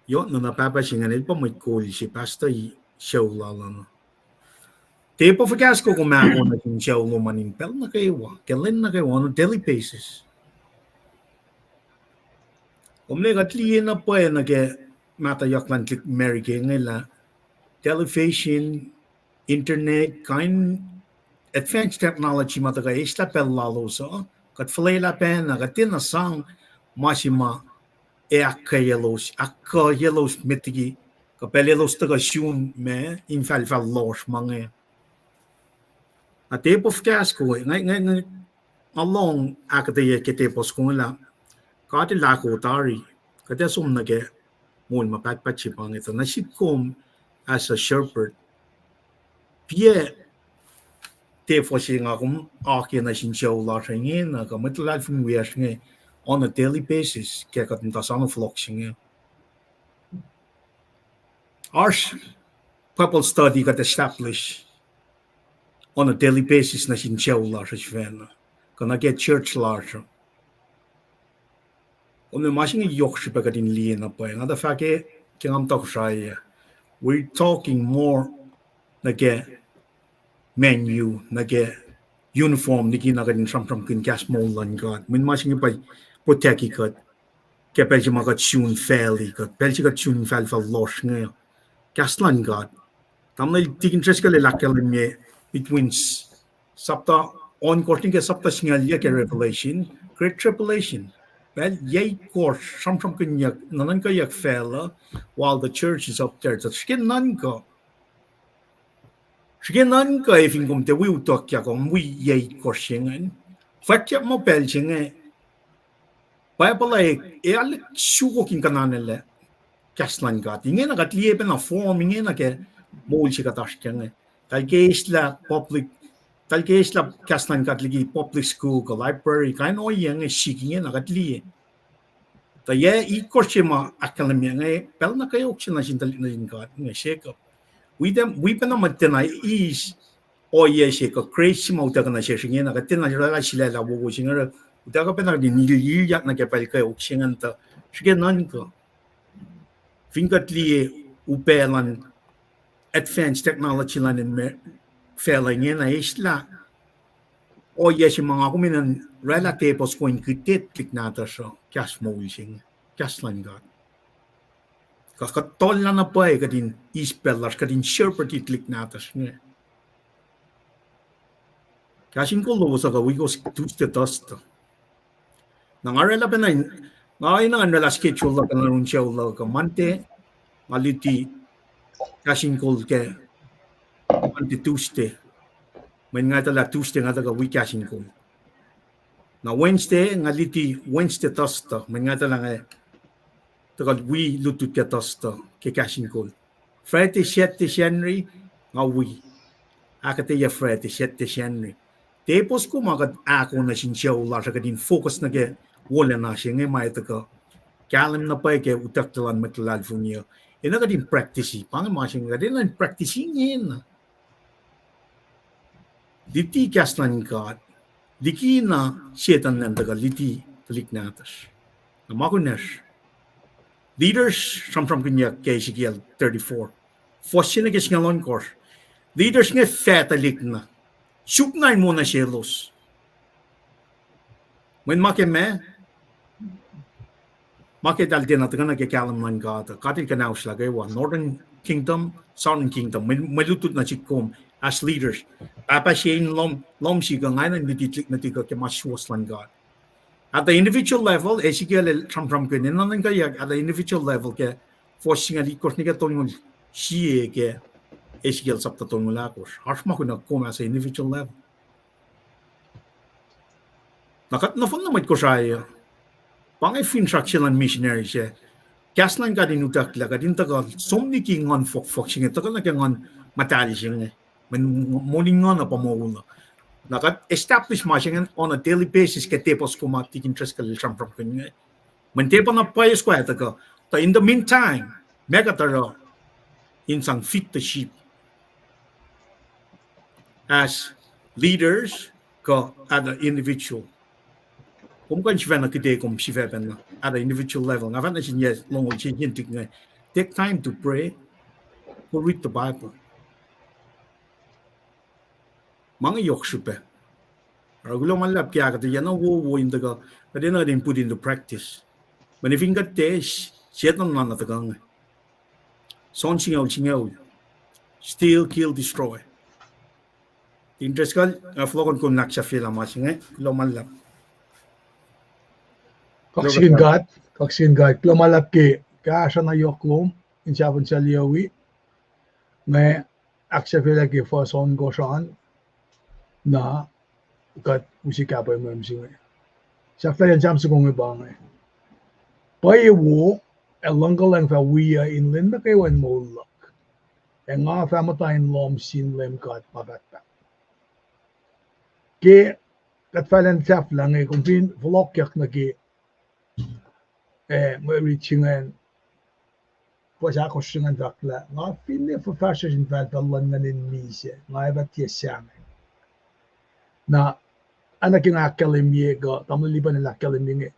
yohk na pahpah se ingacn el pa mwet kol se, pastor sucu lal an. Tepuh fuhkah soko kom ahkoo nuh sin sucu lom an in pacl nuh kwewa, ke lwen nuh kwewa, on a daily basis. Kom ne kuht liye na pwacye nuh ke mahtuh yohk luhn tuhlihk America inge lah television, internet, kain advanced technology ma tuhkuh eslah pacl lalos uh, kuht fuhlwelah pacna, kuht tiacna sang ma se ma ac ahkkweyaclos, ahkkweyaclos met liki kuh pacl elos tuhkuh sun ma infahlfahl lohsr ma inge. Na tepuh fuhkah soko, nga, nga, nga, nga lohng ahkuhtweyac ke tepuh soko inge lah God El ahkoo tari, kuht ac som nuh ke moul ma pahtpaht se pa inge. Tuh nuh sihk kom as a shepherd, piac tepuh se nga kom akena sin sucu lasr inge, na kuh mwet luhlahlfongi wiyacsr inge on a daily basis, ke kuht muhta soano fohlohk se inge. Oasr Bible study kuht establish on a daily basis nuh sin sucu lasr sifacna, kuh nuh ke church lasr. Kom ma se inge yohk srihpac kuht in liye na pwacye. Nga tuh fahk ke nga muhta Kosrae, we're talking more nuh ke menu, nuh ke uniform, likina kuht in sramsramkihn kahs moul luhn God. Mweyen ma se inge pa protect kuht ke pacl se ma kuht sun facluh, kuht pacl se kuht sun fahlfahl lohsr inge. Kahs luhn God. Tamuhlwel Tikin Driscoll el ahkkahlwemye between sapta ohnkohsr nuh ke sapta singucul yuh ke Revelation, Great Tribulation. Pacl yac itkohsr sramsramkihnyuck, nuhnuhnkweyuck facluh, while the church is up there. Tuh srihke nuhnkuh Srihke nuhnkuh, efin kom tiac wi utuckyak, kom wi yac itkohsr se ingacn. Fwackyuck muh pacl se inge, Bible ah, e alek sukok in kuhnahoslah kahs luhn God. Ingena kuht liye pacna form ingena ke moul se kuht oasr kac inge. Tahl ke eslah public, tahl ke eslah kahs luhn God liki public school kuh library, kain ohiyac inge sik ingena kuht liye. Tuh yac itkohsr se ma ahkkahlwemye inge, pacl na kweok se nuh sin tuhlihk nuhtin God inge, Jacob. Wi pacna muhtwacta eis ohiyac se kuh grace se ma utuckuh nuh sesr ingena, kuht tiacna oraclah sulaclah wowo se inge, utuckuh pacna in ilyak nuh ke pacl kweok se ingacn tuh srihke nuhnkuh. Fin kuht liye upac luhn advanced technology luhn facluh ingena, eslah ohiyac se ma nga kom enenuh in oraclah tepuh soko in kihte tuhlihk nahtuhsr uh kahs moul se inge, kahs luhn God. Kuh kuht tollah na pwacye kuht in eis pacl lasr, kuht in shepherd tuhlihk nahtuhsr inge. Kahs in kol lowos uh kuh wi kowos Tuesday, Thursday. Na nga oraclah pacna, nga enenuh in oraclah schedule luhk uh, na run sucu luhk uh, Monday, nga luti kahs in kol ke Monday, Tuesday. Mweyen nga etuh lah Tuesday nga tuhkuh wi kahs in kol. Na Wednesday, nga luti Wednesday, Thursday. Mweyen nga etuh lah nga tuhkuh wi lutlut ke Thursday ke kahs in kol. Friday, Saturday, Sunday, nga wi. Ahkuhtweyac Friday, Saturday, Sunday. Tepuh soko ma kuht ahkoo nuh sin sucu lasr uh kuht in focus nuh ke wolacna se inge ma etuh kuh kahlwem na pwacye ke utucklah luhn mwet luhlahlfongi uh. Enenuh kuht in practice, pa inge ma se inge kuht enenuh in practice ingena. Luti kahs luhn God, likina Setuhn elan tuhkuh luti tuhlihk nahtuhsr. Na ma kunacsr, leaders sramsramkihnyuck ke Ezekiel thirty-four. Fuhs se nuh ke singucul ohnkohsr. Leaders inge fah tuhlihk na. Suk na in wo nuh selos. Mweyen ma ke ma, ma ke eltahl tiacna tuhkuh nuh ke kahlwem luhn God uh, God el kuhnahoslah kwewa, Northern Kingdom, Southern Kingdom, mwe, mwe lutlut nuh sihk kom as leaders. Pahpah se in lohm, lohm sihk uh, nga enenuh in luti tuhlihk nuhtihk uh ke ma suwohs luhn God. At the individual level, Ezekiel el sramsramkihn, enenuh in nuhnkweyuck at the individual level ke fuhs singucul itkohsr nuh ke tolngoul sie ke Ezekiel sapta tolngoul ahkosr. Oasr ma kunacsr kom as a individual level. Na kuht nohfohn na mwet Kosrae uh, pa inge finsrak se luhn missionary se. Kahs luhn God in utucklah kuht in tuhkuh som liki nguhn fohkfohk se inge, tuhkuh nuh ke nguhn muhtahl se inge. Mweyen moul in nguhn uh pa moul uh. Na kuht establish ma se inge on a daily basis ke tepuh soko ma Tikin Driscoll el sramsramkihn inge. Mweyen tepuh na pwacye soko ah tuhkuh. Tuh in the meantime, ma kuht oruh in sang feed the sheep as leaders kuh at the individual. Kom kuh in sifacna kihte kom sifacpacna at the individual level. Nga fahk nuh sin yac longoul se sin tuhlihk inge, take time to pray, go read the Bible. Ma inge yohk srihpac. Oruh kuloh ma luhlahp ke ahkuhtweyac na wowo in tuhkuh, kuht enenuh in put into practice. Mweyen fin kuht tiac, Setuhn elan na tuhkuh inge. John singucul singucul. Steal, kill, destroy. Tikin Driscoll, nga fohlohkohn kom in ahksahfyelah ma se inge, kuloh ma luhlahp. Kaksakihn God, kaksakihn God, kuloh ma luhlahp ke kahsruh na yohk lom in sahp in saliyawi. Nga ahksahfyelah ke fuhs ohnkohsr an, na kuht use kahpwacmwem se inge. Sahflah in Sam soko inge pa inge. Pwacye wo, ac luhngkuhlwacng fah wiyuc in lwen nuh kwewa in moul luhk. Ac nga fah muhta in lohm sin Leum God ma pahtpaht. Ke kuht fahlen sahflah inge, kom fin fohlohkyak nuh ke, eh, mwe rit se ingacn, fuhs ahkosr se ingacn fahk lah, nga finne fuhfahsryucsr in fahlfahl luhn nguhn in misac, nga ac fah tiac sahngweng. Na, oacna ke nga ahkkahlwemye kuh tamuhlwel Lipan el ahkkahlwemye inge,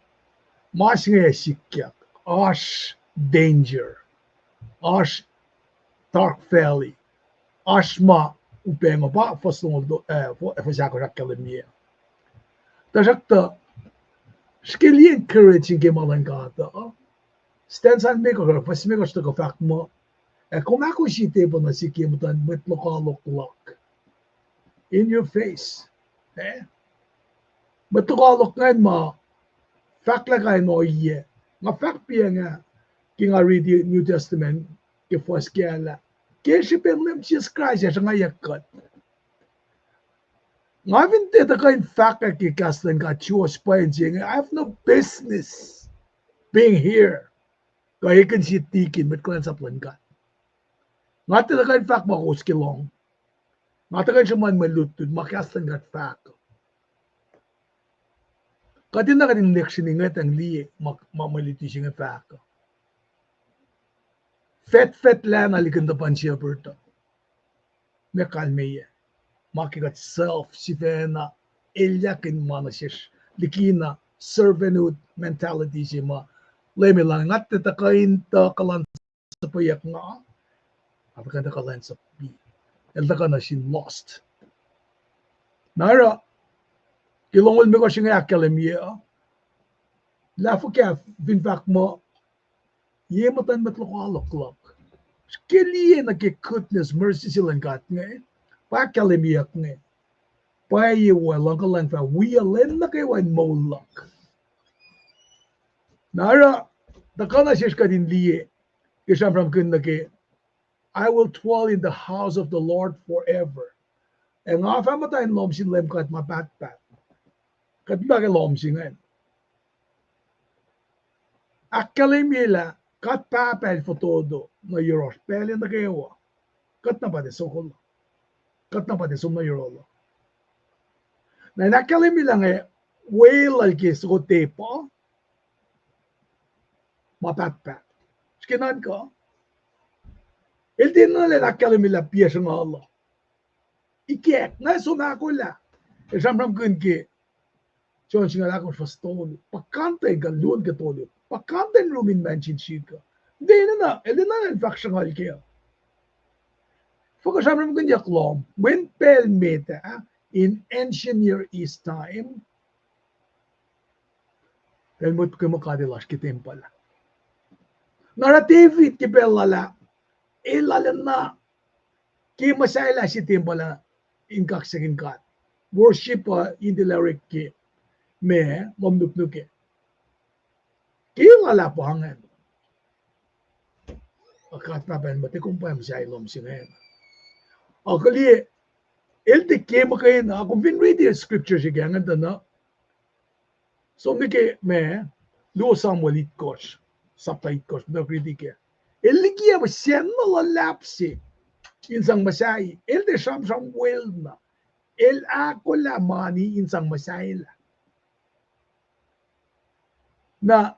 ma se inge ac sikyak, oasr danger, oasr dark valley, oasr ma upac inge pa fuhs longoul, eh, fuhs ahkosr ahkkahlwemye. Tuhsruhktuh, srihke liye encouraging ke ma luhn God uh, stanza limekohsr, fuhs limekohsr tuhkuh fahk muh, ac kom ahkoo sie tepuh nuh sihk ye muhtuhn mwet lokoalok luhk. In your face. Eh? Mwet lokoalok ingacn ma fahk lah kain ohiyac. Nga fahk pacna ke nga riti New Testament ke fuhs kac lah, ke srihpen Leum Jisus Kraist ac sruhngwacyuck kuht, nga fin tiac tuhkuh in fahkwack ke kahs luhn God suwohs pwacye se inge, I have no business being here. Kuh ekihn sie tikin mwet kuhlwacnsap luhn God. Nga tiac tuhkuh in fahk ma kowos ke lohng. Nga tuhkuh in sruhmuhn mwe lutlut ma kahs luhn God fahk. Kuht enenuh kuht in lihksreni ngwetacng liye ma, ma mwe luti se inge fahk. Fetfetlah na likin tuhpan shepherd uh. Meac kalmeyac? Ma ke kuht self sifacna elyahkihn ma nuh sesr, likina servanthood mentality se ma Leum El luhngse, nga tiac tuhkuh in tuh kuhlwacnsapweyuck nga, nga tuhkuh in tuh kuhlwacnsap. El tuhkuh nuh sin lost. Na oruh, ke longoul limekohsr inge ahkkahlwemye uh, lah fuhkah fin fahk muh, ye muhtuhn mwet lokoalok luhk. Ke liye nuh ke goodness, mercy se luhn God inge, pa ahkkahlwemyeyuck inge, pwacye wo luhngkuhlwacng fah wiyacl lwen nuh kwewa in moul luhk. Na oruh, tuhkuh nuh sesr kuht in liye, ke sramsramkihn nuh ke, I will dwell in the house of the Lord forever. Ac nga fah muhta in lohm sin Leum God ma pahtpaht. Kuht muhta ke lohm se ingacn. Ahkkahlwemye lah God Pahpah El fototo nuh yohrohsr pacl nuh kwewa. Kuht na pa tiac sokol. Kuht na pa tiac som nuh yohrohl. Na in ahkkahlwemye lah inge, weluhl ke soko tepuh ma pahtpaht. Srihke nuhnkuh, el tiacna lwen ahkkahlwemye lah piac sruhnguhl uh. Ikack, nga som ahkolah, el sramsramkihn ke John singucul ahkosr fuhs tolu, puhkantwen kuh luo nuh ke tolu, puhkantwen rum in mansion srihk uh. Tiacna, el tiacna lwen fahk sruhnguhl kac. Fuhkah sramsramkihnyuck lom, mweyen pacl met ah, in ancient Near East time, el motko muh God El oasr ke tempuhl ah. Na oruh David ke pacl lal ah, el arulacna ke muhsahelah se tempuhl ah in kaksakihn God. Worship uh in tilac orek ke ma lohm nuknuk ah. Ke lal ah pa ingacn, God Pahpah El muh, tiac kom pwacye muhsahi lohm se ingacn. Ac kuh liye, el tiac ke muhkwena, kom fin riti scripture se ke ingacn tuh na, som nuh ke ma, luo Samuel itkohsr, sapta itkohsr, muhta riti kac. El likiyac pa sacn na luhlahp se in sang muhsahi, el tiac sramsram wel na, el ahkolah mani in sang muhsahelah. Na,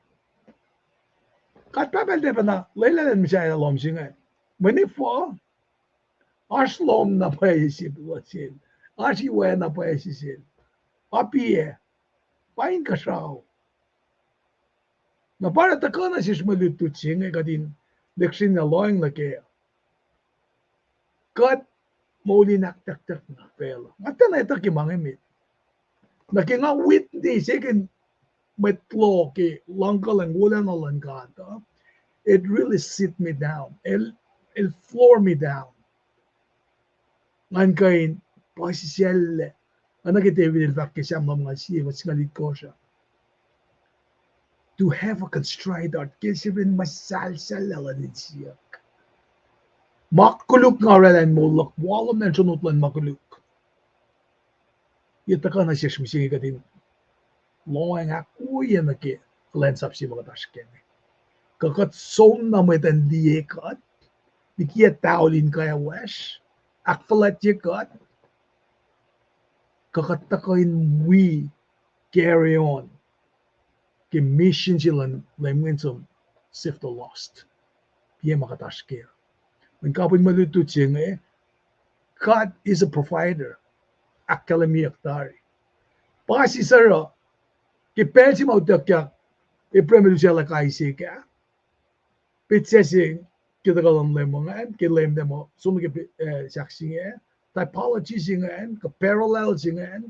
God Pahpah El tiac pacna lwelah elan muhsahelah lohm se ingacn. Mweyen efuh? Oasr lohm na pwacye se sel. Oasr iwac na pwacye se sel. Apiac, pa inkuhsrao. Na pa oruh tuhkuh nuh sesr mwe lutlut se inge kuht in lihksreni na lohacng nuh kac. Kuht moul in ahktaktak na facluh. Nga tiacna etuh ke ma inge met. Na ke nga witness ekihn mwet loh ke luhngkuhlwacng wolacna luhn God uh, it really sit me down. El, el floor me down. Ngan kuh in puhsisacllac. Oacna ke David el fahk ke Sam lumngaul sie, fuhs singucul itkohsr ah, to have a contrite heart, ke sifacna muhsahlsahllah luhn insiyuck. Ma koluk nga oraclah in moul luhk, walomlah in sronot luhn ma koluk. Yac tuhkuh nuh sesr mihsenge kuht in lohacng ahkwoye nuh ke kuhlwacnsap se ma kuht oasr kac inge. Kuh kuht som na mwet in liye kuht, likiyac taol in kwacwacsr, ahkfuhlwactye kuht. kuh kuht tuhkuh in wi carry on ke mission se luhn Leum ingacn som save the lost. Piac ma kuht oasr kac. Mweyen kapihn mwe lutlut se inge, God is a provider. Ahkkahlwemyeyuck tari. Pa sisaruh, ke pacl se ma utuckyak, Abraham el usaclah Isaac ah. Petsac se ke tuhkuh luhn Leum ingacn, ke Leum Leum som nuh ke, eh, sahk se inge, typology se ingacn, kuh parallel se ingacn.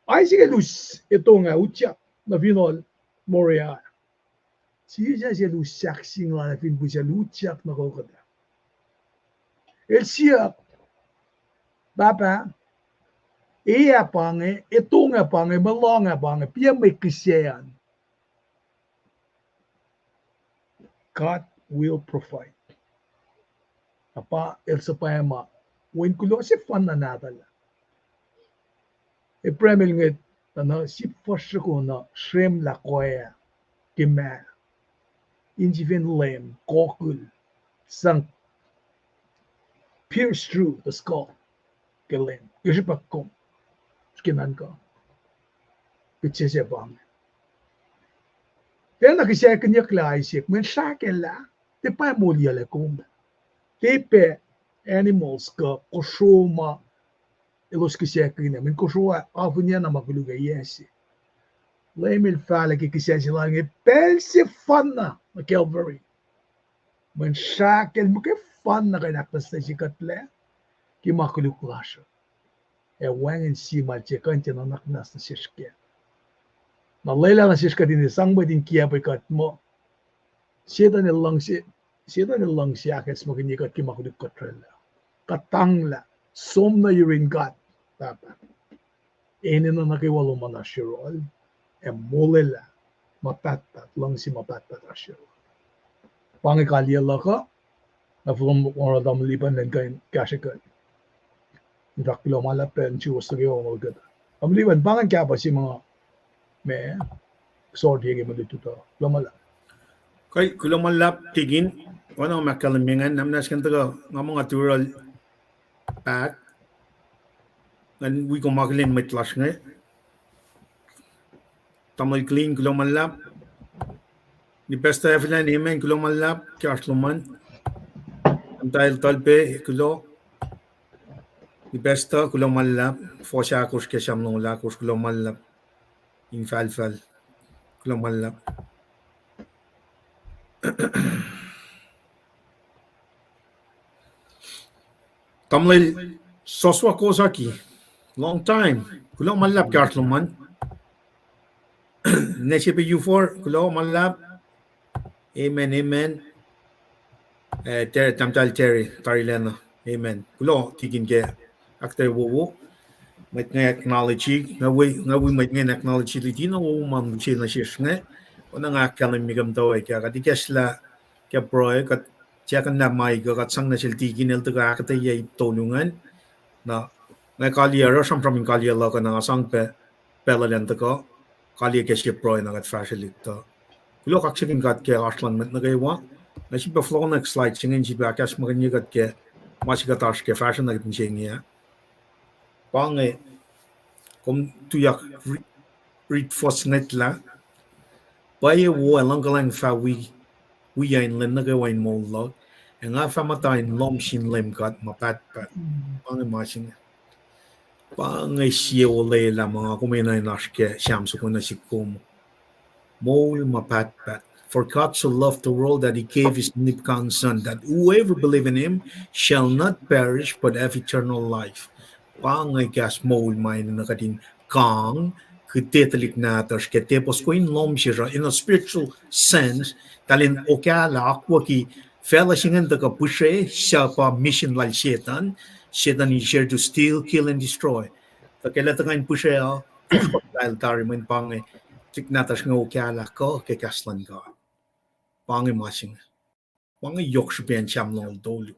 Isaac el us etong ah utyak nuh finohl Moriah. Jisus el us sahk se inge lah nuh fin pihsac el utyak nuh kuhkuhtac. El siyuck, Pahpah, e ah pa inge, etong ah pa inge, mwe lohng ah pa inge, piac mwe kihsac an. God will provide. Na pa el suhpwacma, wen kuloh sefanna nahtuhl ah. Abraham el ngwet, tuh na sip fuhsr soko na sremlah koac ke mah, in sifacn Leum kokihn, sang pierce through the skull ke Leum, ke srihpac kom, srihke nuhnkuh. Petsac se pa inge. Tiacna kihsackuhnyucklah Isaac, mweyen srahkelah, tiac pa moliyuclac kom. Tiac pac animals kuh kosro ma elos kihsackuhnuh, mweyen kosro ah afihnyac na ma koluk ah yac se. Leum el fahlah ke kihsac se lal inge pacl sefanna nuh Calvary. Mweyen srahkel muhkwefanna kuh in ahknwacsnwacsye kuhtlac ke ma koluk lasr uh. Ac wacngihn sie ma el tiac kuh in tiac nuhnak muhnahs nuh sesr kac. Na lwelah nuh sesr kuht in sang mwet in kiacpwe kuht muh Setuhn el luhngse, Setuhn el luhngse ahkacsmakihnye kuht ke ma koluk kuht oraclah. Kuhtanglah, som nuh yurin God, Pahpah. Enenuh nuh kwewa lom an oasr yohrohl, ac molwelah ma pahtpaht, luhngse ma pahtpaht oasr yohrohl. Pa inge kaliyac luhk uh, na fohlohk oruh tamuhlwel Lipan lwen kuh in kahsrwe kuht. In fahk kuloh ma luhlahp pac nuh suwos nuh kwewa ma wi kuht. Tamuhlwel Lipan, pa ingacn kapwack se ma, ma, sorry ke mwe lutlut uh. Kuloh ma luhlahp. Kuh, kuloh ma luhlahp Tikin, oacna ma ahkkahlwemye ingacn, na muhnahs kuh in tuhkuh, nga muh nga tural paht, ngan wi kom akihlen mwet lasr inge. Tamuhlwel Clean, kuloh ma luhlahp. Ni Pastor Evelyn, amen, kuloh ma luhlahp ke oasr lom an. Tahmtahel Talpe, kuloh. Ni Pastor, kuloh ma luhlahp. Fohs ahkosr ke Sam longoul ahkosr, kuloh ma luhlahp. Infahlfahl, kuloh ma luhlahp. Tamuhlwel Joshua Kosaki, long time. Kuloh ma luhlahp ke oasr lom an. Nese pac U four, kuloh ma luhlahp. Amen, amen. Eh, Ter-, Tahmtahel Terry, tarilacna. Amen. Kuloh Tikin ke ahkuhtweyac wowo. Mwet inge acknowledge, nga wi, nga wi mwet inge in acknowledge luti na wowo ma mihsenge nuh sesr inge. Oacna nga ahkkahlwemye ke muhtwacwacack ah, kuht ikacslah ke pruhe, kuht tiac kuhnlah ma kuh, kuht sang nuh sel Tikin el tuhkuh ahkuhtweyac ip tolu ingacn. Na nga kaliyac oruh sramsram in kaliyac luhk uh, na nga sang pac pacl elan tuhkuh kaliyac ke sie pruhe na kuht fahsrwelihk tuh. Kuloh kaksakihn God ke oasr luhn mwet nuh kwewa. Nga sifilpac fohlohkna slide se inge in sifilpac ahkacsmakihnye kuht ke ma se kuht oasr ke fahsruh nuh ke mihsenge ah. Pa inge, kom tuyak ri-, reinforce ngwetlah. Pwacye wo ac luhngkuhlwacng fah wi, wiyuc in lwen nuh kwewa in moul luhk, ac nga fah muhta in lohm sin Leum God ma pahtpaht. Pa inge ma se inge. Pa inge sie olwelah ma nga kom enenuh in oasr ke Sam soko nuh sihk kom. Moul ma pahtpaht. For God so loved the world that he gave his only begotten Son, that whoever believe in him shall not perish but have eternal life. Pa inge kahs moul ma enenuh kuht in kang, kuht tuhlihk nahtuhsr ke tiac soko in lohm sesr uh, in a spiritual sense, tahl in okahlah akwucki facluh se ingacn tuhkuh pihsre, suc pa mission lal Setuhn. Setuhn is here to steal, kill, and destroy. Tuh ke el tuhkuh in pihsre uh, lal tari mweyen pa inge, tuhlihk nahtuhsr inge okahlah kuh ke kahs luhn God. Pa inge ma se inge. Pa inge yohk srihpac in Sam longoul tolu.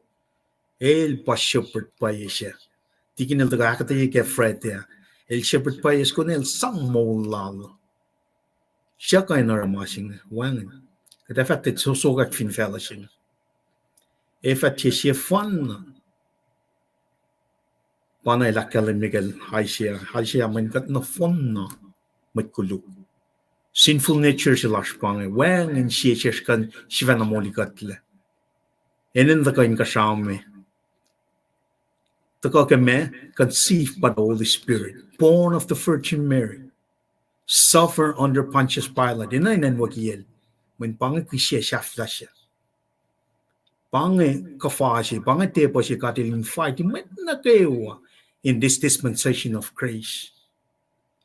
El pa shepherd pwacye se. Tikin el tuhkuh ahkuhtweye ke Friday ah. El shepherd pwacye se, kuh el sang moul lal. Suc kuh in oruh ma se inge, wacngihn. Kuht ac fah tiac sosokwack fin facluh se inge. Ac fah tiac sefanna. Pa na el ahkkahlwemye kacl Isaiah, Isaiah, mweyen kuht nohfohnna mwet koluk. Sinful nature se lasr pa inge, wacngihn sie sesr kuh in sifacna moli kuhtlac. Enenuh tuhkuh inkuhsrao me. Tuhkuh ke ma, conceived by the Holy Spirit, born of the Virgin Mary, suffer under Pontius Pilate. Enenuh in acnwuckiyacl, mweyen pa inge kihsac sahflah se. Pa inge kuhfa se, pa inge tepuh se God El invite mwet nuh kwewa in this dispensation of grace.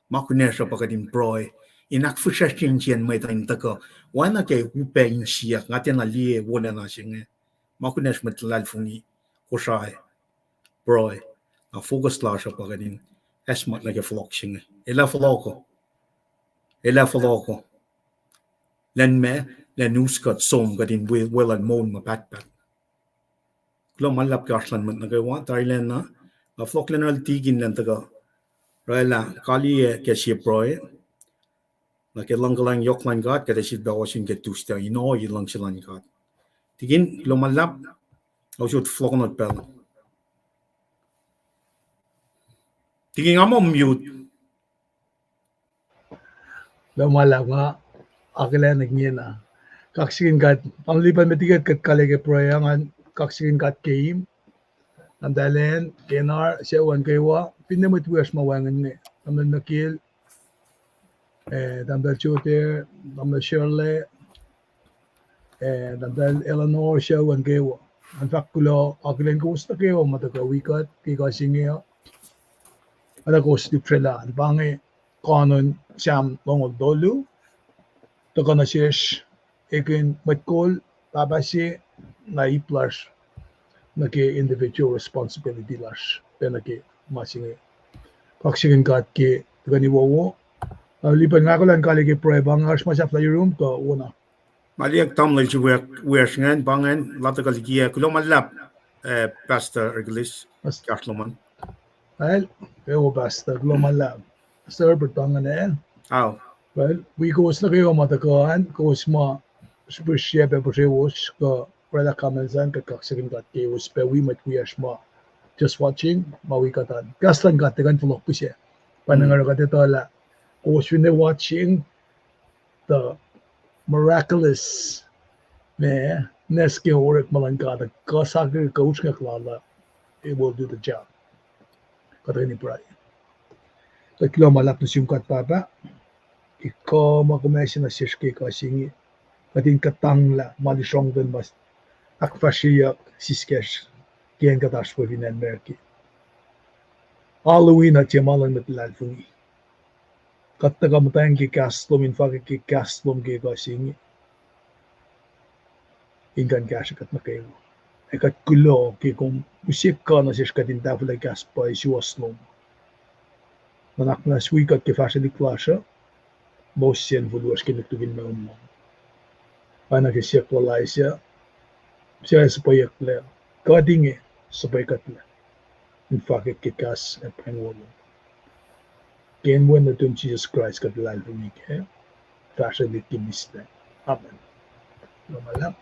Ma kunacsr uh pa kuht in pruhe, in ahkfihsracsrye insiyacn mwet uh in tuhkuh, oacna ke upac insiyuck, nga tiacna liye wolacna se inge. Ma kunacsr mwet luhlahlfongi Kosrae, pruhe, na focus lasr uh pa kuht in acsmak nuh ke fohlohk se inge. Elah fohlohko. Elah fohlohko. Lwen ma, lwen us kuht som kuht in wi-, weluhl moul ma pahtpaht. Kuloh ma luhlahp ke oasr luhn mwet nuh kwewa, tarilacna, nga fohlohk lacn oruh tikin lwen tuhkuh oraclah kaliyac ke sie pruhe, na ke luhngkuhlwacng yohk luhn God, kuht ac sifilpac ohsun ke Tuesday, in ohiyac luhngse luhn God. Tikin, kuloh ma luhlahp, nga usot fohlohk nuh pacl. Tikin, nga muh mute. Kuloh ma luhlahp, nga akihlen ingena. Kaksakihn God, tamuhlwel Lipan, met liki kuht kale ke pruhe uh, ngan kaksakihn God ke im. Tahmtahel Ann, Kenar, sucu an kwewa, finne mwet wiyacsr ma wacngihn inge. Tamuhlwel Nakil, eh, tahmtahel Joter, tamuhlwel Shirley, eh, tahmtahel Eleanor, sucu an kwewa. Ngan fahk kuloh, akihlen kowos nuh kwewa ma tuhkuh wi kuht ke ekuh se inge uh. Oacna kowos lihpsrelah, pa inge kanon Sam longoul tolu, tuhkuh nuh sesr, ekihn mwet kol, pahpah se, na ip lasr, nuh ke individual responsibility lasr, pac nuh ke ma se inge. Kaksakihn God ke tuhkweni wowo. Na Lipan, nga kuh in kale ke pruhe, pa nga oasr ma sahflah yurum kuh wona. Nga liye tamuhlwel se wiyacsr ingacn, pa ingacn, la tuhkuh likiyac, kuloh ma luhlahp, eh, Pastor Hercules, kahs lom an. Well, kwewa Pastor, kuloh ma luhlahp. Pastor Herbert, pa ingacn, eh? Well, wi kowos nuh kwewa ma tuhkuh an, kowos ma srihpac puhsrewos kuh oraclah comments an, kuht kaksakihn God ke kowos pac wi mwet wiyacsr ma just watching, ma wi kuht an. Kahs luhn God tiac kuh in fohlohk pihsac. Pa na nga oruh kuht etuh lah kowos finne watching, the miraculous, ma, nes ke orekma luhn God, kuh sakihn kuh usrnguck lal uh, it will do the job. Kuht tuhkweni pruhe. Kuht kuloh ma luhlahp nuh sum God Pahpah, ke kuh ma kom ase nuh sesr ke ekuh se inge, kuht in kuhtanglah ma lusrongten ma ahkfahsryeyuck siskacsr ke acn kuht oasr we fin acn America. Alu in uh tiac ma luhn mwet luhlahlfongi. Kuht tuhkuh muhtweng ke kahs lom, in fahkwack ke kahs lom ke ekuh se inge, in kuh in kahsrwe kuht nuh kwewa. Ac kuht kuloh ke kom use kuh nuh sesr kuht in tahfwelah kahs pwacye suwohs lom. Nuhnak muhnahs wi kuht ke fahsrwelihk lasr uh, mos sacn folowacsr ke luktukin meunom. Oacna ke siyuck lal Isaiah, suc ac suhpweyucklac, kuht inge suhpwekuhtlac in fahkwack ke kahs ac pweng wo lom. Ke inen wen nuhtum Jisus Kraist kuht luhlahlfongi kac, fahsrwelihk ke mihslac. Amen. Kuloh ma luhlahp.